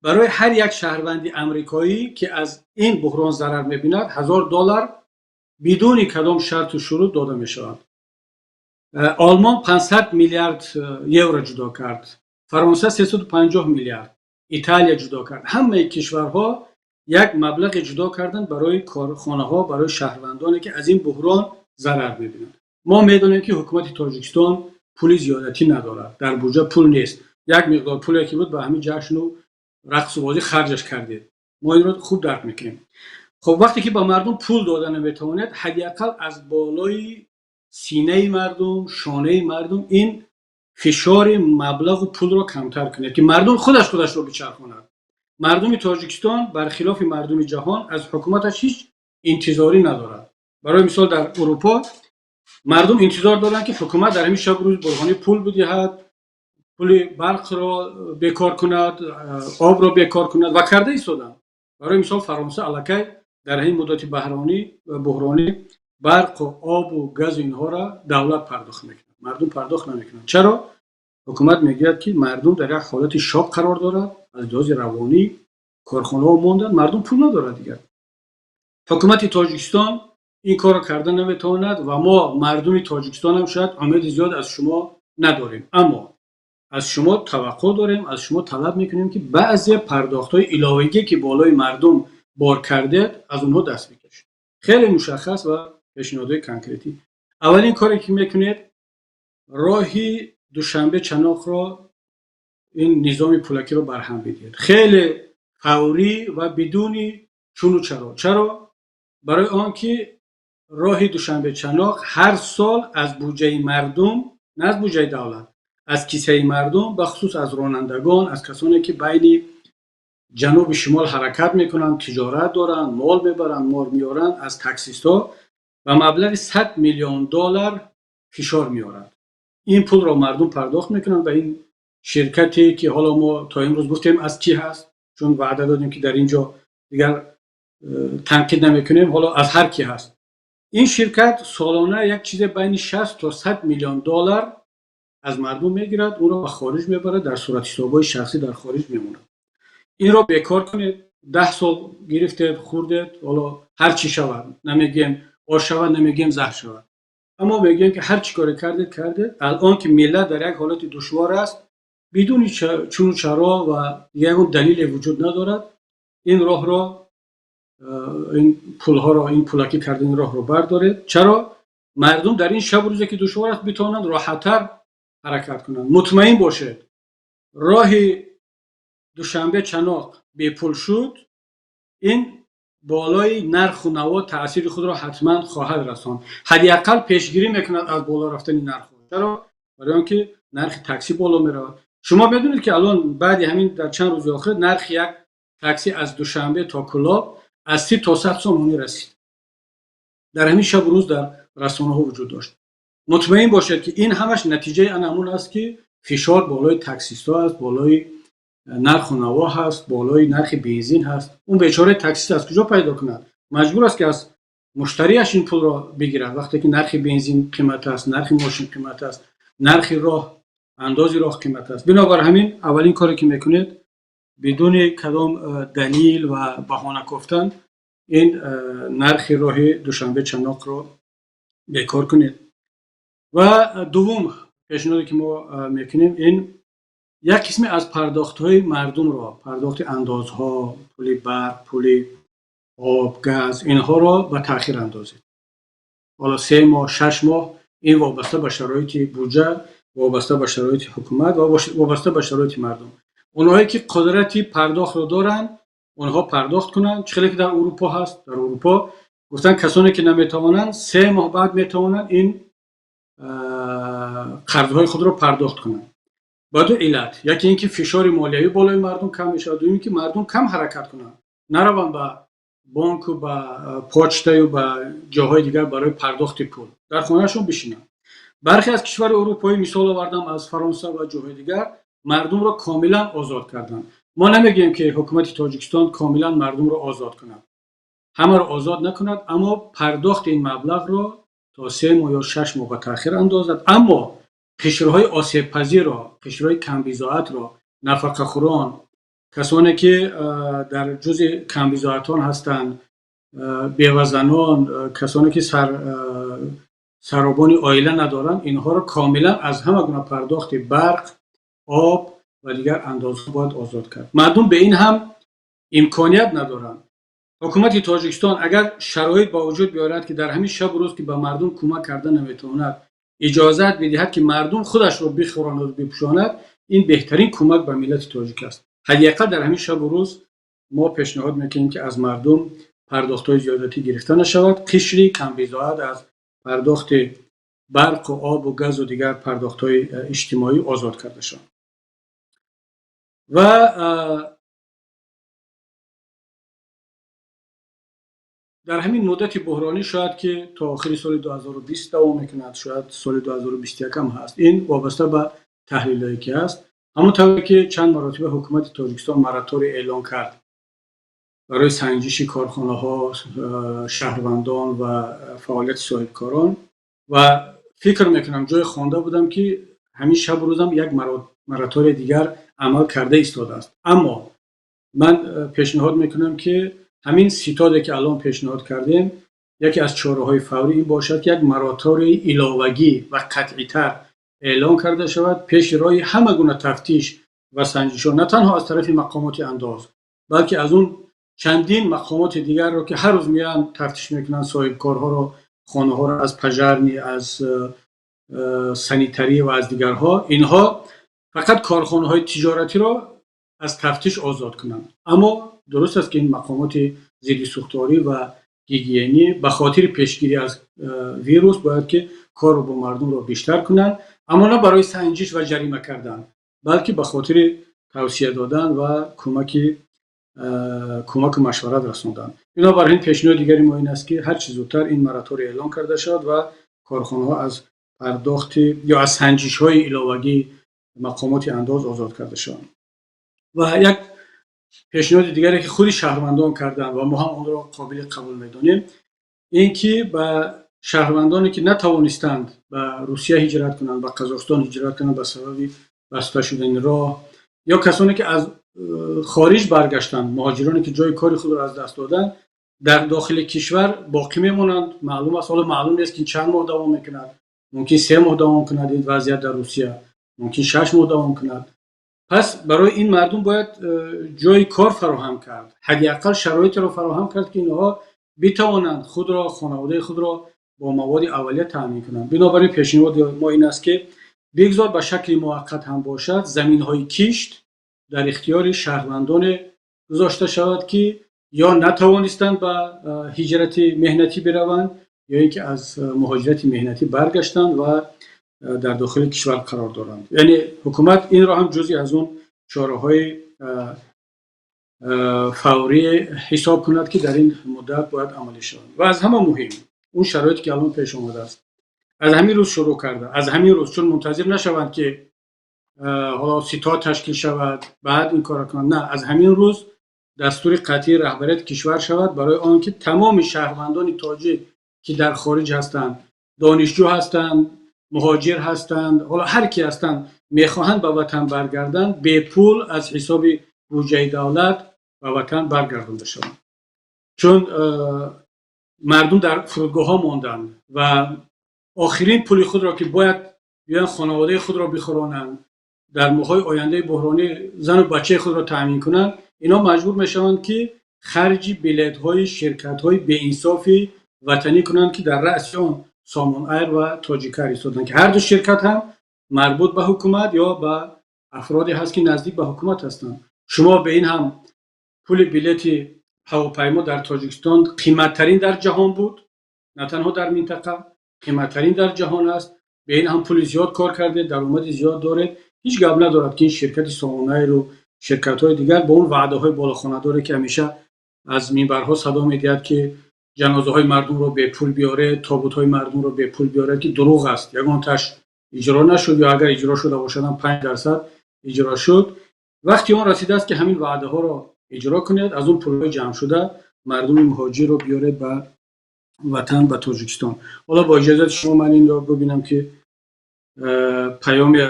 A: Барои ҳар як шаҳрванди амрикоӣ, ки аз ин буҳрон зарар мебинад, 1000 доллар бидуни кадом шарту шурут дода мешавад. Олмон 500 миллиард евро ҷудо кард, Фаронса 350 миллиард, Италия ҷудо кард. Ҳамаи кишварҳо як маблағе ҷудо карданд барои корхонаҳо, барои шаҳрвандоне, ки аз ин буҳрон зарар мебинанд. Мо медонем, ки ҳукумати Тоҷикистон пули зиёдатӣ надорад, дар буҷа пул нест. Як миқдор пуле ки буд, ба ҳамин ҷашну рақсу бозӣ харҷаш кардед. Мо инро хуб дарк мекунем. Хуб, вақте ки ба мардум пул дода наметавонед, ҳадди ақал аз болои синаи мардум, шонаи мардум ин фишори маблағу пулро камтар кунед, ки мардум худаш худашро бичархонад. Мардуми Тоҷикистон, бархилофи мардуми ҷаҳон, аз ҳукуматаш ҳеҷ интизорӣ надорад. Барои мисол, дар Урупо мардум интизор доранд, ки ҳукумат дар ҳамин шабу рӯзи буҳронӣ пул бидиҳад, пули барқро бекор кунад, обро бекор кунад ва карда истоданд. Барои мисол, Фаронса аллакай дар ҳамин муддати буҳронӣ барқу обу газу инҳоро давлат пардохт мекунад, мардум пардохт намекунанд. Чаро? Ҳукумат мегӯяд, ки мардум дар як ҳолати шок қарор дорад аз лиҳози равонӣ, корхонаҳо монданд, мардум пул надорад дигар. Ҳукумати Тоҷикистон ин корро карда наметавонад ва мо, мардуми Тоҷикистонам, шояд умеди зиёд аз шумо надорем, аммо аз шумо таваққӯъ дорем, аз шумо талаб мекунем, ки баъзе пардохтҳои иловагие, ки болои мардум бор кардед, аз онҳо даст бикашед. Хеле мушаххас ва пешниҳодҳои конкретӣ. Аввалин коре, ки мекунед, роҳи Душанбе Чаноқро, ин низоми пулакиро барҳам бидиҳед, хеле фаврӣ ва бидуни чуну чаро. Чаро? Барои он ки роҳи Душанбе Чаноқ ҳар сол аз буҷаи мардум, на аз буҷаи давлат, аз кисаи мардум, бахусус аз ронандагон, аз касоне, ки байни ҷануби шимол ҳаракат мекунанд, тиҷорат доранд, мол мебаранд, мол меоранд, аз таксистҳо ба маблағи 100 миллион доллар фишор меорад. Ин пулро мардум пардохт мекунанд ба ин ширкате, ки ҳоло мо то имрӯз гуфтем, аз кӣ ҳаст, чун ваъда додем, ки дар ин ҷо дигар танқид намекунем. Ҳоло аз ҳар ки ҳаст, ин ширкат солона як чизе байни 60 то 100 миллион доллар аз мардум мегирад, онро ба хориҷ мебарад, дар суратҳисобҳои шахсӣ дар хориҷ мемонад. Инро бекор кунед. 10 сол гирифтед, хӯрдед, ҳоло ҳар чӣ шавад, намегӯем ош шавад, намегӯем заҳр шавад. Аммо мегӯем, ки ҳар чӣ коре кардед, кардед. Алон ки миллат дар як ҳолати душвор аст, бидуни чуну чаро ва ягон далеле вуҷуд надорад, ин роҳро, ин пулҳоро, ин пулакӣ кардани роҳро бардоред. Чаро? Мардум дар ин шабу рӯзе ки душвор аст, битавонанд роҳаттар ҳаракат кунанд. Мутмаин бошед, роҳи Душанбе Чаноқ бепул шуд, ин болои нарху наво таъсири худро ҳатман хоҳад расонд. Ҳадди ақал пешгирӣ мекунад аз боло рафтани нархҳо. Чаро? Барои он ки нархи таксӣ боло меравад. Шумо медонед, ки алон баъди ҳамин дар чанд рӯзи охир нархи як таксӣ аз Душанбе то Кӯлоб аз 30 то 100 сомонӣ расид. Дар ҳамин шабу рӯз дар расонаҳо вуҷуд дошт. Мутмаин бошед, ки ин ҳамаш натиҷаи ана ҳамун аст, ки фишор болои таксистҳо аст, болои нарху наво ҳаст, болои нархи бензин ҳаст. Он бечораи таксист аз куҷо пайдо кунад? Маҷбур аст, ки аз муштарияш ин пулро бигирад. Вақте ки нархи бензин қимат аст, нархи мошин қимат аст, нархи роҳ, андози роҳ қимат аст. Бинобар ҳамин, аввалин коре ки мекунед, бидуни кадом далил ва баҳона кофтан, ин нархи роҳи Душанбе Чаноқро бекор кунед. Ва дуввум пешниҳоде, ки мо мекунем, ин як қисме аз пардохтҳои мардумро, пардохти андозҳо, пули барқ, пули об, газ, инҳоро ба таъхир андозед. Ҳоло 3 моҳ, 6 моҳ, ин вобаста ба шароити буҷа, вобаста ба шароити ҳукумат ва вобаста ба шароити мардум. Онҳое ки қудрати пардохтро доранд, онҳо пардохт кунанд. Чӣ хеле ки дар Урупо ҳаст. Дар Урупо гуфтанд, касоне ки наметавонанд, 3 моҳ баъд метавонанд ин қарзҳои худро пардохт кунанд. Ба ду иллат: яке ин ки фишори молиявӣ болои мардум кам мешавад, дуюм ки мардум кам ҳаракат кунанд, нараванд ба бонку, ба почтаю ба ҷоҳои дигар барои пардохти пул, дар хонаашон бишинанд. Бархе аз кишвари урупоӣ, мисол овардам аз Фаронса ва ҷоҳои дигар, мардумро комилан озод карданд. Мо намегӯем, ки ҳукумати Тоҷикистон комилан мардумро озод кунад, ҳамаро озод накунад, аммо пардохти ин маблағро то 3 моҳ ё 6 моҳ ба таъхир андозад. Аммо қишрҳои осебпазирро, қишрҳои камбизоатро, нафақахӯрон, касоне ки дар ҷузъи камбизоатон ҳастанд, бевазанон, касоне ки саробони оила надоранд, инҳоро комилан аз ҳама гуна пардохти барқ, об ва дигар андозҳо бояд озод кард. Мардум ба ин ҳам имконият надоранд. Ҳукумати Тоҷикистон агар шароит ба вуҷуд биёрад, ки дар ҳамин шабу рӯз, ки ба мардум кӯмак карда наметавонад, иҷозат бидиҳад, ки мардум худашро бихӯронаду бипӯшонад, ин беҳтарин кӯмак ба миллати тоҷик аст. Ҳадди ақал дар ҳамин шабу рӯз мо пешниҳод мекунем, ки аз мардум пардохтҳои зиёдатӣ гирифта нашавад, қишри камбизоат аз пардохти барқу обу газу дигар пардохтҳои иҷтимоӣ озод карда шаванд. Ва дар ҳамин муддати буҳронӣ, шояд ки то охири соли 2020 давом мекунад, шояд соли 2021 ҳам ҳаст, ин вобаста ба таҳлилҳое ки ҳаст, ҳамон тавре ки чанд маротиба ҳукумати Тоҷикистон мораторий эълон кард барои санҷиши корхонаҳо, шаҳрвандон ва фаъолияти соҳибкорон, ва фикр мекунам, ҷое хонда будам, ки ҳамин шабу рӯзам як моратории дигар амал карда истодааст. Аммо ман пешниҳод мекунам, ки ҳамин ситоде ки алон пешниҳод кардем, яке аз чораҳои фаврӣ ин бошад, ки як моратории иловагӣ ва қатъитар эълон карда шавад пеши роҳи ҳама гуна тафтиш ва санҷишҳо, на танҳо аз тарафи мақомоти андоз, балки аз он чандин мақомоти дигарро, ки ҳар рӯз меоянд, тафтиш мекунанд соҳибкорҳоро, хонаҳоро, аз пожарный, аз санитарӣ ва аз дигарҳо. Инҳо фақат корхонаҳои тиҷоратиро аз тафтиш озод кунанд. Аммо дуруст аст, ки ин мақомоти зидди сӯхторӣ ва гигиенӣ ба хотири пешгирӣ аз вирус бояд ки корро бо мардумро бештар кунанд, аммо на барои санҷиш ва ҷарима кардан, балки ба хотири тавсия додан ва кӯмаку машварат расондан. Бинобар ин, пешниҳоди дигари мо ин аст, ки ҳар чӣ зудтар ин мораторий эълон карда шавад ва корхонаҳо аз пардохти ё аз санҷишҳои иловагии мақомоти андоз озод карда шаванд. Ва як пешниҳоди дигаре, ки худи шаҳрвандон карданд ва мо ҳам онро қобили қабул медонем, ин ки ба шаҳрвандоне, ки натавонистанд ба Русия ҳиҷрат кунанд, ба Қазоқистон ҳиҷрат кунанд ба сабаби баста шудани роҳ, ё касоне ки аз хориҷ баргаштанд, муҳоҷироне ки ҷои кори худро аз даст доданд, Дар дохили кишвар боқӣ мемонанд, маълум аст. Ҳоло маълум нест, ки чанд моҳ давом мекунад. Мумкин 3 моҳ давом кунад ин вазъият дар Русия, мумкин 6 моҳ давом кунад. Пас барои ин мардум бояд ҷои кор фароҳам кард, ҳадди ақал шароитеро фароҳам кард, ки инҳо битавонанд худро, хонаводаи худро бо маводи аввалия таъмин кунанд. Бинобар ин пешниҳоди мо ин аст, ки бигзор ба шакли муваққат ҳам бошад, заминҳои кишт дар ихтиёри шаҳрвандоне гузошта шавад, ки ё натавонистанд ба ҳиҷрати меҳнатӣ бираванд, ё ин ки аз муҳоҷирати меҳнатӣ баргаштанд ва дар дохили кишвар қарор доранд. Яъне ҳукумат инро ҳам ҷузъи аз он чораҳои фаврӣ ҳисоб кунад, ки дар ин муддат бояд амалӣ шаванд. Ва аз ҳама муҳим он шароите, ки алон пеш омадааст, аз ҳамин рӯз шурӯъ карда, аз ҳамин рӯз, чун мунтазир нашаванд, ки ҳоло ситод ташкил шавад, баъд ин корро кунанд. На, аз ҳамин рӯз дастури қатъии раҳбарияти кишвар шавад барои он ки тамоми шаҳрвандони тоҷик, ки дар хориҷ ҳастанд, донишҷӯ ҳастанд, муҳоҷир ҳастанд, ҳоло ҳар ки ҳастанд, мехоҳанд ба ватан баргарданд, бепул аз ҳисоби буҷаи давлат ба ватан баргардонда шаванд. Чун мардум дар фурудгоҳҳо монданд ва охирин пули худро, ки бояд биёянд хонаводаи худро бихӯронанд, дар моҳҳои ояндаи буҳронӣ зану бачаи худро таъмин кунанд, инҳо маҷбур мешаванд, ки харҷи билетҳои ширкатҳои беинсофи ватанӣ кунанд, ки дар раъси он Сомон Айр ва Тоҷикайр истоданд, ки ҳарду ширкат ҳам марбут ба ҳукумат ё ба афроде ҳаст, ки наздик ба ҳукумат ҳастанд. Шумо ба ин ҳам пули билети ҳавопаймо дар Тоҷикистон қиматтарин дар ҷаҳон буд, на танҳо дар минтақа, қиматтарин дар ҷаҳон аст. Ба ин ҳам пули зиёд кор кардед, даромади зиёд доред. Ҳеҷ гап надорад, ки ин ширкати Сомон Айру ширкатҳои дигар бо он ваъдаҳои болохонадоре, ки ҳамеша аз минбарҳо садо медиҳад, ки ҷанозаҳои мардумро бепул биёред, тобутҳои мардумро бепул биёред, ки дурӯғ аст, ягонташ иҷро нашуд ё агар иҷро шуда бошадам, 5% иҷро шуд. Вақти он расидааст, ки ҳамин ваъдаҳоро иҷро кунед, аз он пулҳои ҷамъшуда мардуми муҳоҷирро биёред ба ватан, ба Тоҷикистон. Ҳоло бо иҷозати шумо ман инро бибинам, ки паёме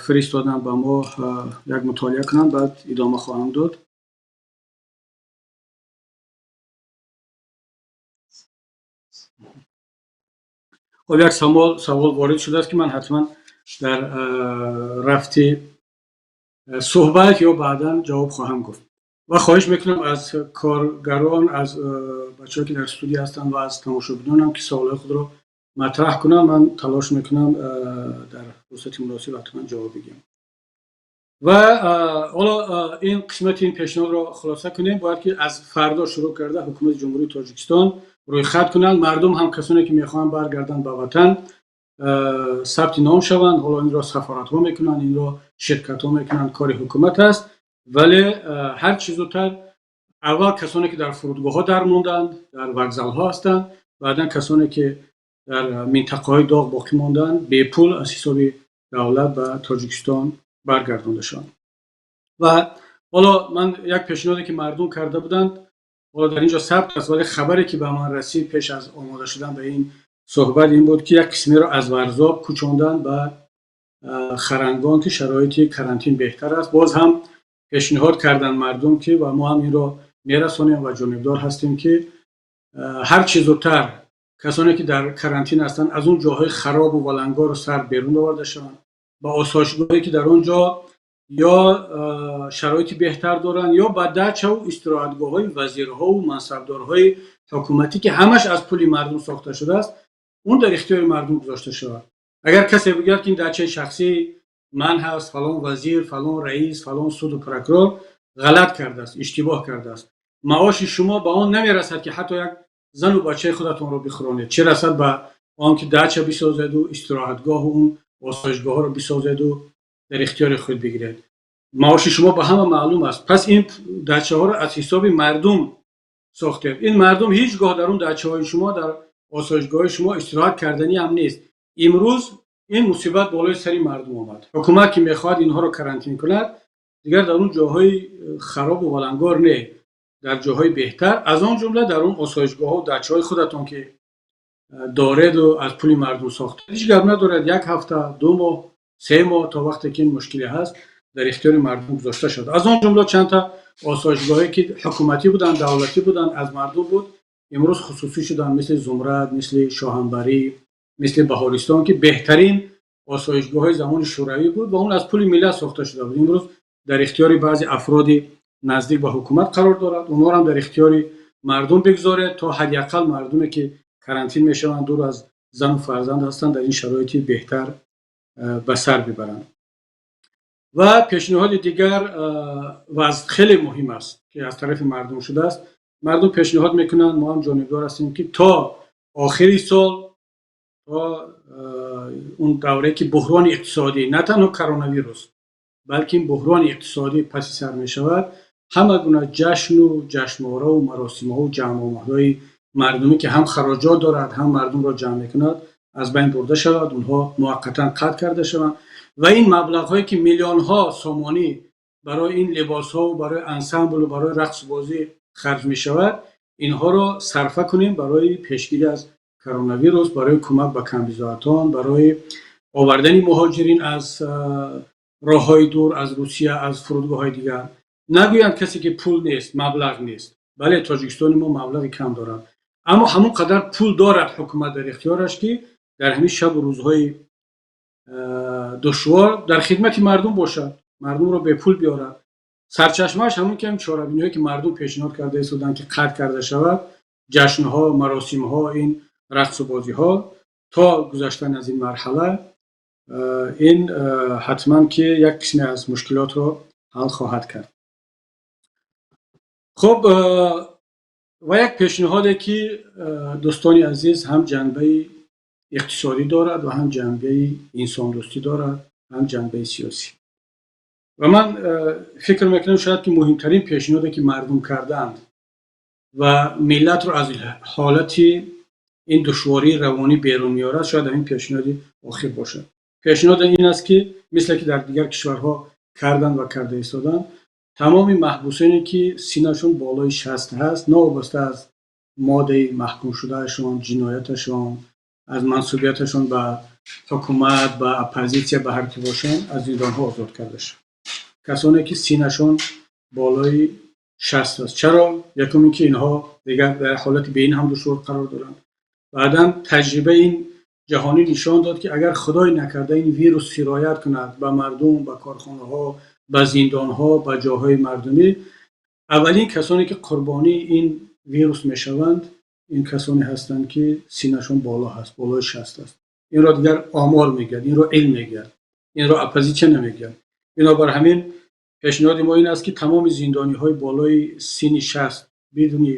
A: фиристодам ба мо, як мутолиа кунам, баъд идома хоҳам дод. Хоб, як савол ворид шудааст, ки ман ҳатман дар рафти суҳбат ё баъдан ҷавоб хоҳам гуфт. Ва хоҳиш мекунам аз коргарон, аз бачаҳое, ки дар студия ҳастанд, ва аз тамошобинонам, ки саволҳои худро матраҳ кунам. Ман талош мекунам дар фурсати муносиб ҳатман ҷавоб бигӯям. Ва ҳоло ин қисмати ин пешниҳодро хулоса кунем. Бояд ки аз фардо шурӯъ карда ҳукумати Ҷумҳурии Тоҷикистон рӯйхат кунанд, мардум ҳам, касоне ки мехоҳанд баргарданд ба ватан, сабти ном шаванд. Ҳоло инро сафоратҳо мекунанд, инро ширкатҳо мекунанд, кори ҳукумат аст, вале ҳар чӣ зудтар аввал касоне, ки дар фурудгоҳҳо дармонданд, дар вокзалҳо ҳастанд, баъдан касоне, ки дар минтақаҳои доғ боқӣ монданд, бепул аз ҳисоби давлат ба Тоҷикистон баргардонда шаванд. Ва ҳоло ман як пешниҳоде, ки мардум карда буданд, ҳоло дар ин ҷо сабт аст, вале хабаре, ки ба ман расид пеш аз омода шудан ба ин суҳбат, ин буд, ки як қисмеро аз Варзоб кӯчонданд ба Харангон, ки шароити карантин беҳтар аст. Боз ҳам пешниҳод карданд мардум, ки ва мо ҳам инро мерасонем ва ҷонибдор ҳастем, ки ҳар чӣ зудтар касоне, ки дар карантин ҳастанд, аз он ҷоҳои харобу валангору сард берун оварда шаванд ба осоишгоҳе, ки дар он ҷо ё шароити беҳтар доранд, ё ба дачаву истироҳатгоҳҳои вазирҳову мансабдорҳои ҳукуматӣ, ки ҳамаш аз пули мардум сохта шудааст, он дар ихтиёри мардум гузошта шавад. Агар касе бигӯяд, ки ин дачаи шахсии ман ҳаст, фалон вазир, фалон раис, фалон суду прокурор, ғалат кардааст, иштибоҳ кардааст. Маоши шумо ба он намерасад, ки ҳатто як зану бачаи худатонро бихӯронед, чӣ расад ба он ки дача бисозеду истироҳатгоҳу он осоишгоҳҳоро бисозеду дар ихтиёри худ бигиред. Маоши шумо ба ҳама маълум аст. Пас ин дачаҳоро аз ҳисоби мардум сохтед. Ин мардум ҳеҷ гоҳ дар он дачаҳои шумо, дар осоишгоҳҳои шумо истироҳат карданӣ ҳам нест. Имрӯз ин мусибат болои сари мардум омад. Ҳукумат, ки мехоҳад инҳоро карантин кунад, дигар дар он ҷоҳои харобу валангор не, дар ҷоҳои беҳтар, аз он ҷумла дар он осоишгоҳҳо, дачаҳои худатон, ки дореду аз пули мардум сохтед, ҳеҷ гап надорад, як ҳафта, 2 моҳ, 3 моҳ, то вақте ки ин мушкиле ҳаст, дар ихтиёри мардум гузошта шуд. Аз он ҷумла чандта осоишгоҳе, ки ҳукуматӣ буданд, давлатӣ буданд, аз мардум буд. Имрӯз хусусӣ шуданд, мисли Зумрад, мисли Шоҳанбарӣ, мисли Баҳористон, ки беҳтарин осоишгоҳҳои замони Шӯравӣ буд ва он аз пули миллат сохта шуда буд. Имрӯз дар ихтиёри баъзе афроди наздик ба ҳукумат қарор дорад. Онҳоро ҳам дар ихтиёри мардум бигзоред, то ҳадди ақал мардуме, ки карантин мешаванд, дур аз зану фарзанд ҳастанд, дар ин шароити беҳтар ба сар бибаранд. Ва пешниҳоди дигар ва аз хеле муҳим аст, ки аз тарафи мардум шудааст. Мардум пешниҳод мекунанд, мо ҳам ҷонибдор ҳастем, ки то охири сол, то он даврае, ки буҳрони иқтисодӣ, на танҳо коронавирус, балки ин буҳрони иқтисодӣ паси сар мешавад, ҳама гуна ҷашну ҷашнвораву маросимҳову ҷамъомадҳои мардумӣ, ки ҳам хароҷот дорад, ҳам мардумро ҷамъ мекунад, аз байн бурда шавад, онҳо муваққатан қатъ карда шаванд ва ин маблағҳое, ки миллионҳо сомонӣ барои ин либосҳову барои ансамблу барои рақсбозӣ харҷ мешавад, инҳоро сарфа кунем барои пешгирӣ аз коронавирус, барои кӯмак ба камбизоатон, барои овардани муҳоҷирин аз роҳҳои дур, аз Русия, аз фурудгоҳҳои дигар. Нагӯянд касе, ки пул нест, маблағ нест. Бале, Тоҷикистони мо маблағи кам дорад, аммо ҳамон қадар пул дорад ҳукумат дар ихтиёраш, ки дар ҳамин шабу рӯзҳои душвор дар хидмати мардум бошад, мардумро бепул биёрад. Сарчашмааш ҳамон ки ҳам чорабиниҳое, ки мардум пешниҳод карда истоданд, ки қатъ карда шавад ҷашнҳо, маросимҳо, ин рақсу бозиҳо то гузаштан аз ин марҳала, ин ҳатман ки як қисме аз мушкилотро ҳал хоҳад кард. Хуб, ва як пешниҳоде, ки, дӯстони азиз, ҳам ҷанбаи иқтисодӣ дорад ва ҳам ҷанбаи инсондӯстӣ дорад, ҳам ҷанбаи сиёсӣ. Ва ман фикр мекунам, шояд ки муҳимтарин пешниҳоде, ки мардум кардаанд ва миллатро аз ҳолати ин душвории равонӣ берун меорад, шояд ҳамин пешниҳоди охир бошад. Пешниҳод ин аст, ки мисле ки дар дигар кишварҳо карданд ва карда истоданд, тамоми маҳбусоне, ки синнашон болои 60 ҳаст, новобаста аз моддаи маҳкумшудаашон, ҷинояташон, аз мансубияташон ба ҳукумат, ба оппозитсия, ба ҳар ки бошанд, аз зиндонҳо озод карда шаванд, касоне, ки синнашон болои 60 аст. Чаро? Якум ин ки инҳо дигар дар ҳолати бе ин ҳам душвор қарор доранд. Баъдан таҷрибаи ин ҷаҳонӣ нишон дод, ки агар худой накарда ин вирус сироят кунад ба мардум, ба корхонаҳо, ба зиндонҳо, ба ҷоҳои мардумӣ, аввалин касоне, ки қурбонии ин вирус мешаванд, ин касоне ҳастанд, ки синнашон боло ҳаст, болои 60 аст. Инро дигар омор мегӯяд, инро илм мегӯяд, инро оппозитсия намегӯяд. Бинобар ҳамин пешниҳоди мо ин аст, ки тамоми зиндониҳои болои синни 60 бидуни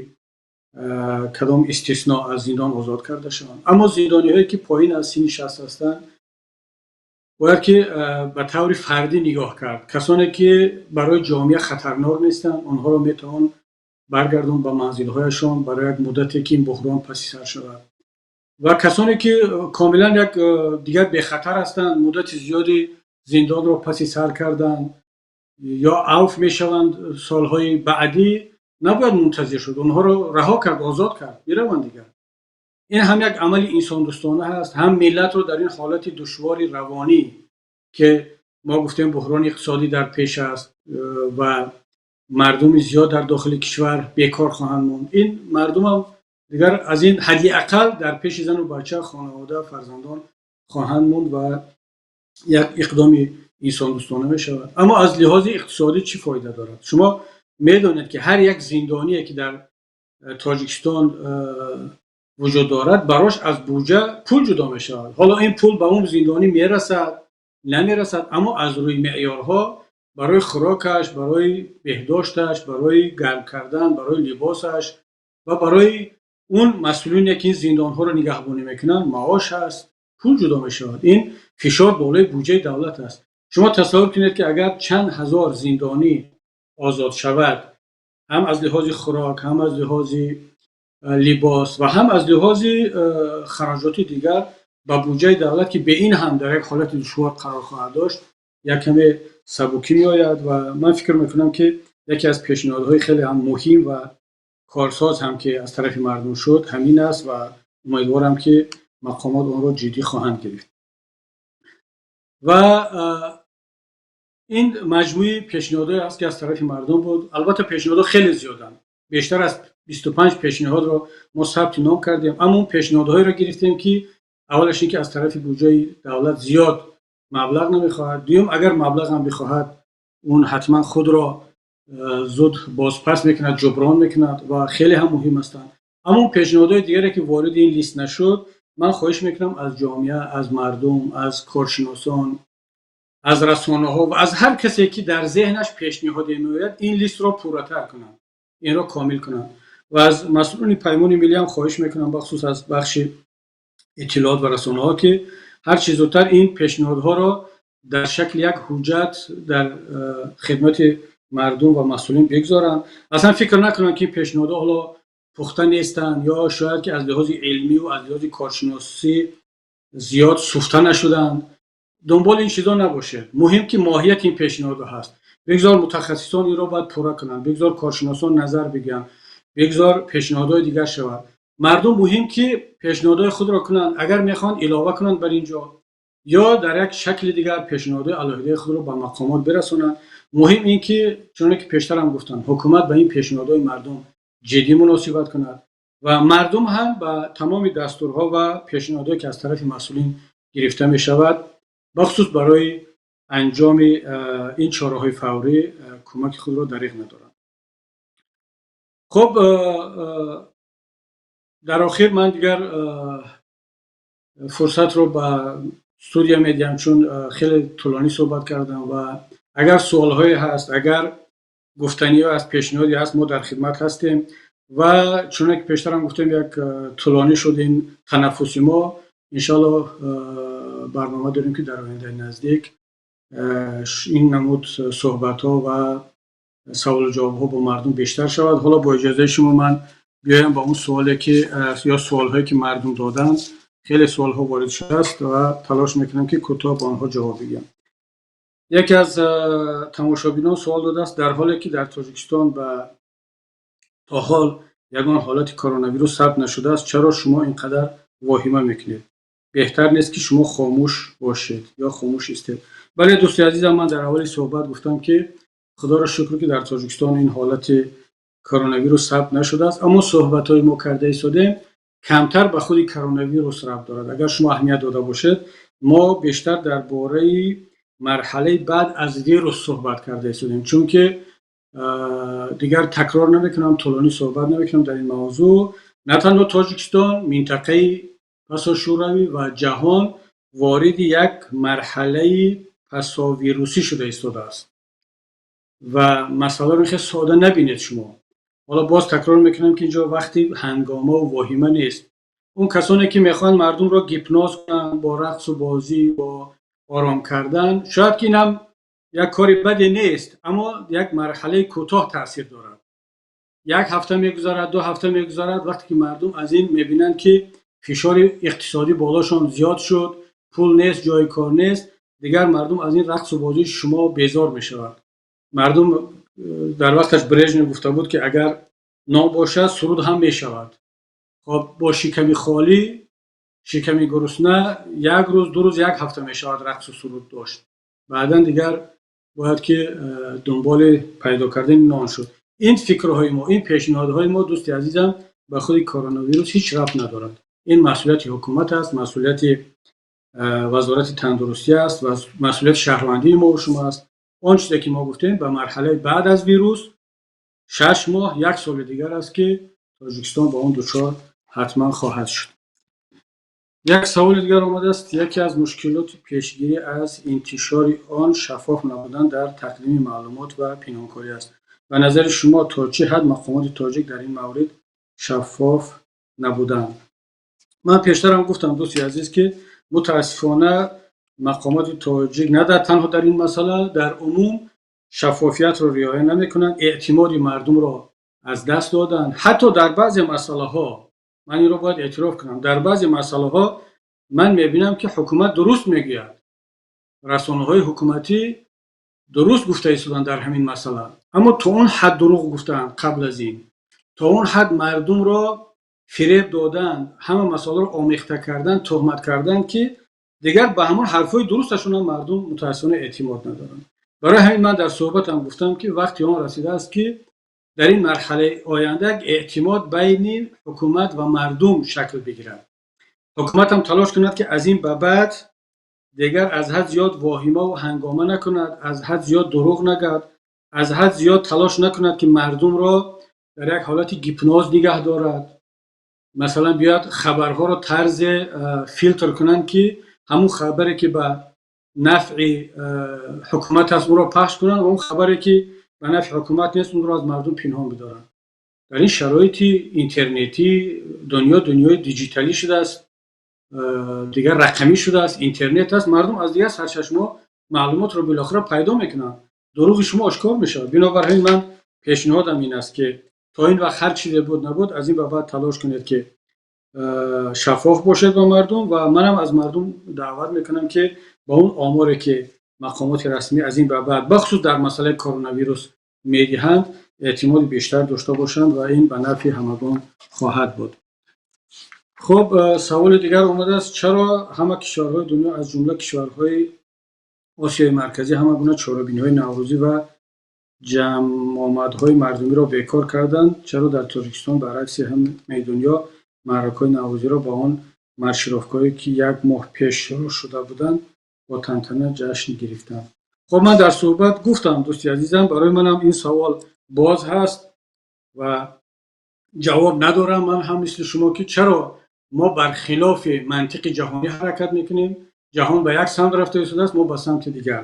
A: кадом истисно аз зиндон озод карда шаванд. Аммо зиндониҳое, ки поин аз синни 60 ҳастанд, бояд ки ба таври фардӣ нигоҳ кард. Касоне, ки барои ҷомеа хатарнок нестанд, онҳоро метавон баргардонд ба манзилҳояшон барои як муддате, ки ин буҳрон паси сар шавад, ва касоне, ки комилан як дигар бехатар ҳастанд, муддати зиёди зиндонро паси сар карданд ё авф мешаванд солҳои баъдӣ, набояд мунтазир шуд, онҳоро раҳо кард, озод кард, бираванд дигар. Ин ҳам як амали инсондӯстона ҳаст, ҳам миллатро дар ин ҳолати душвори равонӣ, ки мо гуфтем буҳрони иқтисодӣ дар пеш аст ва мардуми зиёд дар дохили кишвар бекор хоҳанд монд, ин мардумам дигар аз ин ҳадди ақал дар пеши зану бача, хонавода, фарзандон хоҳанд монд ва як иқдоми инсондӯстона мешавад. Аммо аз лиҳози иқтисодӣ чӣ фоида дорад? Шумо медонед, ки ҳар як зиндоние, ки дар Тоҷикистон вуҷуд дорад, барош аз буҷа пул ҷудо мешавад. Ҳоло ин пул ба он зиндонӣ мерасад, намерасад, аммо аз рӯи меъёрҳо барои хӯрокаш, барои беҳдошташ, барои гарм кардан, барои либосаш ва барои он масъулине, ки ин зиндонҳоро нигаҳбонӣ мекунанд, маош ҳаст, пул ҷудо мешавад. Ин фишор болои буҷаи давлат аст. Шумо тасаввур кунед, ки агар чанд ҳазор зиндонӣ озод шавад, ҳам аз лиҳози хӯрок, ҳам аз лиҳози либос ва ҳам аз лиҳози хароҷоти дигар ба буҷаи давлат, ки бе ин ҳам дар як ҳолати душвор қарор хоҳад дошт, як каме сабукӣ меояд. Ва ман фикр мекунам, ки яке аз пешниҳодҳои хеле ҳам муҳим ва корсоз ҳам, ки аз тарафи мардум шуд, ҳамин аст ва умедворам, ки мақомот онро ҷиддӣ хоҳанд гирифт. Ва ин маҷмӯи пешниҳодҳое аст, ки аз тарафи мардум буд. Албатта, пешниҳодҳо хеле зиёданд, бештар аз 25 пешниҳодро мо сабти ном кардем, аммо он пешниҳодҳоеро гирифтем, ки аввалаш ин ки аз тарафи буҷаи давлат зиёд маблағ намехоҳад, дуюм, агар маблағ ҳам бихоҳад, он ҳатман худро зуд бозпас мекунад, ҷуброн мекунад ва хеле ҳам муҳим ҳастанд. Аммо он пешниҳодҳои дигаре, ки вориди ин лист нашуд, ман хоҳиш мекунам аз ҷомеа, аз мардум, аз коршиносон, аз расонаҳо ва аз ҳар касе, ки дар зеҳнаш пешниҳоде меояд, ин листро пурратар кунанд, инро комил кунанд. Ва аз масъулони Паймони Миллӣ ҳам хоҳиш мекунам, бахусус аз бахши иттилоот ва расонаҳо, ки ҳарчи зудтар ин пешниҳодҳоро дар шакли як ҳуҷҷат дар хидмати мардум ва масъулин бигзоранд. Аслан фикр накунанд, ки ин пешниҳодҳо ҳоло пухта нестанд ё шояд ки аз лиҳози илмӣ ва аз лиҳози коршиносӣ зиёд суфта нашуданд. Дунболи ин чизо набошед. Муҳим ки моҳияти ин пешниҳодҳо ҳаст. Бигзор мутахассисон инро бояд пурра кунанд, бигзор коршиносон назар бигӯянд, бигзор пешниҳодҳои дигар шавад. Мардум муҳим ки пешниҳодҳои худро кунанд, агар мехоҳанд, илова кунанд бар ин ҷо ё дар як шакли дигар пешниҳодҳои алоҳидаи худро ба мақомот бирасонанд. Муҳим ин ки, чуноне ки пештар ҳам гуфтам, ҳукумат ба ин пешниҳодҳои мардум ҷиддӣ муносибат кунад ва мардум ҳам ба тамоми дастурҳо ва пешниҳодҳое, ки аз тарафи масъулин гирифта мешавад, бахусус барои анҷоми ин чораҳои фаврӣ, кӯмаки худро дариғ надоранд. Хуб, дар охир ман дигар фурсатро ба студия медиҳам, чун хеле тӯлонӣ суҳбат кардам ва агар суолҳое ҳаст, агар гуфтаниҳо ҳаст, пешниҳоде ҳаст, мо дар хидмат ҳастем. Ва чуноне ки пештарам гуфтем, як тӯлонӣ шуд ин танаффуси мо. Иншоалло, барнома дорем, ки дар ояндаи наздик ин намуд суҳбатҳо ва саволу ҷавобҳо бо мардум бештар шавад. Ҳоло бо иҷозаи шумо ман биёям ба он суоле ки ё суолҳое, ки мардум доданд. Хеле суолҳо ворид шудааст ва талош мекунам, ки кӯтоҳ ба онҳо ҷавоб бигӯям. Яке аз тамошобинон суол додааст: дар ҳоле ки дар Тоҷикистон ба то ҳол ягон ҳолати коронавирус сабт нашудааст, чаро шумо ин қадар воҳима мекунед? Беҳтар нест, ки шумо хомӯш бошед ё хомӯш истед? Бале, дӯсти азизам, ман дар аввали суҳбат гуфтам, ки худоро шукр, ки дар Тоҷикистон ин ҳолати коронавирус сабт нашудааст, аммо суҳбатҳои мо карда истодем, камтар ба худи коронавирус рабт дорад. Агар шумо аҳамият дода бошед, мо бештар дар бораи марҳалаи баъд аз вирус суҳбат карда истодем, чунки дигар такрор намекунам, тӯлонӣ суҳбат намекунам дар ин мавзӯъ. На танҳо Тоҷикистон, минтақаи пасошӯравӣ ва ҷаҳон вориди як марҳалаи пасовирусӣ шуда истодааст ва масъаларо хеле сода набинед шумо. Ҳоло боз такрор мекунам, ки инҷо вақти ҳангома ва воҳима нест. Он касоне, ки мехоҳанд мардумро гипноз кунанд бо рақсу бозӣ, бо ором кардан, шояд ки инам як кори баде нест, аммо як марҳалаи кӯтоҳ таъсир дорад. Як ҳафта мегузарад, 2 ҳафта мегузарад, вақте ки мардум аз ин мебинанд, ки фишори иқтисодӣ болошон зиёд шуд, пул нест, ҷои кор нест, дигар мардум аз ин рақсу бозии шумо безор мешавад. Мардум, дар вақташ Брежнев гуфта буд, ки агар нон бошад, суруд ҳам мешавад. Хоб, бо шиками холӣ, шиками гурусна як рӯз, 2 рӯз, як ҳафта мешавад рақсу суруд дошт. Баъдан дигар бояд ки дунболи пайдо кардани нон шуд. Ин фикрҳои мо, ин пешниҳодҳои мо, дӯсти азизам, ба худи коронавирус ҳеҷ рабт надорад. Ин масъулияти ҳукумат аст, масъулияти Вазорати тандурустӣ аст ва масъулияти шаҳрвандии мо шумо аст. Он чизе ки мо гуфтем, ба марҳалаи баъд аз вирус, 6 моҳ, як соли дигар аст, ки Тоҷикистон ба он дучор ҳатман хоҳад шуд. Як саволи дигар омадааст: яке аз мушкилоти пешгирӣ аз интишори он шаффоф набудан дар тақдими маълумот ва пинҳонкорӣ аст. Ба назари шумо, то чӣ ҳад мақомоти тоҷик дар ин маврид шаффоф набуданд? Ман пештарам гуфтам, дӯсти азиз, ки мутаассифона мақомоти тоҷик на дар танҳо дар ин масъала, дар умум шаффофиятро риоя намекунанд, эътимоди мардумро аз даст доданд. Ҳатто дар баъзе масъалаҳо, ман инро бояд эътироф кунам, дар баъзе масъалаҳо ман мебинам, ки ҳукумат дуруст мегӯяд, расонаҳои ҳукуматӣ дуруст гуфта истоданд дар ҳамин масъала, аммо то он ҳад дурӯғ гуфтаанд қабл аз ин, то он ҳад мардумро фиреб доданд, ҳама масъаларо омехта кардан, туҳмат кардан, ки дигар ба ҳамон ҳарфҳои дурусташонам мардум мутаассифона эътимод надоранд. Барои ҳамин ман дар суҳбатам гуфтам, ки вақти он расидааст, ки Дар ин марҳалаи оянда эътимод байни ҳукумат ва мардум шакл бигирад. Ҳукумат ҳам талош кунад, ки аз ин ба баъд дигар аз ҳад зиёд воҳима ва ҳангома накунад, аз ҳад зиёд дурӯғ нагӯяд, аз ҳад зиёд талош накунад, ки мардумро дар як ҳолати гипноз нигаҳ дорад. Масалан, биёяд хабарҳоро тарзе филтр кунанд, ки ҳамун хабаре, ки ба нафъи ҳукумат аст, онро пахш кунанд ва он хабаре, ки ба нафъи ҳукумат нест, онро аз мардум пинҳон бидоранд. Дар ин шароити интернетӣ, дунё дунёи диҷиталӣ шудааст, дигар рақамӣ шудааст, интернет аст, мардум аз дигар сарчашмаҳо маълумотро билохира пайдо мекунанд, дурӯғи шумо ошкор мешавад. Бинобар ҳамин ман пешниҳодам ин аст, ки то ин вақт ҳар чизе буд, набуд, аз ин ба баъд талош кунед, ки шаффоф бошед ба мардум. Ва манам аз мардум даъват мекунам, ки ба он оморе, ки мақомоти расмӣ аз ин ба баъд, бахусус дар масъалаи коронавирус, медиҳанд, эътимоди бештар дошта бошанд ва ин ба нафъи ҳамагон хоҳад буд. Хуб, саволи дигар омадааст: чаро ҳама кишварҳои дунё, аз ҷумла кишварҳои Осиёи Марказӣ, ҳама гуна чорабиниҳои наврӯзӣ ва ҷамъомадҳои мардумиро бекор карданд? Чаро дар Тоҷикистон баръакси ҳамаи дунё маъракаҳои наврӯзиро ба он маршировкаҳое, ки як моҳ пеш шурӯъ шуда буданд, бо тантана ҷашн гирифтанд? Хуб, ман дар суҳбат гуфтам, дӯсти азизам, барои манам ин савол боз ҳаст ва ҷавоб надорам. Ман ҳам мисли шумо, ки чаро мо бархилофи мантиқи ҷаҳонӣ ҳаракат мекунем. Ҷаҳон ба як самт рафта истодааст, мо ба самти дигар.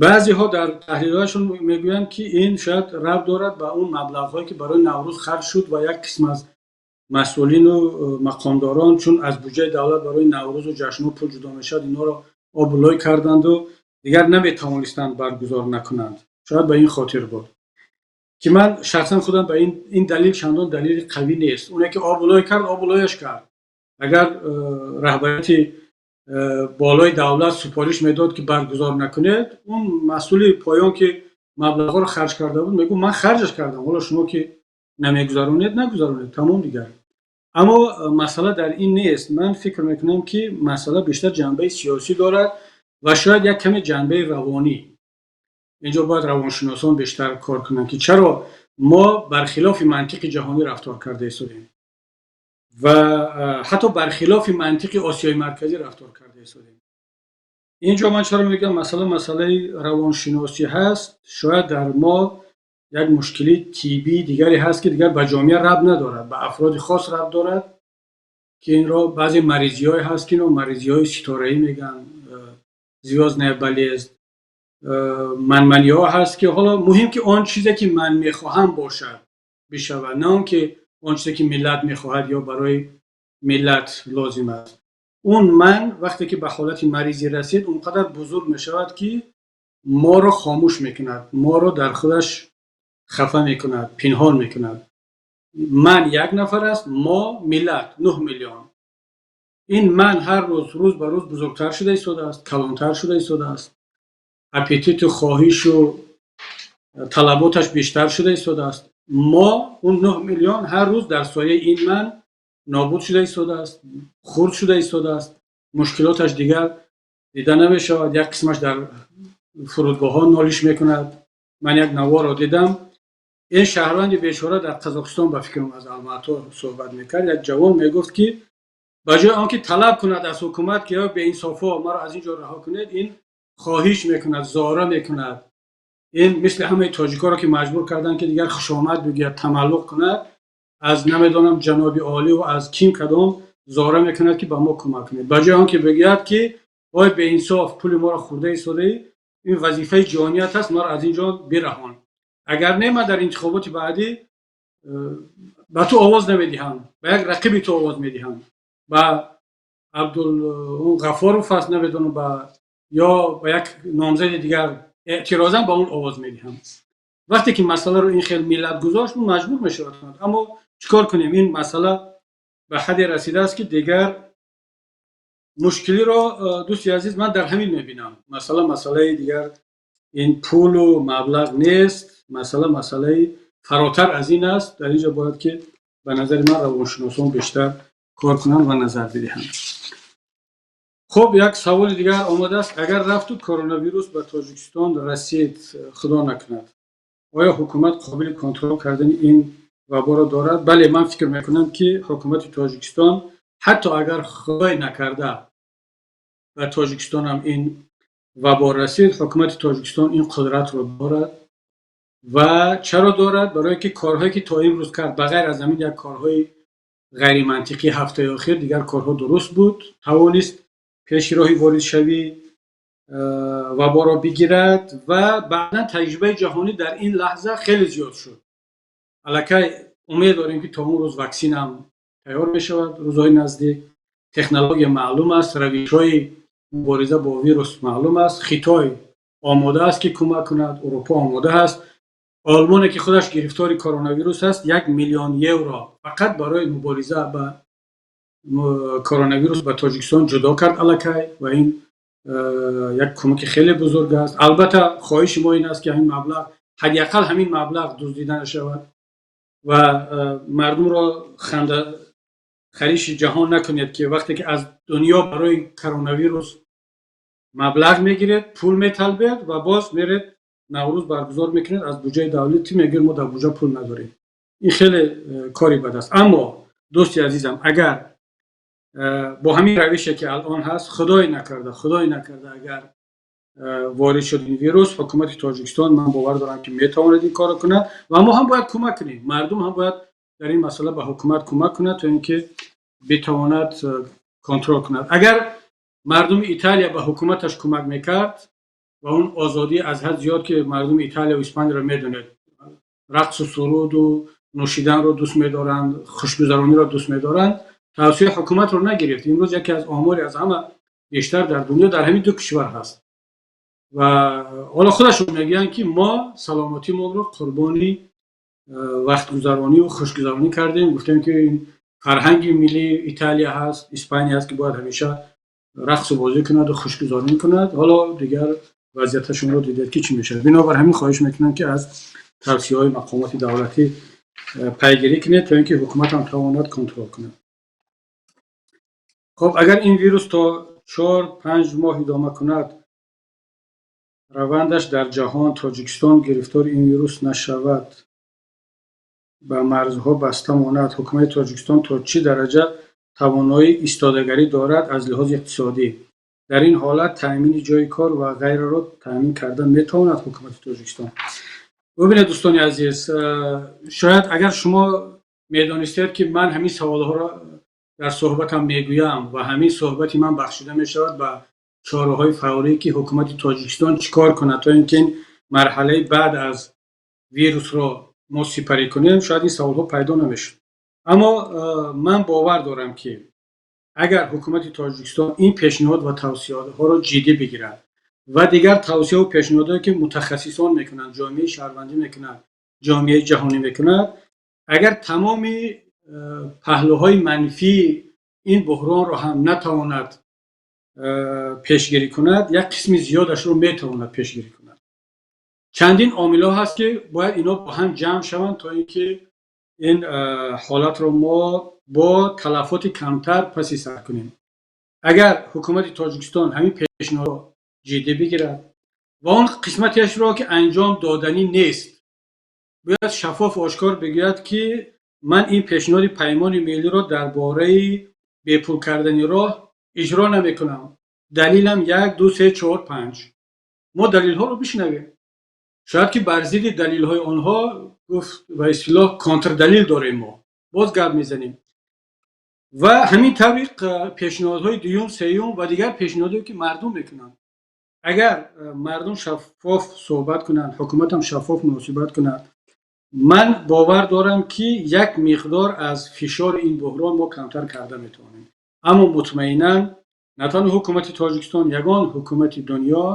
A: Баъзеҳо дар таҳлилҳояшон мегӯянд, ки ин шояд рабт дорад ба он маблағҳое, ки барои Наврӯз харҷ шуд ва як қисм аз масъулину мақомдорон, чун аз буҷаи давлат барои Наврӯзу ҷашнҳо пул ҷудо мешавад, инҳоро обу лой карданду дигар наметавонистанд баргузор накунанд. Шояд ба ин хотир буд, ки ман шахсан худам ба ин далел чандон далели қавӣ нест. Оне ки обу лой кард, обу лояш кард. Агар раҳбарияти болои давлат супориш медод, ки баргузор накунед, он масъули поён, ки маблағҳоро харҷ карда буд, мегӯ: «Ман харҷаш кардам, ҳоло шумо ки намегузаронед, нагузаронед», тамом дигар. Аммо масъала дар ин нест. Ман фикр мекунам, ки масъала бештар ҷанбаи сиёсӣ дорад ва шояд як каме ҷанбаи равонӣ. Инҷо бояд равоншиносон бештар кор кунанд, ки чаро мо бархилофи мантиқи ҷаҳонӣ рафтор карда истодем ва ҳатто бархилофи мантиқи Осиёи Марказӣ рафтор карда истодем. Инҷо ман чаро мегӯям, масъала масъалаи равоншиносӣ ҳаст? Шояд дар мо як мушкили тиббии дигаре ҳаст, ки дигар ба ҷомеа рабт надорад, ба афроди хос рабт дорад, ки инро баъзе маризиҳое ҳаст, ки инро маризиҳои ситораӣ мегӯянд, звёздная болезнь, манманиҳо ҳаст, ки ҳоло муҳим ки он чизе, ки ман мехоҳам, бошад, бишавад, на он ки он чизе, ки миллат мехоҳад ё барои миллат лозим аст. Он ман вақте ки ба ҳолати маризӣ расид, он қадар бузург мешавад, ки моро хомӯш мекунад, моро дар худаш хафа мекунад, пинҳон мекунад. Ман як нафар аст, мо миллат 9 миллион. Ин ман ҳар рӯз, рӯз ба рӯз бузургтар шуда истодааст, калонтар шуда истодааст, аппетиту хоҳишу талаботаш бештар шуда истодааст. Мо, он 9 миллион, ҳар рӯз дар сояи ин ман нобуд шуда истодааст, хурд шуда истодааст, мушкилоташ дигар дида намешавад. Як қисмаш дар фурудгоҳҳо нолиш мекунад. Ман як наворо дидам, ин шаҳрванди бечора дар Қазоқистон, ба фикрам, аз Алмато суҳбат мекард. Як ҷавон мегуфт, ки ба ҷои он ки талаб кунад аз ҳукумат, ки беинсофо, маро аз ин ҷо раҳо кунед, ин хоҳиш мекунад, зора мекунад. Ин мисли ҳамаи тоҷикоро, ки маҷбур карданд, ки дигар хушомад бигӯяд, тамаллуқ кунад, аз намедонам ҷаноби олӣ аз ким кадом зора мекунад, ки ба мо кӯмак кунед. Ба ҷои он ки бигӯяд, ки ой беинсоф, пули моро хӯрда истодаӣ, ин вазифаи ҷоният аст, маро аз ин ҷо бираҳон, агар не, ман дар интихоботи баъдӣ ба ту овоз намедиҳам, ба як рақиби ту овоз медиҳам, ба Абдул Ғафоров аст, намедонам, ба ё ба як номзади дигар эътирозам, ба он овоз медиҳам. Вақте ки масъаларо ин хел миллат гузошт, ӯ маҷбур мешавад. Аммо чӣ кор кунем? Ин масъала ба ҳадде расидааст, ки дигар мушкилиро, дӯсти азиз, ман дар ҳамин мебинам. Масъала масъалаи дигар ин пулу маблағ нест, масъала масъалаи фаротар аз ин аст. Дар ин ҷо бояд ки ба назари ман равоншиносон бештар кор кунанд ва назар бидиҳанд. Хуб, як саволи дигар омадааст: агар рафту коронавирус ба Тоҷикистон расид, худо накунад. Оё ҳукумат қобили контрол кардани ин ваборо дорад? Бале, ман фикр мекунам, ки ҳукумати Тоҷикистон, ҳатто агар худой накарда ба Тоҷикистонам ин вабо расид, ҳукумати Тоҷикистон ин қудратро дорад. Ва чаро дорад? Барое ки корҳое, ки то имрӯз кард, ба ғайр аз ҳамин як корҳои ғайримантиқии ҳафтаи охир, дигар корҳо дуруст буд. Тавонист пеши роҳи воридшавӣ ваборо бигирад ва баъдан таҷрибаи ҷаҳонӣ дар ин лаҳза хеле зиёд шуд. Аллакай умед дорем, ки то он рӯз ваксинам тайёр мешавад, рӯзҳои наздик. Технология маълум аст, равишҳои мубориза бо вирус маълум аст. Хитой омода аст, ки кӯмак кунад, Урупо омода аст. Олмоне, ки худаш гирифтори коронавирус аст, 1 миллион евро фақат барои мубориза ба коронавирус ба Тоҷикистон ҷудо кард аллакай ва ин як кӯмаки хеле бузург аст. Албатта, хоҳиши мо ин аст, ки ҳамин маблағ, ҳадди ақал ҳамин маблағ дуздида нашавад ва мардумро ханда хариши ҷаҳон накунед, ки вақте ки аз дунё барои коронавирус маблағ мегиред, пул металбед ва боз меред, Наврӯз баргузор мекунед, аз буҷаи давлатӣ мегӯед, мо дар буҷа пул надорем. Ин хеле кори бад аст. Аммо, дӯсти азизам, агар бо ҳамин равише, ки алон ҳаст, худое накарда, агар ворид шуд ин вирус, ҳукумати Тоҷикистон, ман бовар дорам, ки метавонад ин корро кунад ва мо ҳам бояд кӯмак кунем. Мардум ҳам бояд дар ин масъала ба ҳукумат кӯмак кунад, то ин ки битавонад контрол кунад. Агар мардуми Италия ба ҳукуматаш кӯмак мекард ва он озодӣ аз ҳад зиёд, ки мардуми Италия, Испанияро медонед, рақсу суруду нӯшиданро дӯст медоранд, хушгузарониро дӯст медоранд, тавсияи ҳукуматро нагирифт. Имрӯз яке аз омори аз ҳама бештар дар дунё дар ҳамин ду кишвар ҳаст ва ҳоло худашон мегӯянд, ки мо саломатимонро қурбони вақтгузаронию хушгузаронӣ кардем. Гуфтем, ки ин фарҳанги миллии Италия ҳаст, Испания ҳаст, ки бояд ҳамеша рақсу бозӣ кунаду хушгузаронӣ кунад. Ҳоло дигар вазъияташонро дидед, ки чӣ мешавад. Бинобар ҳамин хоҳиш мекунам, ки аз тавсияҳои мақомоти давлатӣ пайгирӣ кунед, то ин ки ҳукумат ҳам тавонад контрол кунад. Хоб, агар ин вирус то 4-5 моҳ идома кунад равандаш дар ҷаҳон, Тоҷикистон гирифтори ин вирус нашавад, ба марзҳо баста монад, ҳукумати Тоҷикистон то чӣ дараҷа тавоноии истодагарӣ дорад аз лиҳози иқтисодӣ? Дар ин ҳолат таъмини ҷойи кор ва ғайраро таъмин карда метавонад ҳукумати Тоҷикистон? Бубинед, дӯстони азиз, шояд агар шумо медонистед, ки ман ҳамин саволҳоро дар суҳбатам мегӯям ва ҳамин суҳбати ман бахшида мешавад ба чораҳои фаврӣ, ки ҳукумати Тоҷикистон чӣ кор кунад, то ин ки ин марҳалаи баъд аз вирусро мо сипарӣ кунем, шояд ин саволҳо пайдо намешуд. Аммо ман бовар дорам, ки агар ҳукумати Тоҷикистон ин пешниҳод ва тавсияҳоро ҷиддӣ бигирад ва дигар тавсияву пешниҳодое, ки мутахассисон мекунанд, ҷомеаи шаҳрвандӣ мекунад, ҷомеаи ҷаҳонӣ мекунад, агар тамоми паҳлӯҳои манфии ин буҳронро ҳам натавонад пешгирӣ кунад, як қисми зиёдашро метавонад пешгирӣ кунад. Чандин омилҳо ҳаст, ки бояд ино бо ҳам ҷамъ шаванд, то ин ки ин ҳолатро мо бо талафоти камтар паси сар кунем. Агар ҳукумати Тоҷикистон ҳамин пешниҳодро ҷиддӣ бигирад ва он қисматиашро, ки анҷом доданӣ нест, бояд шаффоф, ошкор бигӯяд, ки ман ин пешниҳоди Паймони миллиро дар бораи бепул кардани роҳ иҷро намекунам, далилам як, ду, се, чор, панҷ. Мо далилҳоро бишнавем. Шояд ки бар зидди далилҳои онҳо, гуфт ба истилоҳ, контрдалил дорем, мо боз гап мезанем. Ва ҳамин тариқ пешниҳодҳои дуюм, сеюм ва дигар пешниҳодое, ки мардум мекунанд. Агар мардум шаффоф суҳбат кунанд, ҳукуматам шаффоф муносибат кунад, ман бовар дорам, ки як миқдор аз фишори ин буҳрон мо камтар карда метавонем. Аммо мутмаинан на танҳо ҳукумати Тоҷикистон, ягон ҳукумати дунё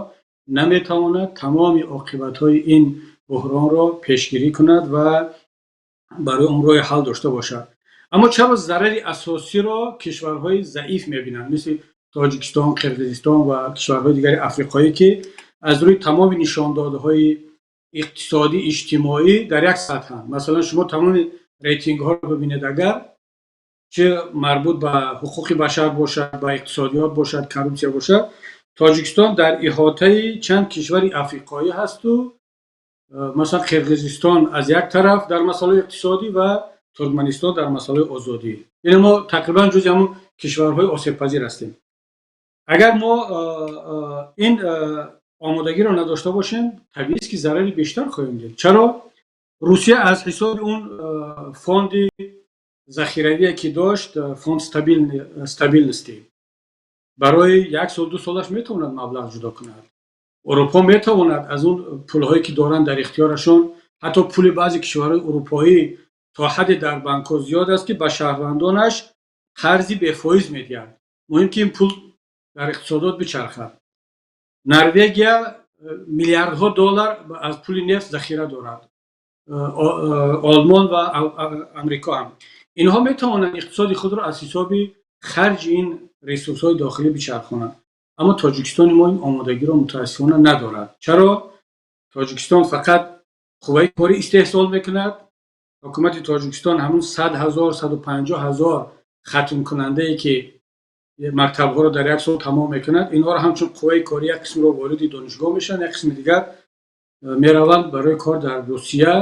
A: наметавонад тамоми оқибатҳои ин буҳронро пешгирӣ кунад ва барои он роҳи ҳал дошта бошад. Аммо чаро зарари асосиро кишварҳои заиф мебинанд, мисли Тоҷикистон, Қирғизистон ва кишварҳои дигари африқоӣ, ки аз рӯи тамоми нишондодҳои иқтисодӣ, иҷтимоӣ дар як сатҳанд? Масалан, шумо тамоми рейтингҳоро бибинед, агар чӣ марбут ба ҳуқуқи башар бошад, ба иқтисодиёт бошад, коррупсия бошад, Тоҷикистон дар иҳотаи чанд кишвари африқоӣ ҳасту. Масалан, Қирғизистон аз як тараф дар масъалаи иқтисодӣ ва Туркманистон дар масъалаи озодӣ. Яъне мо тақрибан ҷузи ҳамун кишварҳои осебпазир ҳастем. Агар мо ин омодагиро надошта бошем, табиист, ки зарари бештар хоҳем дид. Чаро? Русия аз ҳисоби он фонди захиравие, ки дошт, фонд стабильности, барои як сол, 2 солаш метавонад маблағ ҷудо кунад. Урупо метавонад аз он пулҳое, ки доранд дар ихтиёрашон, ҳатто пули баъзе кишварҳои урупоӣ то ҳадде дар банкҳо зиёд аст, ки ба шаҳрвандонаш қарзи бефоиз медиҳад. Муҳим, ки ин пул дар иқтисодот бичархад. Норвегия миллиардҳо доллар аз пули нефт захира дорад. Олмон ва Амрико ҳам. Инҳо метавонанд иқтисоди худро аз ҳисоби харҷи ин ресурсҳои дохилӣ бичархонанд. Аммо Тоҷикистони мо ин омодагиро, мутаассифона, надорад. Чаро? Тоҷикистон фақат қувваи корӣ истеҳсол мекунад. Ҳукумати Тоҷикистон ҳамун 100 000, 150 000 хатмкунандае, ки мактабҳоро дар як сол тамом мекунад, инҳоро ҳамчун қувваи корӣ як қисмро вориди донишгоҳ мешаванд, як қисми дигар мераванд барои кор дар Русия.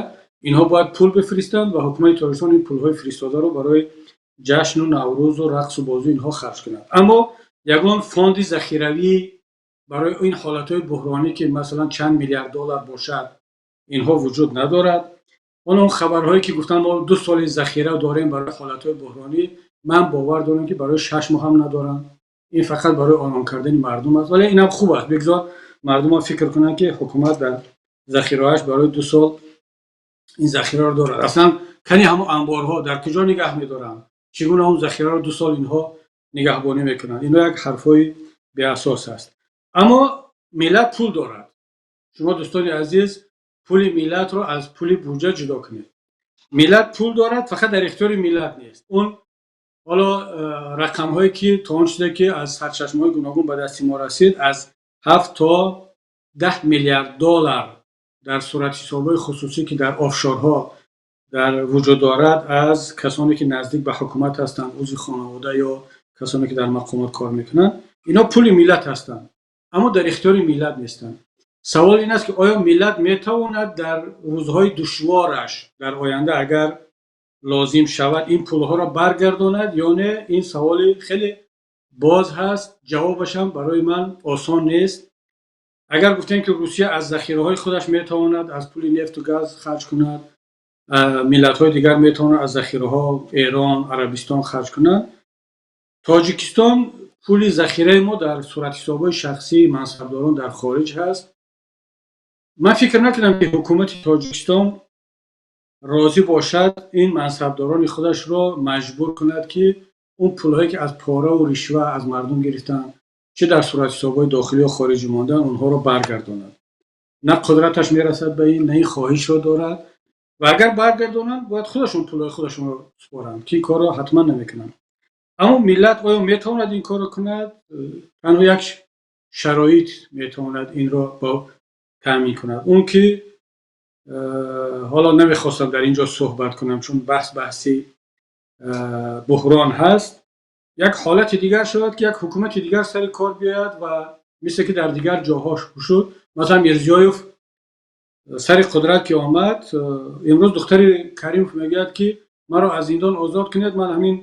A: Инҳо бояд пул бифиристанд ва ҳукумати Тоҷикистон ин пулҳои фиристодаро барои ҷашну Наврӯзу рақсу бозу инҳо харҷ кунад. Аммо ягон фонди захиравӣ барои ин ҳолатҳои буҳронӣ, ки масалан чанд миллиард доллар бошад, инҳо вуҷуд надорад. Он хабарҳое, ки гуфтанд, мо 2 соли захира дорем барои ҳолатҳои буҳронӣ, ман бовар дорам, ки барои 6 моҳ ҳам надоранд. Ин фақат барои ором кардани мардум аст, вале инам хуб аст. Бигзор мардумон фикр кунанд, ки ҳукумат дар захираҳояш барои 2 сол ин захираро дорад. Аслан кани ҳамон анборҳо дар куҷо нигаҳ медоранд? Чӣ гуна он захираро 2 сол инҳо нигаҳбонӣ мекунанд? Инҳо як ҳарфҳои беасос аст. Аммо миллат пул дорад. Шумо, дӯстони азиз, пули миллатро аз пули буҷа ҷудо кунед. Миллат пул дорад, фақат дар ихтиёри миллат нест. Он ҳоло рақамҳое, ки то он чизе, ки аз сарчашмаҳои гуногун ба дасти мо расид, аз 7 то 10 миллиард доллар дар суратҳисобҳои хусусӣ, ки дар офшорҳо дар вуҷуд дорад, аз касоне, ки наздик ба ҳукумат ҳастанд, узви хонавода ё касоне, ки дар мақомот кор мекунанд. Инҳо пули миллат ҳастанд, аммо дар ихтиёри миллат нестанд. Савол ин аст, ки оё миллат метавонад дар рӯзҳои душвораш дар оянда, агар лозим шавад, ин пулҳоро баргардонад ё не? Ин саволи хеле боз ҳаст, ҷавобашам барои ман осон нест. Агар гуфтем, ки Русия аз захираҳои худаш метавонад аз пули нефту газ харҷ кунад, миллатҳои дигар метавонад аз захираҳо, Эрон, Арабистон харҷ кунанд, Тоҷикистон пули захираи мо дар суратҳисобҳои шахсии мансабдорон дар хориҷ ҳаст. Ман фикр накунам, ки ҳукумати Тоҷикистон розӣ бошад ин мансабдорони худашро маҷбур кунад, ки он пулҳое, ки аз пораву ришва аз мардум гирифтанд, чӣ дар суратҳисобҳои дохилӣ ё хориҷӣ мондан, онҳоро баргардонад. На қудраташ мерасад ба ин, на ин хоҳишро дорад. Ва агар баргардонанд, бояд худашон пулҳои худашонро супоранд, ки ин корро ҳатман намекунанд. Аммо миллат оё метавонад ин корро кунад? Танҳо як шароит метавонад инро таъмин кунад, он ки ҳоло намехостам дар ин ҷо суҳбат кунам, чун баҳс баҳси буҳрон ҳаст. Як ҳолати дигар шавад, ки як ҳукумати дигар сари кор биёяд ва мисле ки дар дигар ҷоҳо шуд, масалан, Мирзиёев сари қудрат ки омад, имрӯз духтари Каримов мегӯяд, ки маро аз зиндон озод кунед, ман ҳамин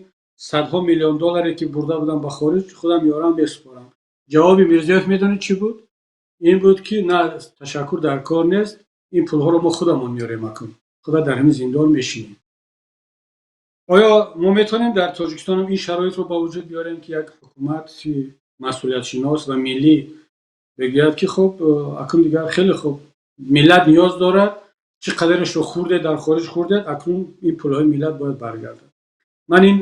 A: садҳо миллион долларе, ки бурда будам ба хориҷ, худам меорам, месупорам. Ҷавоби Мирзиёев медонед, чӣ буд? Ин буд, ки на, ташаккур, дар кор нест, ин пулҳоро мо худамон меорем, акун худа дар ҳамин зиндон мешинем. Оё мо метавонем дар Тоҷикистонам ин шароитро ба вуҷуд биёрем, ки як ҳукумати масъулиятшинос ва миллӣ бигӯяд, ки хуб, акун дигар хеле хуб, миллат ниёз дорад, чӣ қадарашро хӯрдед, дар хориҷ хӯрдед, акнун ин пулҳои миллат бояд баргардад? Ман ин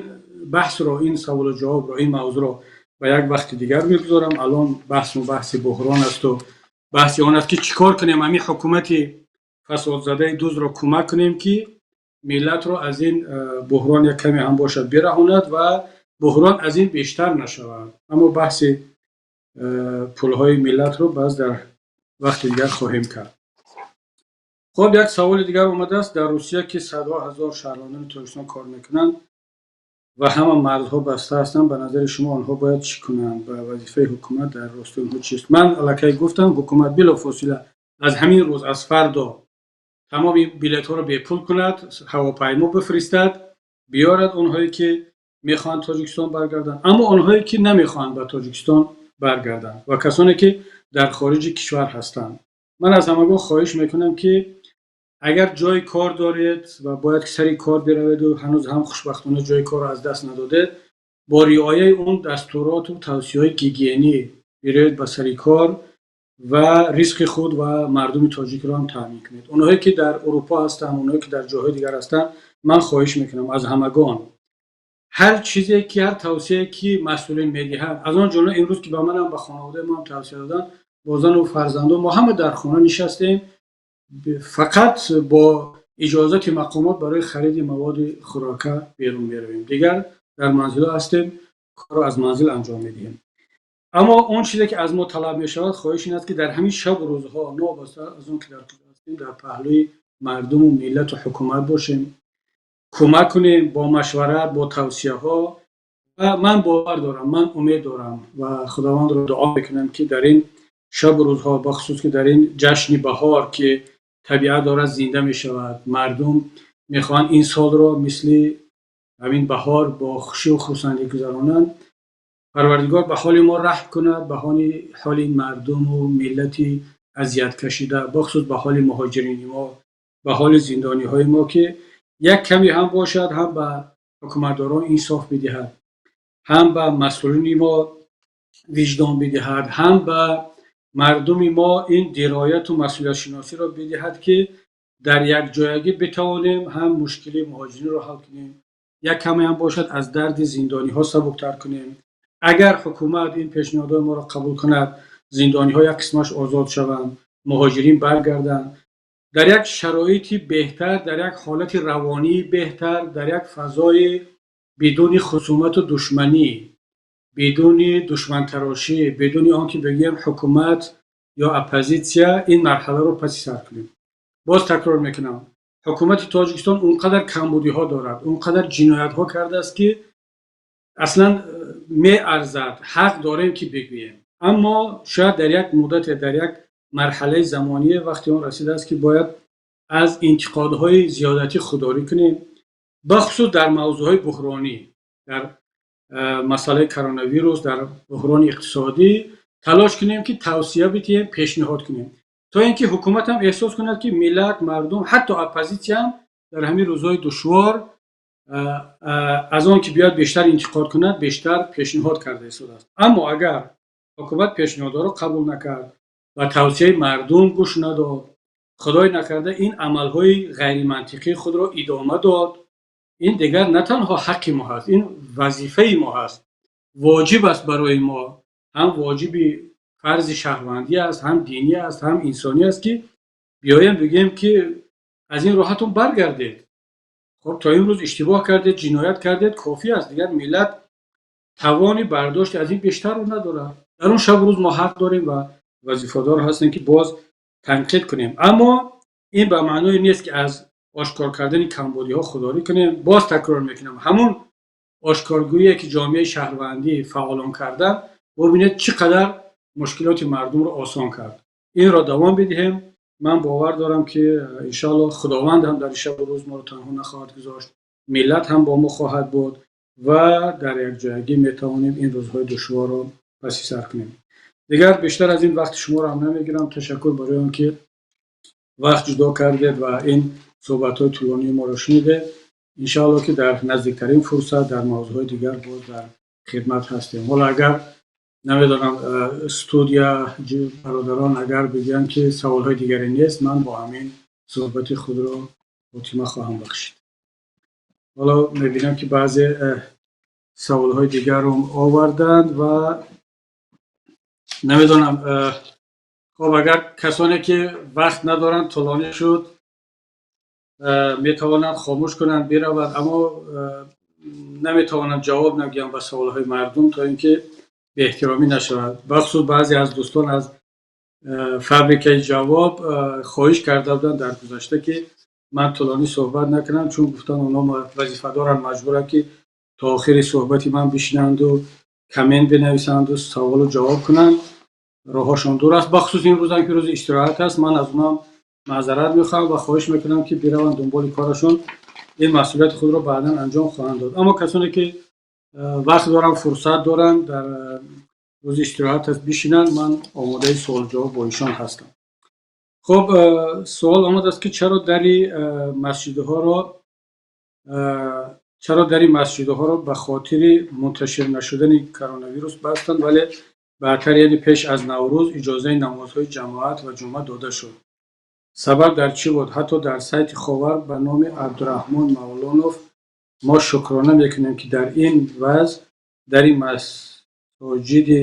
A: баҳсро, ин саволу ҷавобро, ин мавзӯъро ба як вақти дигар мегузорам. Алон баҳсмо баҳси буҳрон асту баҳси он аст, ки чӣ кор кунем, ҳамин ҳукумати фасодзадаи дуздро кӯмак кунем, ки миллатро аз ин буҳрон як каме ҳам бошад бираҳонад ва буҳрон аз ин бештар нашавад. Аммо баҳси пулҳои миллатро баъз дар вақти дигар хоҳем кард. Хуб, як саволи дигар омадааст: дар Русия, ки садҳо ҳазор шаҳрвандони Тоҷикистон кор мекунанд ва ҳама марзҳо баста ҳастанд, ба назари шумо онҳо бояд чӣ кунанд ва вазифаи ҳукумат дар ростои онҳо чист? Ман аллакай гуфтам, ҳукумат билофосила аз ҳамин рӯз, аз фардо. Тамоми билетҳоро бепул кунад, ҳавопаймо бифиристад, биёрад онҳое ки мехоҳанд Тоҷикистон баргарданд. Аммо онҳое ки намехоҳанд ба Тоҷикистон баргарданд ва касоне ки дар хориҷи кишвар ҳастанд, ман аз ҳамагон хоҳиш мекунам, ки агар ҷои кор доред ва бояд сари кор бираведу ҳанӯз ҳам хушбахтона ҷои корро аз даст надодед, бо риояи он дастуроту тавсияҳои гигиенӣ биравед ба сари кор ва ризқи худ ва мардуми тоҷикро ҳам таъмин кунед. Онҳое ки дар Урупо ҳастанд, онҳое ки дар ҷойҳои дигар ҳастанд, ман хоҳиш мекунам аз ҳамагон, ҳар чизе ки, ҳар тавсияе ки масъулин медиҳанд, аз он ҷумла имрӯз ки ба манам, ба хонаводаи мо ҳам тавсия доданд, бо зану фарзандон мо ҳама дар хона нишастем, фақат бо иҷозати мақомот барои хариди маводи хӯрока берун меравем, дигар дар манзилҳо ҳастем, корро аз манзил анҷом медиҳем. Аммо он чизе ки аз мо талаб мешавад, хоҳиш ин аст, ки дар ҳамин шабу рӯзҳо, новобаста аз он ки дар куҷо ҳастем, дар паҳлӯи мардуму миллату ҳукумат бошем, кӯмак кунем бо машварат, бо тавсияҳо. Ва ман бовар дорам, ман умед дорам ва Худовандро дуо мекунам, ки дар ин шабу рӯзҳо, бахусус ки дар ин ҷашни баҳор, ки табиат дорад зинда мешавад, мардум мехоҳанд ин солро мисли ҳамин баҳор бо хушию хурсандӣ гузаронанд, Парвардигор ба ҳоли мо раҳм кунад, ба ҳоли мардуму миллати азияткашида, бахусус ба ҳоли муҳоҷирини мо, ба ҳоли зиндониҳои мо, ки як каме ҳам бошад, ҳам ба ҳукуматдорон инсоф бидиҳад, ҳам ба масъулини мо виҷдон бидиҳад, ҳам ба мардуми мо ин дирояту масъулиятшиносиро бидиҳад, ки дар якҷоягӣ битавонем ҳам мушкили муҳоҷиринро ҳал кунем, як каме ҳам бошад, аз дарди зиндониҳо сабуктар кунем. Агар ҳукумат ин пешниҳодҳои моро қабул кунад, зиндониҳо як қисмаш озод шаванд, муҳоҷирин баргарданд, дар як шароити беҳтар, дар як ҳолати равонии беҳтар, дар як фазои бидуни хусумату душманӣ, бидуни душмантарошӣ, бидуни он ки бигӯем ҳукумат ё оппозитсия, ин марҳаларо паси сар кунем. Боз такрор мекунам, ҳукумати Тоҷикистон он қадар камбудиҳо дорад, он қадар ҷиноятҳо кардааст, ки аслан меарзад, ҳақ дорем, ки бигӯем. Аммо шояд дар як муддате, дар як марҳалаи замоние вақти он расидааст, ки бояд аз интиқодҳои зиёдатӣ худдорӣ кунем, бахусус дар мавзӯъҳои буҳронӣ, дар масъалаи коронавирус, дар буҳрони иқтисодӣ. Талош кунем, ки тавсия бидиҳем, пешниҳод кунем, то ин ки ҳукумат ҳам эҳсос кунад, ки миллат, мардум, ҳатто оппозитсия ҳам дар ҳамин рӯзҳои душвор аз он ки биёяд бештар интиқод кунад, бештар пешниҳод карда истодааст. Аммо агар ҳукумат пешниҳодҳоро қабул накард ва тавсияи мардум гӯш надод, худой накарда, ин амалҳои ғайримантиқии худро идома дод, ин дигар на танҳо ҳаққи мо ҳаст, ин вазифаи мо ҳаст, воҷиб аст барои мо, ҳам воҷиби фарзи шаҳрвандӣ аст, ҳам динӣ аст, ҳам инсонӣ аст, ки биёем бигӯем, ки аз ин роҳатон баргардед. Хоб, то имрӯз иштибоҳ кардед, ҷиноят кардед, кофӣ аст, дигар миллат тавони бардошти аз ин бештарро надорад. Дар он шабу рӯз мо ҳақ дорем ва вазифадор ҳастем, ки боз танқид кунем. Аммо ин ба маъное нест, ки аз ошкор кардани камбудиҳо худдорӣ кунем. Боз такрор мекунам, ҳамун ошкоргӯие ки ҷомеаи шаҳрвандӣ, фаъолон кардан, бубинед, чӣ қадар мушкилоти мардумро осон кард. Инро давом бидиҳем. Ман бовар дорам, ки иншоалло Худованд ҳам дар шабу рӯз моро танҳо нахоҳад гузошт, миллат ҳам бо мо хоҳад буд ва дар якҷоягӣ метавонем ин рӯзҳои душворро паси сар кунем. Дигар бештар аз ин вақти шуморо ҳам намегирам. Ташаккур барои он ки вақт ҷудо кардед ва ин суҳбатҳои тӯлонии моро шунидед. Иншоалло, ки дар наздиктарин фурсат дар мавзӯъҳои дигар боз дар хидмат ҳастем. Ҳоло агар, намедонам, студия, бародарон агар бигӯянд, ки саволҳои дигаре нест, ман бо ҳамин суҳбати худро хотима хоҳам бахшид. Ҳоло мебинам, ки баъзе саволҳои дигарро оварданд ва намедонам. Хоб, агар касоне ки вақт надоранд, тӯлонӣ шуд, метавонанд хомӯш кунанд, бираванд. Аммо наметавонам ҷавоб нагӯям ба саволҳои мардум, то ин ки беэҳтиромӣ нашавад. Бахусус баъзе аз дӯстон аз фабрикаи ҷавоб хоҳиш карда буданд дар гузашта, ки ман тӯлонӣ суҳбат накунам, чун гуфтанд, онҳо вазифадоранд, маҷбуранд, ки то охири суҳбати ман бишинанду коммент бинависанду саволу ҷавоб кунанд, роҳҳошон дур аст. Бахусус имрӯзам, ки рӯзи истироҳат аст, ман аз онам Маъзарат мехоҳам ва хоҳиш мекунам, ки бираванд дунболи корашон, ин масъулияти худро баъдан анҷом хоҳанд дод. Аммо касоне ки вақт доранд, фурсат доранд, дар рӯзи истироҳат аст, бишинанд, ман омодаи суолҷавоб бо ишон ҳастам. Хуб, суол омадааст, ки чаро дари масҷидҳоро ба хотири мунташир нашудани коронавирус бастанд, вале баъдтар, яъне пеш аз Наврӯз, иҷозаи намозҳои ҷамоат ва ҷумъа дода шуд? Сабаб дар чӣ буд? Ҳатто дар сайти Ховар ба номи Абдураҳмон Мавлонов. Мо шукрона мекунем, ки дар ин вазъ дари масоҷиди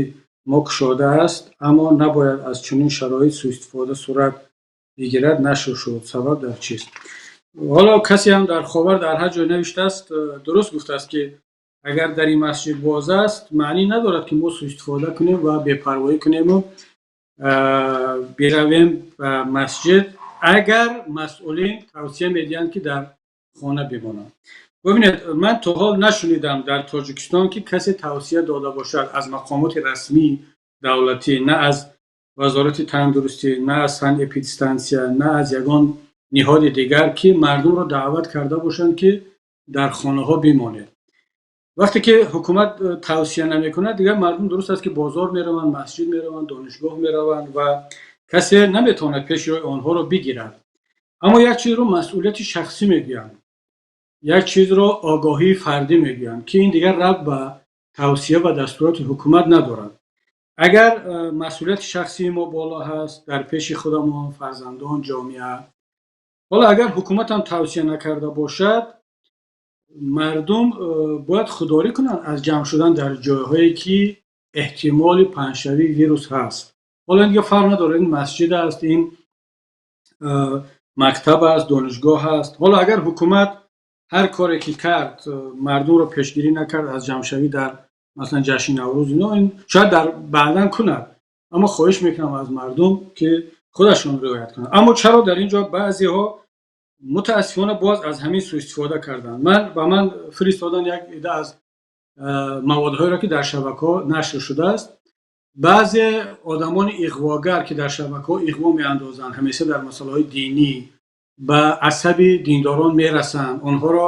A: мо кушода аст, аммо набояд аз чунин шароит сӯистифода сурат бигирад. Нашр шуд, сабаб дар чист? Ҳоло касе ҳам дар Ховар, дар ҳар ҷой навиштааст, дуруст гуфтааст, ки агар дари масҷид боз аст, маънӣ надорад, ки мо сӯистифода кунем ва бепарвоӣ кунему биравем ба масҷид, агар масъулин тавсия медиҳанд, ки дар хона бимонанд. Бибинед, ман то ҳол нашунидам дар Тоҷикистон, ки касе тавсия дода бошад аз мақомоти расмии давлатӣ, на аз Вазорати тандурустӣ, на аз санэпидстансия, на аз ягон ниҳоди дигар, ки мардумро даъват карда бошанд, ки дар хонаҳо бимонед. Вақте ки ҳукумат тавсия намекунад, дигар мардум, дуруст аст, ки бозор мераванд, масҷид мераванд, донишгоҳ мераванд ва касе наметавонад пеши роҳи онҳоро бигирад. Аммо як чизро масъулияти шахсӣ мегӯянд, як чизро огоҳии фардӣ мегӯянд, ки ин дигар рабт ба тавсия ва дастуроти ҳукумат надорад. Агар масъулияти шахсии мо боло ҳаст дар пеши худамон, фарзандон, ҷомеа, ҳоло агар ҳукуматам тавсия накарда бошад, мардум бояд худдорӣ кунанд аз ҷамъ шудан дар ҷойҳое, ки эҳтимоли паҳншавии вирус ҳаст. Ҳоло ин дига фарқ надорад, ин масҷид аст, ин мактаб аст, донишгоҳ аст. Ҳоло агар ҳукумат ҳар коре ки кард, мардумро пешгирӣ накард аз ҷамъшавӣ дар, масалан, ҷашни Наврӯз, ино ин шояд дар баъдан кунад, аммо хоҳиш мекунам аз мардум, ки худашон риоят кунанд. Аммо чаро дар ин ҷо баъзеҳо мутаассифона боз аз ҳамин сӯистифода карданд? Ман ба ман фиристодан як ида аз маводҳоеро, ки дар шабакаҳо нашр шудааст. Баъзе одамони иғвогар, ки дар шабакаҳо иғво меандозанд, ҳамеша дар масъалаҳои динӣ ба асаби диндорон мерасанд, онҳоро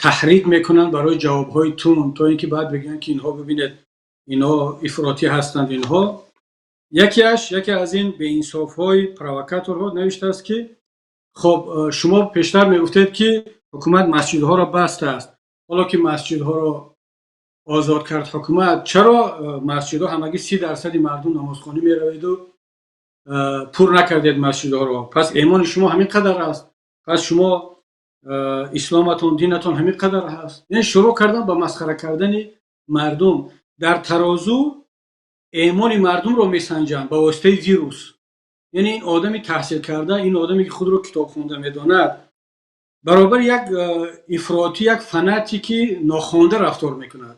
A: таҳрик мекунанд барои ҷавобҳои тунд, то ин ки баъд бигӯянд, ки инҳо, бибинед, инҳо ифротӣ ҳастанд. Инҳо якеаш, яке аз ин беинсофҳои провокаторҳо навиштааст, ки хоб, шумо пештар мегуфтед, ки ҳукумат масҷидҳоро бастааст, ҳоло ки масҷидҳоро озод кард ҳукумат, чаро масҷидҳо ҳамагӣ 30 дарсади мардум намозхонӣ мераведу пур накардед масҷидҳоро? Пас эмони шумо ҳамин қадар аст, пас шумо исломатон, динатон ҳамин қадар ҳаст? Яъне шурӯъ кардан ба масхара кардани мардум. Дар тарозу эмони мардумро месанҷанд ба воситаи вирус. Яъне ин одами таҳсилкарда, ин одаме ки худро китобхонда медонад, баробари як ифротӣ, як фанатики нохонда рафтор мекунад.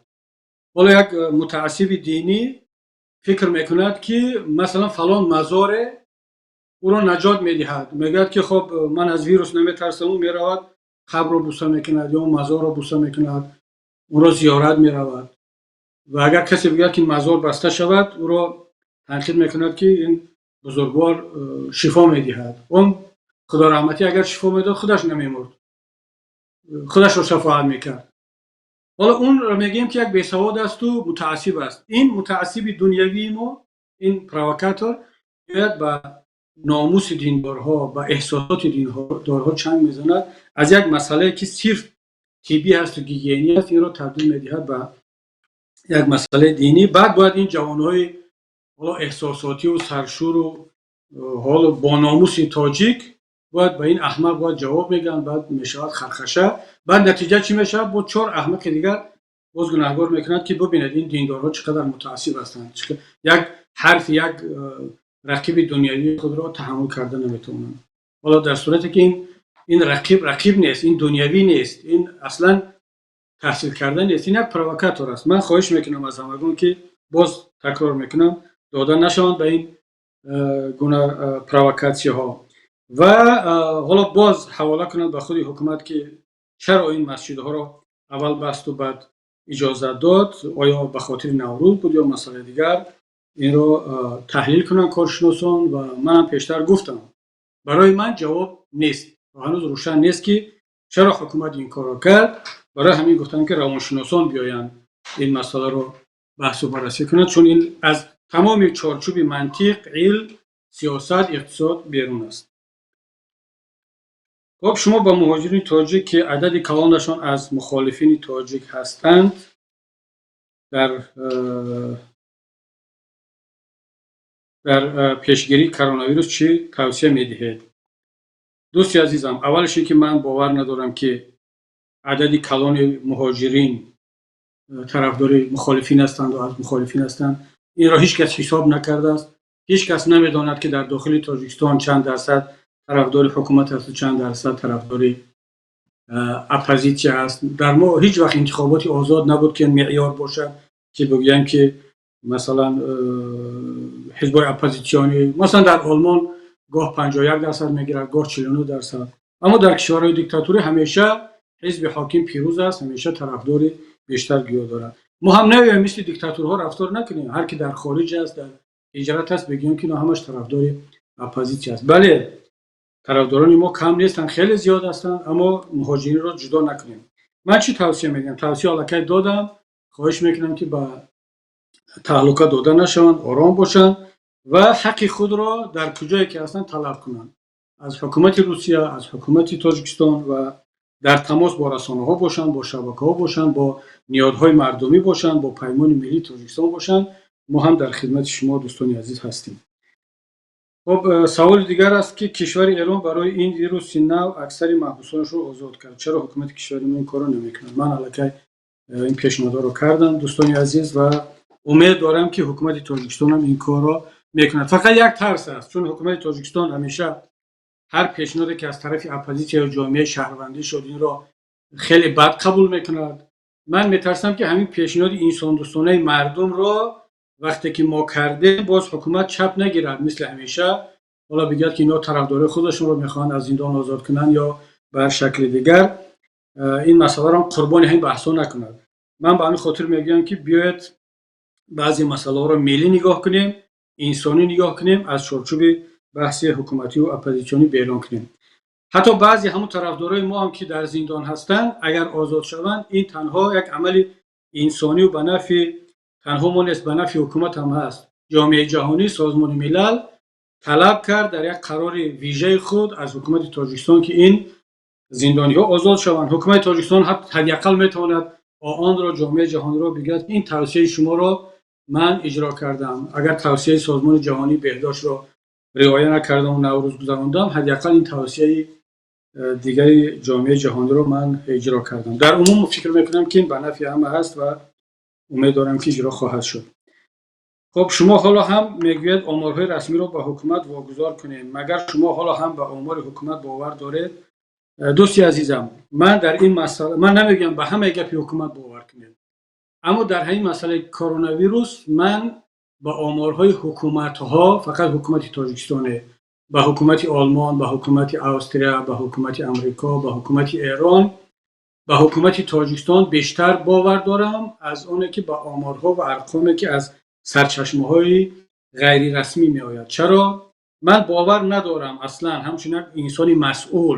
A: Ҳоло як мутаассиби динӣ фикр мекунад, ки масалан фалон мазоре ӯро наҷот медиҳад. Мегӯяд, ки хоб, ман аз вирус наметарсам. Ӯ меравад, қабрро буса мекунад ё мазорро буса мекунад, ӯро зиёрат меравад ва агар касе бигӯяд, ки мазор баста шавад, ӯро танқид мекунад, ки ин бузургвор шифо медиҳад. Он худо раҳматӣ агар шифо медод, худаш намемурд, худашро шафоат мекард. Ҳоло онро мегӯем, ки як бесавод асту мутаассиб аст. Ин мутаассиби дунявии мо, ин провокатор меояд, ба номуси диндорҳо, ба эҳсосоти диндорҳо чанг мезанад. Аз як масъалае, ки сирф тиббӣ ҳасту гигиенӣ аст, инро табдил медиҳад ба як масъалаи динӣ. Баъд бояд ин ҷавонҳои ҳоло эҳсосотиву саршӯру ҳоло бо номуси тоҷик бояд ба ин аҳмақ бояд ҷавоб мегӯянд. Баъд мешавад хархаша. Баъд натиҷа чӣ мешавад? Бо чор аҳмақи дигар боз гунаҳгор мекунанд, ки бубинед, ин диндорҳо чӣ қадар мутаассиб ҳастанд, як ҳарфи як рақиби дунявии худро таҳаммул карда наметавонанд. Ҳоло дар сурате ки ин рақиб рақиб нест, ин дунявӣ нест, ин аслан таҳсил карда нест, ин як провокатор аст. Ман хоҳиш мекунам аз ҳамагон, ки, боз такрор мекунам, дода нашаванд ба ин гуна провокатсияҳо ва ҳоло боз ҳавола кунанд ба худи ҳукумат, ки чаро ин масҷидҳоро аввал басту баъд иҷозат дод, оё ба хотири Наврӯз буд ё масъалаи дигар, инро таҳлил кунанд коршиносон. Ва манам пештар гуфтам. Барои ман ҷавоб нест, ҳанӯз рӯшан нест, ки чаро ҳукумат ин корро кард. Барои ҳамин гуфтам, ки равоншиносон биёянд, ин масъаларо баҳсу баррасӣ кунанд, чун ин аз тамоми чорчӯби мантиқ, илм, сиёсат, иқтисод берун аст. Хуб, шумо ба муҳоҷирини тоҷик, ки адади калонашон аз мухолифини тоҷик ҳастанд, дар пешгирии коронавирус чӣ тавсия медиҳед? Дӯсти азизам, аввалаш ин ки ман бовар надорам, ки адади калони муҳоҷирин тарафдори мухолифин ҳастанд ва аз мухолифин ҳастанд. Инро ҳеҷ кас ҳисоб накардааст. Ҳеҷ кас намедонад, ки дар дохили Тоҷикистон чанд дарсад тарафдори ҳукумат асту чанд дарсад тарафдори оппозитсия аст. Дар мо ҳеҷ вақт интихоботи озод набуд, ки меъёр бошад, ки бигӯям, ки масалан ҳизбҳои оппозитсионӣ, масалан, дар Олмон гоҳ 51% мегирад, гоҳ 49%. Аммо дар кишварҳои диктатурӣ ҳамеша ҳизби ҳоким пирӯз аст, ҳамеша тарафдори бештар гӯё дорад. Мо ҳам наёем, мисли диктатурҳо рафтор накунем, ҳар ки дар хориҷ аст, дар ҳиҷрат аст, бигӯем, ки ино ҳамаш тарафдори оппозитсия аст. Бале, тарафдорони мо кам нестанд, хеле зиёд ҳастанд, аммо муҳоҷиринро ҷудо накунем. Ман чӣ тавсия медиҳам? Тавсия аллакай додам. Хоҳиш мекунам, ки ба таҳлука дода нашаванд, ором бошанд ва ҳаққи худро дар куҷое ки ҳастанд талаб кунанд, аз ҳукумати Русия, аз ҳукумати Тоҷикистон, ва дар тамос бо расонаҳо бошанд, бо шабакаҳо бошанд, бо ниҳодҳои мардумӣ бошанд, бо Паймони миллии Тоҷикистон бошанд. Мо ҳам дар хидмати шумо, дӯстони азиз, ҳастем. Хуб, саволи дигар аст, ки кишвари Эрон барои ин вируси нав аксари маҳбусонашро озод кард, чаро ҳукумати кишвари мо ин корро намекунад? Ман аллакай ин пешниҳодҳоро кардам, дӯстони азиз, ва умед дорам, ки ҳукумати Тоҷикистонам ин корро мекунад. Фақат як тарс аст, чун ҳукумати Тоҷикистон ҳамеша ҳар пешниҳоде, ки аз тарафи оппозитсия ё ҷомеаи шаҳрвандӣ шуд, инро хеле бад қабул мекунад. Ман метарсам, ки ҳамин пешниҳоди инсондӯстонаи мардумро вақте ки мо кардем, боз ҳукумат чап нагирад, мисли ҳамеша ҳоло бигӯяд, ки инҳо тарафдорои худашонро мехоҳанд аз зиндон озод кунанд ё ба ҳар шакли дигар ин масъаларо қурбони ҳамин баҳсҳо накунад. Ман ба ҳамин хотир мегӯям, ки биёед, баъзе масъалаҳоро миллӣ нигоҳ кунем, инсонӣ нигоҳ кунем, аз чорчӯби баҳси ҳукумативу оппозитсионӣ берун кунем. Ҳатто баъзе ҳамун тарафдорои мо ҳам, ки дар зиндон ҳастанд, агар озод шаванд, ин танҳо як амали инсонию ба нафъи танҳо мо нест, ба нафъи ҳукумат ҳам ҳаст. Ҷомеаи ҷаҳонӣ, Созмони Милал талаб кард дар як қарори вижаи худ аз ҳукумати Тоҷикистон, ки ин зиндониҳо озод шаванд. Ҳукумати Тоҷикистон ҳадди ақал метавонад ООНро, ҷомеаи ҷаҳониро бигӯяд: ин тавсияи шуморо ман иҷро кардам. Агар тавсияи Созмони Ҷаҳонии Беҳдоштро риоя накардам, Наврӯз гузарондам, ҳадди ақал ин тавсияи дигари ҷомеаи ҷаҳониро ман иҷро кардам. Дар умум фикр мекунам, ки ин ба нафъи ҳама ҳаст ва умед дорам, ки иҷро хоҳад шуд. Хуб, шумо ҳоло ҳам мегӯед, оморҳои расмиро ба ҳукумат вогузор кунем. Магар шумо ҳоло ҳам ба омори ҳукумат бовар доред? Дӯсти азизам, ман дар ин масъала ман намегӯям, ба ҳамаи гапи ҳукумат бовар кунед, аммо дар ҳамин масъалаи коронавирус ман ба оморҳои ҳукуматҳо, фақат ҳукумати Тоҷикистоне, ба ҳукумати Олмон, ба ҳукумати Австрия, ба ҳукумати Амрико, ба ҳукумати Эрон, ба ҳукумати Тоҷикистон бештар бовар дорам аз оне ки ба оморҳо ва арқоме, ки аз сарчашмаҳои ғайрирасмӣ меояд. Чаро? Ман бовар надорам аслан, ҳамчун як инсони масъул,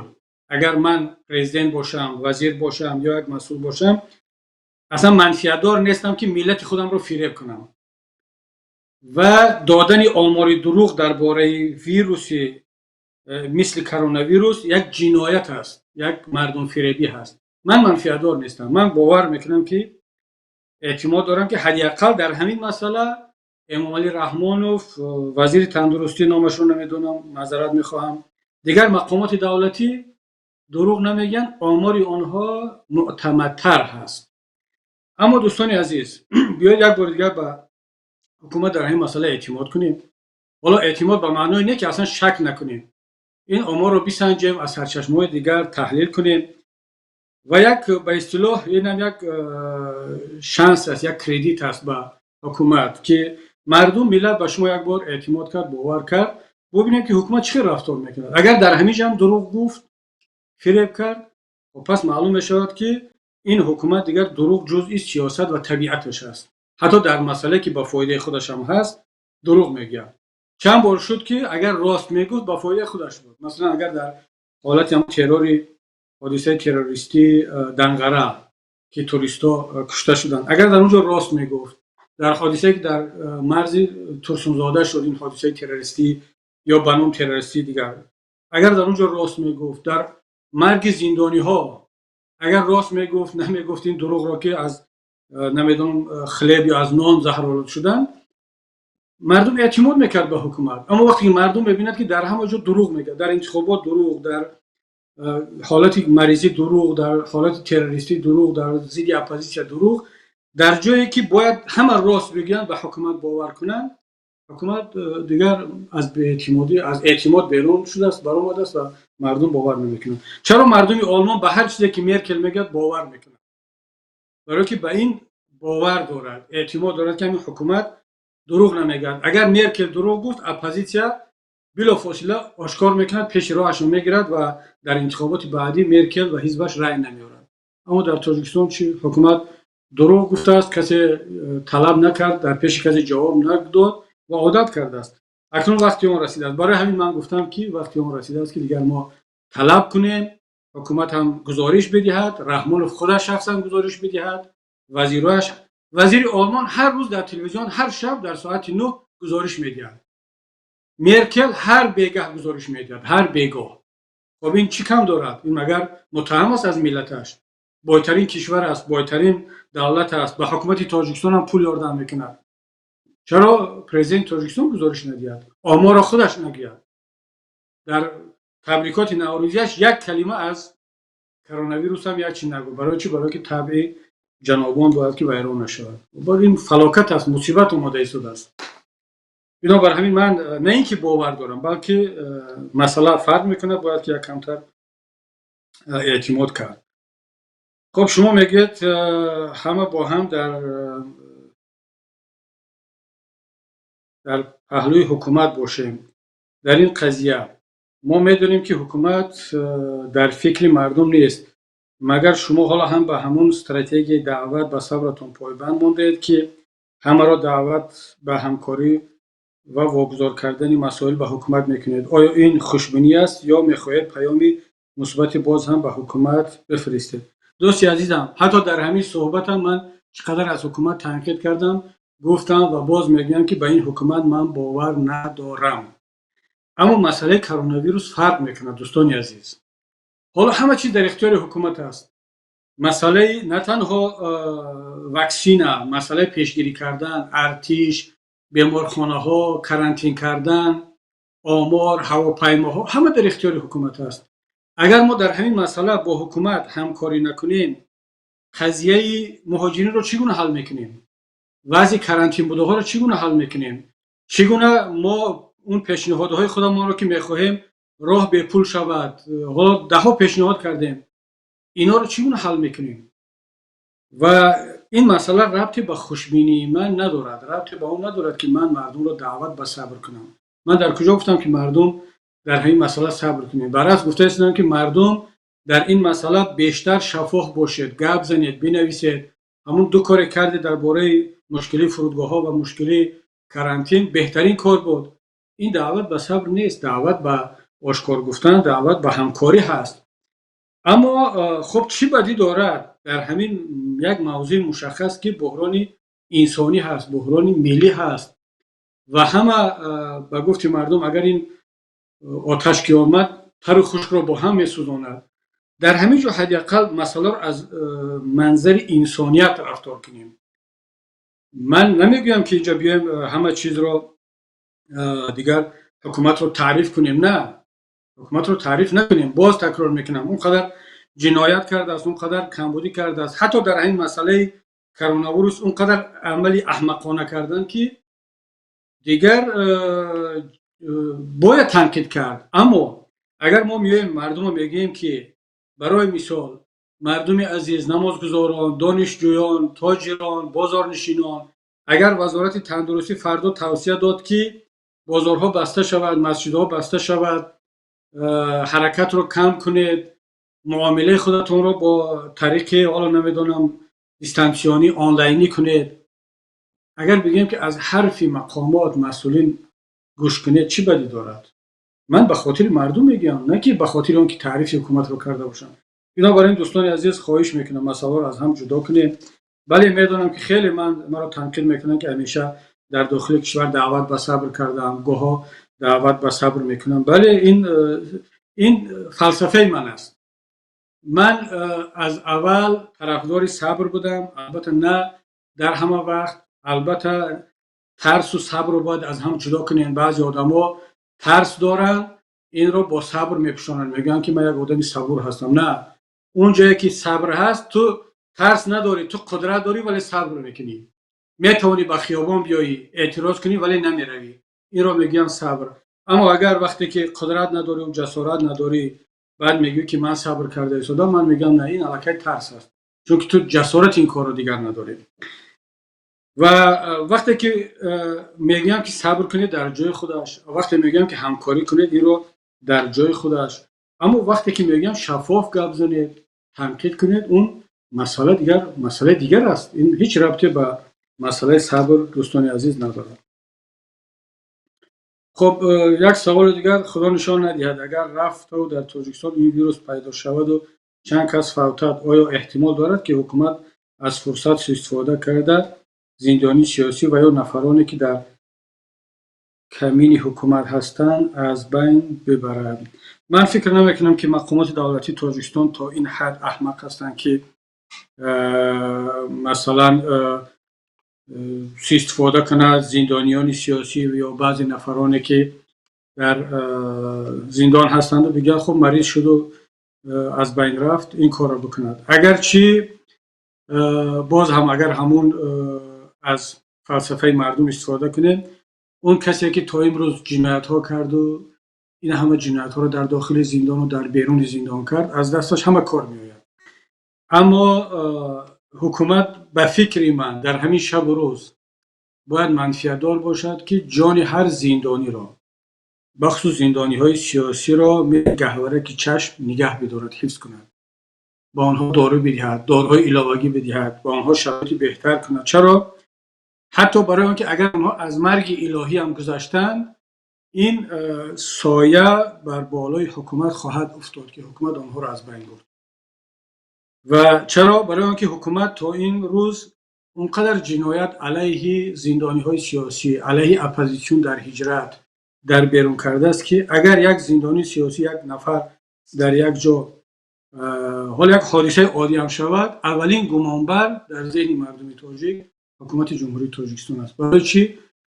A: агар ман президент бошам, вазир бошам ё як масъул бошам, аслан манфиатдор нестам, ки миллати худамро фиреб кунам, ва додани омори дурӯғ дар бораи вируси мисли коронавирус як ҷиноят аст, як мардумфиребӣ ҳаст. Ман манфиатдор нестам. Ман бовар мекунам, ки эътимод дорам, ки ҳадди ақал дар ҳамин масъала Эмомалӣ Раҳмонов, вазири тандурустӣ, номашро намедонам, маъзарат мехоҳам, дигар мақомоти давлатӣ дурӯғ намегӯянд, омори онҳо мӯътамадтар ҳаст. Аммо, дӯстони азиз, биёед, як бори дигар ба ҳукумат дар ҳамин масъала эътимод кунем. Ҳоло эътимод ба маъное не, ки аслан шак накунем, ин оморро бисанҷем, аз сарчашмаҳои дигар таҳлил кунем ва як ба истилоҳ инам як шанс аст, як кредит аст ба ҳукумат, ки мардум, миллат ба шумо як бор эътимод кард, бовар кард. Бубинем, ки ҳукумат чӣ хел рафтор мекунад. Агар дар ҳамин ҷам дурӯғ гуфт, фиреб кард, пас маълум мешавад, ки ин ҳукумат дигар дурӯғ ҷузъи сиёсат ва табиаташ аст. Ҳатто дар масъалае, ки ба фоидаи худашам ҳаст, дурӯғ мегӯяд. Чанд бор шуд, ки агар рост мегуфт, ба фоидаи худаш буд. Масалан, агар дар ҳолати ҳам террори, ҳодисаи террористии Данғара, ки туристҳо кушта шуданд, агар дар он ҷо рост мегуфт, дар ҳодисае, ки дар марзи Турсунзода шуд, ин ҳодисаи террористӣ ё ба ном террористии дигар, агар дар он ҷо рост мегуфт, дар марги зиндониҳо агар рост мегуфт, намегуфт ин дурӯғро, ки аз намедонам хлеб ё аз нон заҳролуд шуданд, мардум эътимод мекард ба ҳукумат. Аммо вақте ки мардум мебинад, ки дар ҳама ҷо дурӯғ мегӯяд, дар интихобот дурӯғ, дар ҳолати маризӣ дурӯғ, дар ҳолати террористӣ дурӯғ, дар зидди оппозитсия дурӯғ, дар ҷое ки бояд ҳама рост бигӯянд, ба ҳукумат бовар кунанд, ҳукумат дигар аз беэътимодӣ, аз эътимод берун шудааст, баромадааст ва мардум бовар намекунанд. Чаро мардуми Олмон ба ҳар чизе, ки Меркел мегӯяд, бовар мекунад? Барое ки ба ин бовар дорад, эътимод дорад, ки ҳамин ҳукумат дурӯғ намегӯяд. Агар Меркел дурӯғ гуфт, оппозитсия билофосила ошкор мекунад, пеши роҳашро мегирад ва дар интихоботи баъдӣ Меркел ва ҳизбаш рай намеорад. Аммо дар Тоҷикистон чи? Ҳукумат дурӯғ гуфтааст, касе талаб накард, дар пеши касе ҷавоб надод ва одат кардааст. Акнун вақти он расидааст. Барои ҳамин ман гуфтам, ки вақти он расидааст, ки дигар мо талаб кунем, ҳукумат ҳам гузориш бидиҳад, Раҳмонов худаш шахсан гузориш бидиҳад, вазирояш. Вазири Олмон ҳар рӯз дар телевизион, ҳар шаб дар соати 9 гузориш медиҳад. Меркел ҳар бегаҳ гузориш медиҳад, ҳар бегоҳ. Хоб, ин чӣ кам дорад? Ин магар муттаҳам аст аз миллаташ? Бойтарин кишвар аст, бойтарин давлат аст, ба ҳукумати Тоҷикистон ҳам пул ёрдам мекунад. Чаро президенти Тоҷикистон гузориш надиҳад, оморро худаш нагӯяд? Дар табрикоти наврӯзиаш як калима аз коронавирус ҳам як чи нагӯ. Барои чӣ? Барое ки табъи ҷанобон бояд ки вайрон нашавад. Ин фалокат аст, мусибат омода истодааст. Бинобар ҳамин ман на ин ки бовар дорам, балки масъала фарқ мекунад, бояд ки як камтар эътимод кард. Хуб, шумо мегӯед, ҳама бо ҳам дар паҳлӯи ҳукумат бошем дар ин қазия. Мо медонем, ки ҳукумат дар фикри мардум нест. Магар шумо ҳоло ҳам ба ҳамон стратегияи даъват ба сабратон пойбанд мондаед, ки ҳамаро даъват ба ҳамкорӣ ва вогузор кардани масоил ба ҳукумат мекунед? Оё ин хушбинӣ аст ё мехоҳед паёми мусбати боз ҳам ба ҳукумат бифиристед? Дӯсти азизам, ҳатто дар ҳамин суҳбатам ман чӣ қадар аз ҳукумат танқид кардам, гуфтам ва боз мегӯям, ки ба ин ҳукумат ман бовар надорам. Аммо масъалаи коронавирус фарқ мекунад, дӯстони азиз. Ҳоло ҳама чиз дар ихтиёри ҳукумат аст. Масъалаи на танҳо ваксина, масъалаи пешгирӣ кардан, артиш, беморхонаҳо, карантин кардан, омор, ҳавопаймоҳо, ҳама дар ихтиёри ҳукумат аст. Агар мо дар ҳамин масъала бо ҳукумат ҳамкорӣ накунем, қазияи муҳоҷиринро чӣ гуна ҳал мекунем? Вазъи карантин будаҳоро чӣ гуна ҳал мекунем? Чӣ гуна мо он пешниҳодҳои худамонро, ки мехоҳем роҳ бепул шавад, ҳоло даҳҳо пешниҳод кардем, инҳоро чӣ гуна ҳал мекунем? Ва ин масъала рабте ба хушбинии ман надорад, рабте ба он надорад, ки ман мардумро даъват ба сабр кунам. Ман дар куҷо гуфтам, ки мардум дар ҳамин масъала сабр кунем? Баръакс, гуфта истодам, ки мардум дар ин масъала бештар шаффоф бошед, гап занед, бинависед. Ҳамун ду коре кардед дар бораи мушкилии фурудгоҳҳо ва мушкилии карантин, беҳтарин кор буд. Ин даъват ба сабр нест, даъват ба ошкор гуфтан, даъват ба ҳамкорӣ ҳаст. Аммо хуб, чӣ бадӣ дорад дар ҳамин як мавзӯи мушаххас, ки буҳрони инсонӣ ҳаст, буҳрони миллӣ ҳаст ва ҳама ба гуфти мардум, агар ин оташ ки омад, тару хушкро бо ҳам месӯзонад, дар ҳамин ҷо ҳадди ақал масъаларо аз манзари инсоният рафтор кунем. Ман намегӯям, ки инҷо биёем, ҳама чизро дигар ҳукуматро таъриф кунем. На, ҳукуматро таъриф накунем. Боз такрор мекунам, он қадар ҷиноят кардааст, он қадар камбудӣ кардааст, ҳатто дар ҳамин масъалаи коронавирус он қадар амали аҳмақона карданд, ки дигар бояд танқид кард. Аммо агар мо меоем, мардумро мегӯем, ки барои мисол, мардуми азиз, намозгузорон, донишҷӯён, тоҷирон, бозорнишинон, агар Вазорати тандурустӣ фардо тавсия дод, ки бозорҳо баста шавад, масҷидҳо баста шавад, ҳаракатро кам кунед, муомилаи худатонро бо тариқи ҳоло намедонам дистанционӣ, онлайнӣ кунед, агар бигӯем, ки аз ҳарфи мақомот, масъулин Гӯш кунед, чӣ бадӣ дорад? Ман ба хотири мардум мегӯям, на ки ба хотири он ки таърифи ҳукуматро карда бошам. Бинобар ин, дӯстони азиз, хоҳиш мекунам, масъаларо аз ҳам ҷудо кунем. Бале, медонам, ки хеле ман маро танқид мекунанд, ки ҳамеша дар дохили кишвар даъват ба сабр кардам, гоҳо даъват ба сабр мекунам. Бале, ин фалсафаи ман аст. Ман аз аввал тарафдори сабр будам, албатта на дар ҳама вақт. Албатта тарсу сабрро бояд аз ҳам ҷудо кунем. Баъзе одамо тарс доранд, инро бо сабр мепӯшонанд, мегӯянд, ки ман як одами сабур ҳастам. На, он ҷое ки сабр ҳаст, ту тарс надорӣ, ту қудрат дорӣ, вале сабр мекунӣ. Метавонӣ ба хиёбон биёӣ, эътироз кунӣ, вале намеравӣ. Инро мегӯянд сабр. Аммо агар вақте ки қудрат надорӣ, ҷасорат надорӣ, баъд мегӯӣ, ки ман сабр карда истодам, ман мегӯям, на, ин аллакай тарс аст, чунки ту ҷасорати ин корро дигар надорӣ. Ва вақте ки мегӯям, ки сабр кунед, дар ҷои худаш, вақте мегӯям, ки ҳамкорӣ кунед, инро дар ҷои худаш, аммо вақте ки мегӯям шаффоф гап занед, танқид кунед, он масъала дигар, масъалаи дигар аст. Ин ҳеҷ рабте ба масъалаи сабр, дӯстони азиз, надорад. Хуб, як саволи дигар: худо нишон надиҳад, агар рафту дар Тоҷикистон ин вирус пайдо шаваду чанд кас фавтад, оё эҳтимол дорад, ки ҳукумат аз фурсат суистифода карда, зиндонии сиёсӣ ва ё нафароне, ки дар камини ҳукумат ҳастанд, аз байн бибарад? Ман фикр намекунам, ки мақомоти давлатии Тоҷикистон то ин ҳад аҳмақ ҳастанд, ки масалан суистифода кунад, зиндониёни сиёсӣ ё баъзе нафароне, ки дар зиндон ҳастанду, бигӯянд, хуб, мариз шуду аз байн рафт, ин корро бикунад. Агарчи боз ҳам агар ҳамун аз фалсафаи мардум истифода кунем, он касе, ки то имрӯз ҷиноятҳо карду ин ҳама ҷиноятҳоро дар дохили зиндону дар беруни зиндон кард, аз дасташ ҳама кор меояд. Аммо ҳукумат, ба фикри ман, дар ҳамин шабу рӯз бояд манфиатдор бошад, ки ҷони ҳар зиндониро, бахусус зиндониҳои сиёсиро, гаҳвораки чашм нигаҳ бидорад, ҳифз кунад, ба онҳо дору бидиҳад, доруҳои иловагӣ бидиҳад, ба онҳо шароити беҳтар кунад. Чаро? Ҳатто барои он ки агар онҳо аз марги илоҳӣ ҳам гузаштанд, ин соя бар болои ҳукумат хоҳад уфтод, ки ҳукумат онҳоро аз байн бурд. Ва чаро? Барои он ки ҳукумат то ин рӯз он қадар ҷиноят алайҳи зиндониҳои сиёсӣ, алайҳи оппозитсион дар ҳиҷрат, дар берун кардааст, ки агар як зиндонии сиёсӣ, як нафар дар як ҷо ҳоло як ҳодисаи оддӣ ҳам шавад, аввалин гумонбар дар зеҳни мардуми тоҷик ҳукумати Ҷумҳурии Тоҷикистон аст. Барои чӣ?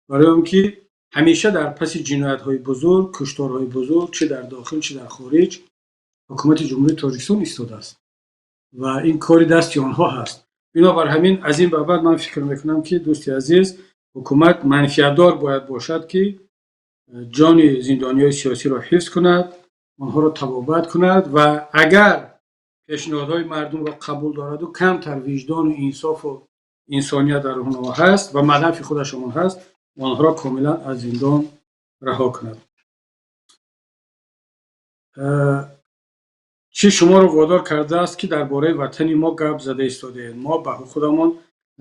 A: Барои он ки ҳамеша дар паси ҷиноятҳои бузург, кушторҳои бузург, чӣ дар дохил, чӣ дар хориҷ, ҳукумати Ҷумҳурии Тоҷикистон истодааст ва ин кори дасти онҳо ҳаст. Бинобар ҳамин, аз ин ба баъд ман фикр мекунам, ки, дӯсти азиз, ҳукумат манфиатдор бояд бошад, ки ҷони зиндониҳои сиёсиро ҳифз кунад, онҳоро табобат кунад ва агар пешниҳодҳои мардумро қабул дораду камтар виҷдону инсофу инсоният дар онҳо ҳаст ва манафи худашон ҳаст, онҳоро комилан аз зиндон раҳо кунад. Чӣ шуморо водор кардааст, ки дар бораи ватани мо гап зада истодаед? Мо ба худамон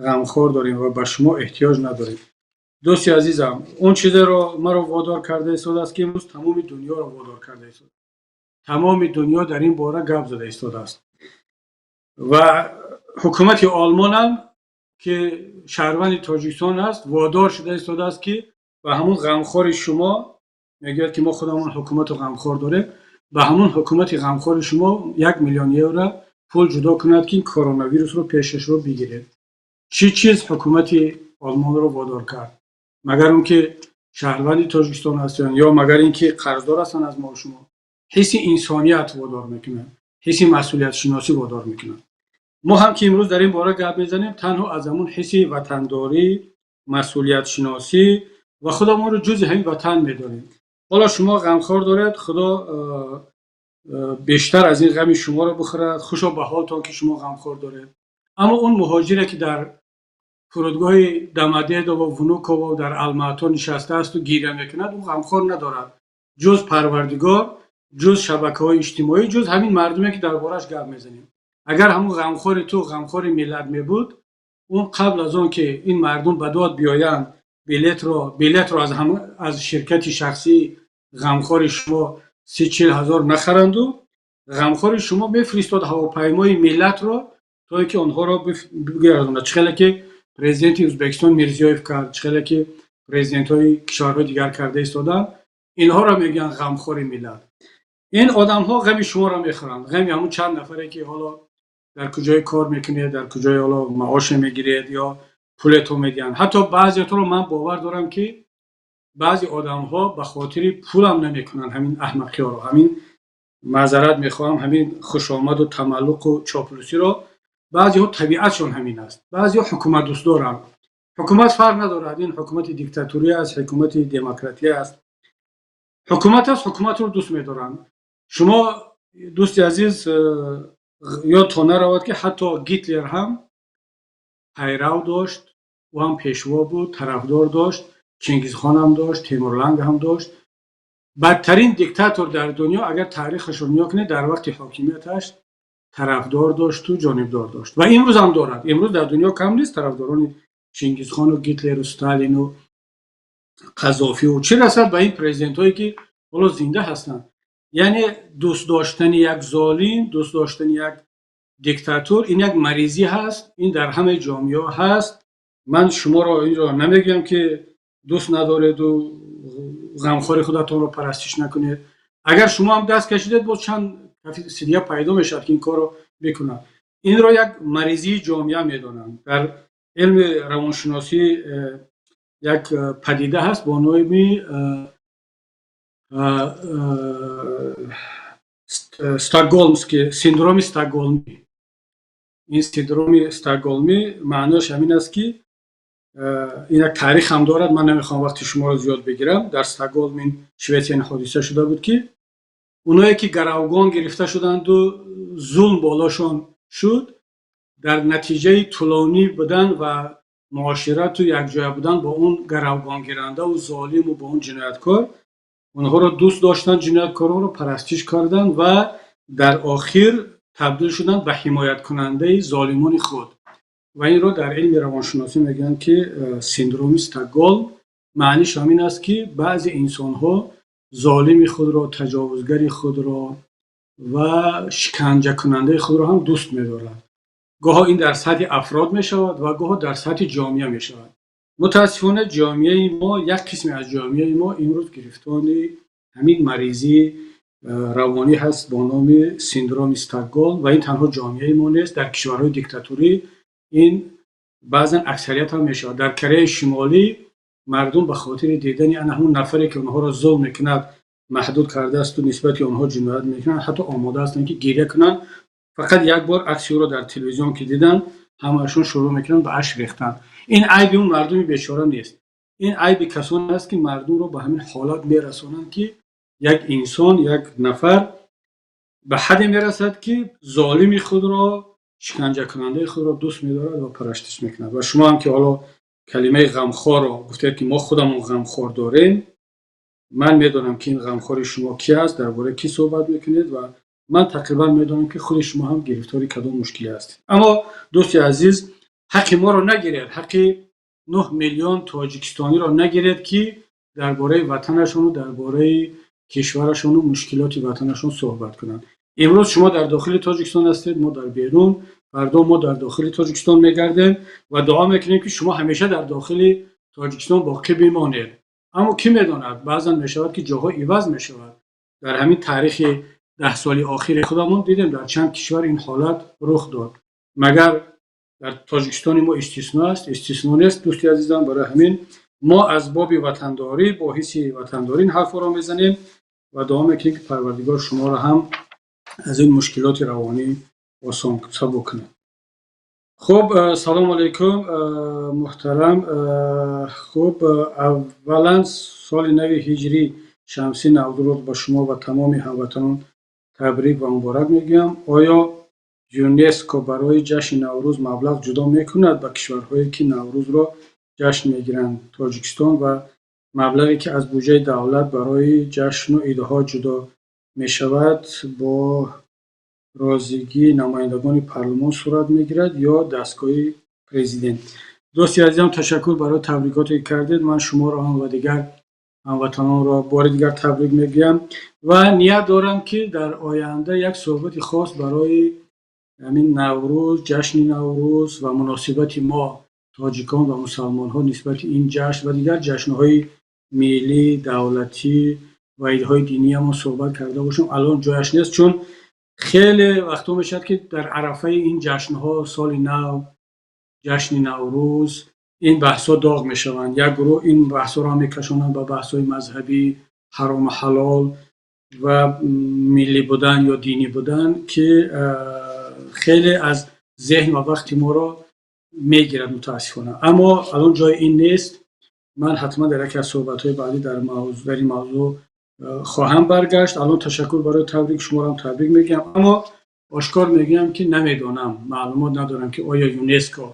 A: ғамхор дорем ва ба шумо эҳтиёҷ надорем. Дӯсти азизам, он чизеро маро водор карда истодааст, ки имрӯз тамоми дунёро водор карда истодааст. Тамоми дунё дар ин бора гап зада истодааст ва ҳукумати Олмонам, ки шаҳрванди Тоҷикистон аст, водор шуда истодааст, ки ба ҳамун ғамхори шумо, мегӯяд, ки мо худамон ҳукумату ғамхор дорем, ба ҳамун ҳукумати ғамхори шумо 1 миллион евро пул ҷудо кунад, ки коронавирусро пешашро бигиред. Чӣ чиз ҳукумати Олмонро водор кард? Магар он ки шаҳрванди Тоҷикистон ҳастанд ё магар ин ки қарздор ҳастанд аз мо шумо? Ҳисси инсоният водор мекунад, ҳисси масъулиятшиносӣ водор мекунад. Мо ҳам, ки имрӯз дар ин бора гап мезанем, танҳо аз ҳамун ҳисси ватандорӣ, масъулиятшиносӣ ва худамонро ҷузъи ҳамин ватан медонем. Ҳоло шумо ғамхор доред, Худо бештар аз ин ғами шуморо бихӯрад. Хушо ба ҳолтон, ки шумо ғамхор доред. Аммо он муҳоҷире, ки дар фурудгоҳи Домодедово, Внуково, дар Алмато нишастаасту гиря мекунад, ӯ ғамхор надорад, ҷуз Парвардигор, ҷуз шабакаҳои иҷтимоӣ, ҷуз ҳамин мардуме, ки дар борааш гап мезанем. Агар ҳамун ғамхори ту ғамхори миллат мебуд, он қабл аз он ки ин мардум ба дод биёянд, Билетро аз ширкати шахсии ғамхори шумо 30-40 ҳазор нахаранду, ғамхори шумо мефиристод ҳавопаймои миллатро, то ки онҳоро бигардонад. Чӣ хеле ки президенти Ӯзбекистон Мирзиёев кард, чӣ хеле ки президентҳои кишварҳои дигар карда истоданд. Инҳоро мегӯянд ғамхори миллат. Ин одамҳо ғами шуморо мехӯранд, ғами ҳамун чанд нафаре, ки ҳоло дар куҷое кор мекунед, дар куҷое ҳоло маоше мегиред ё пулето медиҳанд. Ҳатто баъзеотро ман бовар дорам, ки баъзе одамҳо ба хотири пулам намекунанд ҳамин аҳмақиҳоро, ҳамин, маъзарат мехоҳам, ҳамин хушомаду тамаллуқу чоплусиро. Баъзеҳо табиатшон ҳамин аст, баъзеҳо ҳукумат дӯст доранд. Ҳукумат фарқ надорад, ин ҳукумати диктатурӣ аст, ҳукумати демократия аст, ҳукумат аст, ҳукуматро дӯст медоранд. Шумо, дӯсти азиз, ёдтон наравад, ки ҳатто Гитлер ҳам пайрав дошт, ӯ ҳам пешво буд, тарафдор дошт, Чингизхон ҳам дошт, Темурланг ҳам дошт. Бадтарин диктатор дар дунё, агар таърихашро нигоҳ кунед, дар вақти ҳокимияташ тарафдор дошту ҷонибдор дошт ва имрӯз ҳам дорад. Имрӯз дар дунё кам нест тарафдорони Чингизхону Гитлеру Сталину Қазофию, чӣ расад ба ин президентҳое, ки ҳоло зинда ҳастанд. Яъне дӯст доштани як золим, дӯст доштани як диктатор — ин як маризӣ ҳаст, ин дар ҳамаи ҷомеаҳо ҳаст. Ман шуморо инро намегӯям, ки дӯст надореду ғамхори худатонро парастиш накунед. Агар шумо ҳам даст кашидед, боз чанд каси дига пайдо мешавад, ки ин корро бикунад. Инро як маризии ҷомеа медонанд. Дар илми равоншиносӣ як падида ҳаст бо номи Стокгольмский, синдроми Стокгольмӣ. Ин синдроми Стокгольмӣ маънояш ҳамин аст, ки ин як таърих ҳам дорад, ман намехоҳам вақти шуморо зиёд бигирам. Дар Стокгольм, ин Шветсия, ин ҳодиса шуда буд, ки оное ки гаравгон гирифта шуданду зулм болошон шуд, дар натиҷаи тӯлонӣ будан ва муоширату якҷоя будан бо он гаравгонгирандаву золиму бо он ҷинояткор, онҳоро дӯст доштанд, ҷинояткоронро парастиш карданд ва дар охир табдил шуданд ба ҳимояткунандаи золимони худ. Ва инро дар илми равоншиносӣ мегӯянд, ки синдроми Стокгольм. Маъниш ҳамин аст, ки баъзе инсонҳо золими худро, таҷовузгари худро ва шиканҷакунандаи худро ҳам дӯст медорад. Гоҳо ин дар сатҳи афрод мешавад ва гоҳо дар сатҳи ҷомеа мешавад. Мутаассифона, ҷомеаи мо, як қисме аз ҷомеаи мо имрӯз гирифтори ҳамин маризии равонӣ ҳаст бо номи синдроми Стокгольм. Ва ин танҳо ҷомеаи мо нест, дар кишварҳои диктатурӣ ин баъзан аксарият ҳам мешавад. Дар Кореяи Шимолӣ мардум ба хотири дидани ана ҳамун нафаре, ки онҳоро зулм мекунад, маҳдуд кардаасту нисбати онҳо ҷиноят мекунанд, ҳатто омода ҳастанд, ки гиря кунанд. Фақат як бор акси ӯро дар телевизион ки диданд, ҳамаашон шурӯъ мекунанд ба ашк рехтан. Ин айби он мардуми бечора нест, ин айби касоне аст, ки мардумро ба ҳамин ҳолат мерасонанд, ки як инсон, як нафар ба ҳадде мерасад, ки золими худро, шиканҷакунандаи худро дӯст медорад ва парастиш мекунад. Ва шумо ҳам, ки ҳоло калимаи ғамхорро гуфтед, ки мо худамон ғамхор дорем, ман медонам, ки ин ғамхори шумо ки аст, дар бораи кӣ суҳбат мекунед ва ман тақрибан медонам, ки худи шумо ҳам гирифтори кадом мушкиле ҳастед. Аммо, дӯсти азиз, ҳаққи моро нагиред, ҳаққи 9 миллион тоҷикистониро нагиред, ки дар бораи ватанашону дар бораи кишварашону мушкилоти ватанашон суҳбат кунанд. Имрӯз шумо дар дохили Тоҷикистон ҳастед, мо дар берун. Фардо мо дар дохили Тоҷикистон мегардем ва дуо мекунем, ки шумо ҳамеша дар дохили Тоҷикистон боқӣ бимонед. Аммо кӣ медонад, баъзан мешавад, ки ҷоҳо иваз мешавад. Дар ҳамин таърихи 10 соли охири худамон дидем, дар чанд кишвар ин ҳолат рух дод. Магар дар Тоҷикистони мо истисно аст? Истисно нест, дӯсти азизам. Барои ҳамин мо аз боби ватандорӣ, бо ҳисси ватандорӣ ин ҳарфҳоро мезанем ва дуо мекунем, ки Парвардигор шуморо ҳам аз ин мушкилоти равонӣ осон, сабук кунад. Хуб, салому алайкум, муҳтарам. Хуб, аввалан соли нави ҳиҷрӣ шамсӣ Наврӯз ба шумо ва тамоми ҳамватанон табрик ва муборак мегӯям. Оё ЮНЕСКО барои ҷашни Наврӯз маблағ ҷудо мекунад ба кишварҳое, ки Наврӯзро ҷашн мегиранд, Тоҷикистон, ва маблағе, ки аз буҷаи давлат барои ҷашну идҳо ҷудо мешавад, бо розигии намояндагони парлумон сурат мегирад ё дастгоҳи президент? Дӯсти азизам, ташаккур барои табрикоте ки кардед. Ман шуморо ҳам ва дигар ҳамватанонро бори дигар табрик мегӯям ва ният дорам, ки дар оянда як суҳбати хос барои ҳамин Наврӯз, ҷашни Наврӯз ва муносибати мо тоҷикон ва мусалмонҳо нисбати ин ҷашн ва дигар ҷашнҳои миллӣ, давлатӣ ва идҳои диниямон суҳбат карда бошем. Алон ҷояш нест, чун хеле вақтҳо мешавад, ки дар арафаи ин ҷашнҳо, соли нав, ҷашни Наврӯз, ин баҳсҳо доғ мешаванд. Як гурӯҳ ин баҳсҳоро мекашонанд ба баҳсҳои мазҳабӣ, ҳарому ҳалол ва миллӣ будан ё динӣ будан, ки хеле аз зеҳн ва вақти моро мегирад, мутаассифона. Аммо алон ҷои ин нест. Ман ҳатман дар яке аз суҳбатҳои баъдӣ дар ин мавзӯъ хоҳам баргашт. Алон ташаккур барои табрик, шуморо ҳам табрик мегӯям, аммо ошкор мегӯям, ки намедонам, маълумот надорам, ки оё ЮНЕСКО,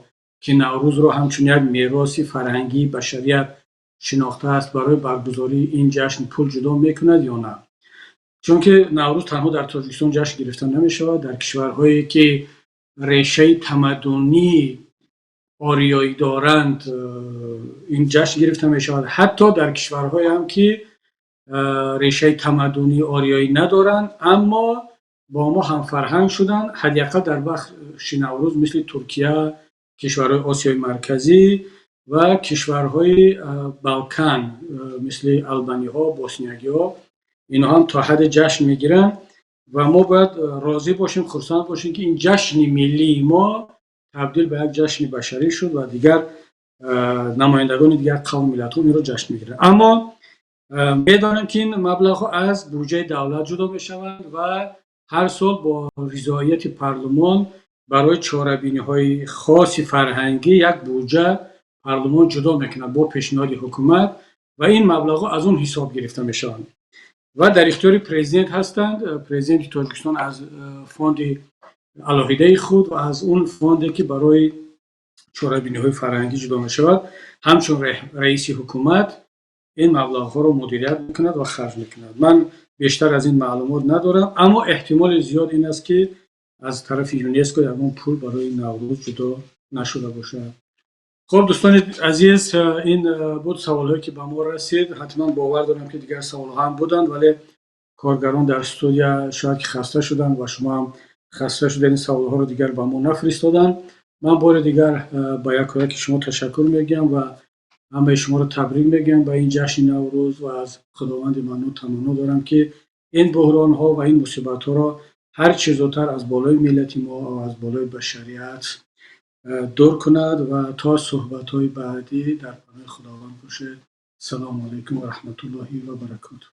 A: ки Наврӯзро ҳамчун як мероси фарҳангии башарият шинохтааст, барои баргузории ин ҷашн пул ҷудо мекунад ё на. Чунки Наврӯз танҳо дар Тоҷикистон ҷашн гирифта намешавад, дар кишварҳое ки решаи тамаддунии ориёӣ доранд, ин ҷашн гирифта мешавад. Ҳатто дар кишварҳое ҳам ки решаи тамаддунии ориёӣ надоранд, аммо бо мо ҳамфарҳанг шуданд, ҳадди ақал дар бахши Наврӯз, мисли Туркия, кишварҳои Осиёи Марказӣ ва кишварҳои Балкан, мисли албаниҳо, босниягиҳо, инҳо ҳам то ҳадде ҷашн мегиранд ва мо бояд розӣ бошем, хурсанд бошем, ки ин ҷашни миллии мо табдил ба як ҷашни башарӣ шуд ва дигар намояндагони дигар қавму миллатҳо инро ҷашн мегиранд. Аммо медонем, ки ин маблағҳо аз буҷаи давлат ҷудо мешаванд ва ҳар сол бо ризоияти парлумон барои чорабиниҳои хоси фарҳангӣ як буҷа парлумон ҷудо мекунад бо пешниҳоди ҳукумат ва ин маблағҳо аз он ҳисоб гирифта мешаванд ва дар ихтиёри президент ҳастанд. Президенти Тоҷикистон аз фонди алоҳидаи худ ва аз он фонде, ки барои чорабиниҳои фарҳангӣ ҷудо мешавад, ҳамчун раиси ҳукумат ин маблағҳоро мудирият мекунад ва харҷ мекунад. Ман бештар аз ин маълумот надорам, аммо эҳтимоли зиёд ин аст, ки аз тарафи ЮНЕСКО ягон пул барои Наврӯз ҷудо нашуда бошад. Хуб, дӯстони азиз, ин буд саволҳое, ки ба мо расид. Ҳатман бовар дорам, ки дигар саволҳо ҳам буданд, вале коргарон дар студия шояд ки хаста шуданд ва шумо ҳам хаста шуда, ин саволҳоро дигар ба мо нафиристоданд. Ман бори дигар ба яку яки шумо ташаккур мегӯям ва ҳамаи шуморо табрик мегӯям ба ин ҷашни Наврӯз ва аз Худованди Маннон таманно дорам, ки ин буҳронҳо ва ин мусибатҳоро ҳар чӣ зудтар аз болои миллати мо ва аз болои башарият дур кунад ва то суҳбатҳои баъдӣ дар паноҳи Худованд бошед. Салому алайкум ва раҳматуллоҳи ва баракотуҳ.